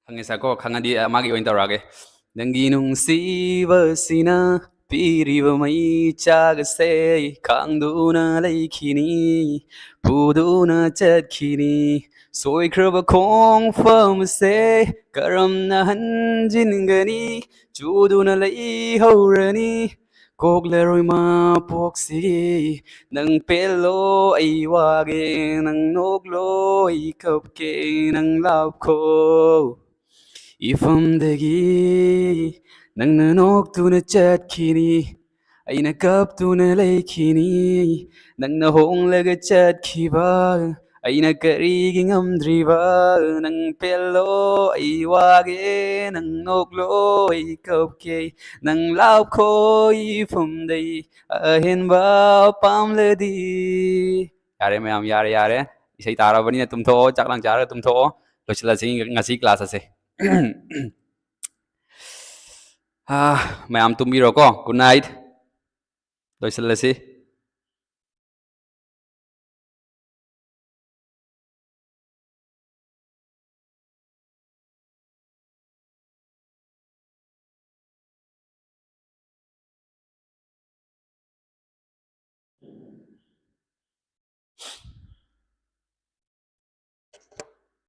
ꯈꯪꯉꯦ ꯁꯥꯔ ꯀꯣ, ꯈꯪꯉꯗꯤ, ꯑ, ꯃꯥꯒꯤ ꯑꯣꯏꯅ ꯇꯧꯔꯛꯑꯒꯦ꯫ ꯅꯪꯒꯤ ꯅꯨꯡꯁꯤꯕꯁꯤꯅ ꯄꯤꯔꯤꯕ ꯃꯩꯆꯥꯛ ꯑꯁꯦ ꯈꯥꯡꯗꯨꯅ ꯂꯩꯈꯤꯅꯤ, ꯄꯨꯗꯨꯅ ꯆꯠꯈꯤꯅꯤ꯫ ꯁꯣꯏꯈ꯭ꯔꯕ ꯈꯣꯡꯐꯝ ꯑꯁꯦ ꯀꯔꯝꯅ ꯍꯟꯖꯤꯟꯒꯅꯤ? ꯆꯨꯗꯨꯅ ꯂꯩꯍꯧꯔꯅꯤ꯫ ꯀꯣꯛꯂꯔꯣꯏ ꯃꯄꯣꯛꯁꯤ, ꯅꯪ ꯄꯦꯜꯂꯣ ꯑꯩ ꯋꯥꯒꯦ, ꯅꯪ ꯅꯣꯛꯂꯣ ꯑꯩ ꯀꯞꯀꯦ, ꯅꯪ ꯂꯥꯞꯈꯣ ꯏꯐꯝꯗꯒꯤ, ꯅꯪꯅ ꯅꯣꯛꯇꯨꯅ ꯆꯠꯈꯤꯅꯤ꯫ ꯑꯩꯅ ꯀꯞꯇꯨꯅ ꯂꯩꯈꯤꯅꯤ, ꯅꯪꯅ ꯍꯣꯡꯂꯒ ꯆꯠꯈꯤꯕ꯫ ꯑꯩꯅ ꯀꯔꯤꯒꯤ ꯉꯝꯗ꯭ꯔꯤꯕ? ꯅꯪ ꯄꯦꯜꯂꯣ, ꯑꯩ ꯋꯥꯒꯦ, ꯅꯪ ꯅꯣꯛꯂꯣ, ꯑꯩ ꯀꯞꯀꯦ꯫ ꯅꯪ ꯂꯥꯞꯈꯣ ꯏꯐꯝꯗꯩ, ꯑꯍꯦꯟꯕ ꯄꯥꯝꯂꯗꯤ꯫ ꯌꯥꯔꯦ ꯃꯌꯥꯝ, ꯌꯥꯔꯦ, ꯌꯥꯔꯦ꯫ ꯏꯁꯩ ꯇꯥꯔꯕꯅꯤꯅ ꯇꯨꯝꯊꯣꯛꯑꯣ, ꯆꯥꯛ ꯂꯥꯡ ꯆꯥꯔꯒ ꯇꯨꯝꯊꯣꯛꯑꯣ꯫ ꯂꯣꯏꯁꯤꯜꯂꯁꯤ ꯉꯁꯤ class ꯑꯁꯦ꯫ ꯑꯥ, ꯃꯌꯥꯝ ꯇꯨꯝꯕꯤꯔꯣꯀꯣ꯫ Good night꯫ ꯂꯣꯏꯁꯤꯜꯂꯁꯤ꯫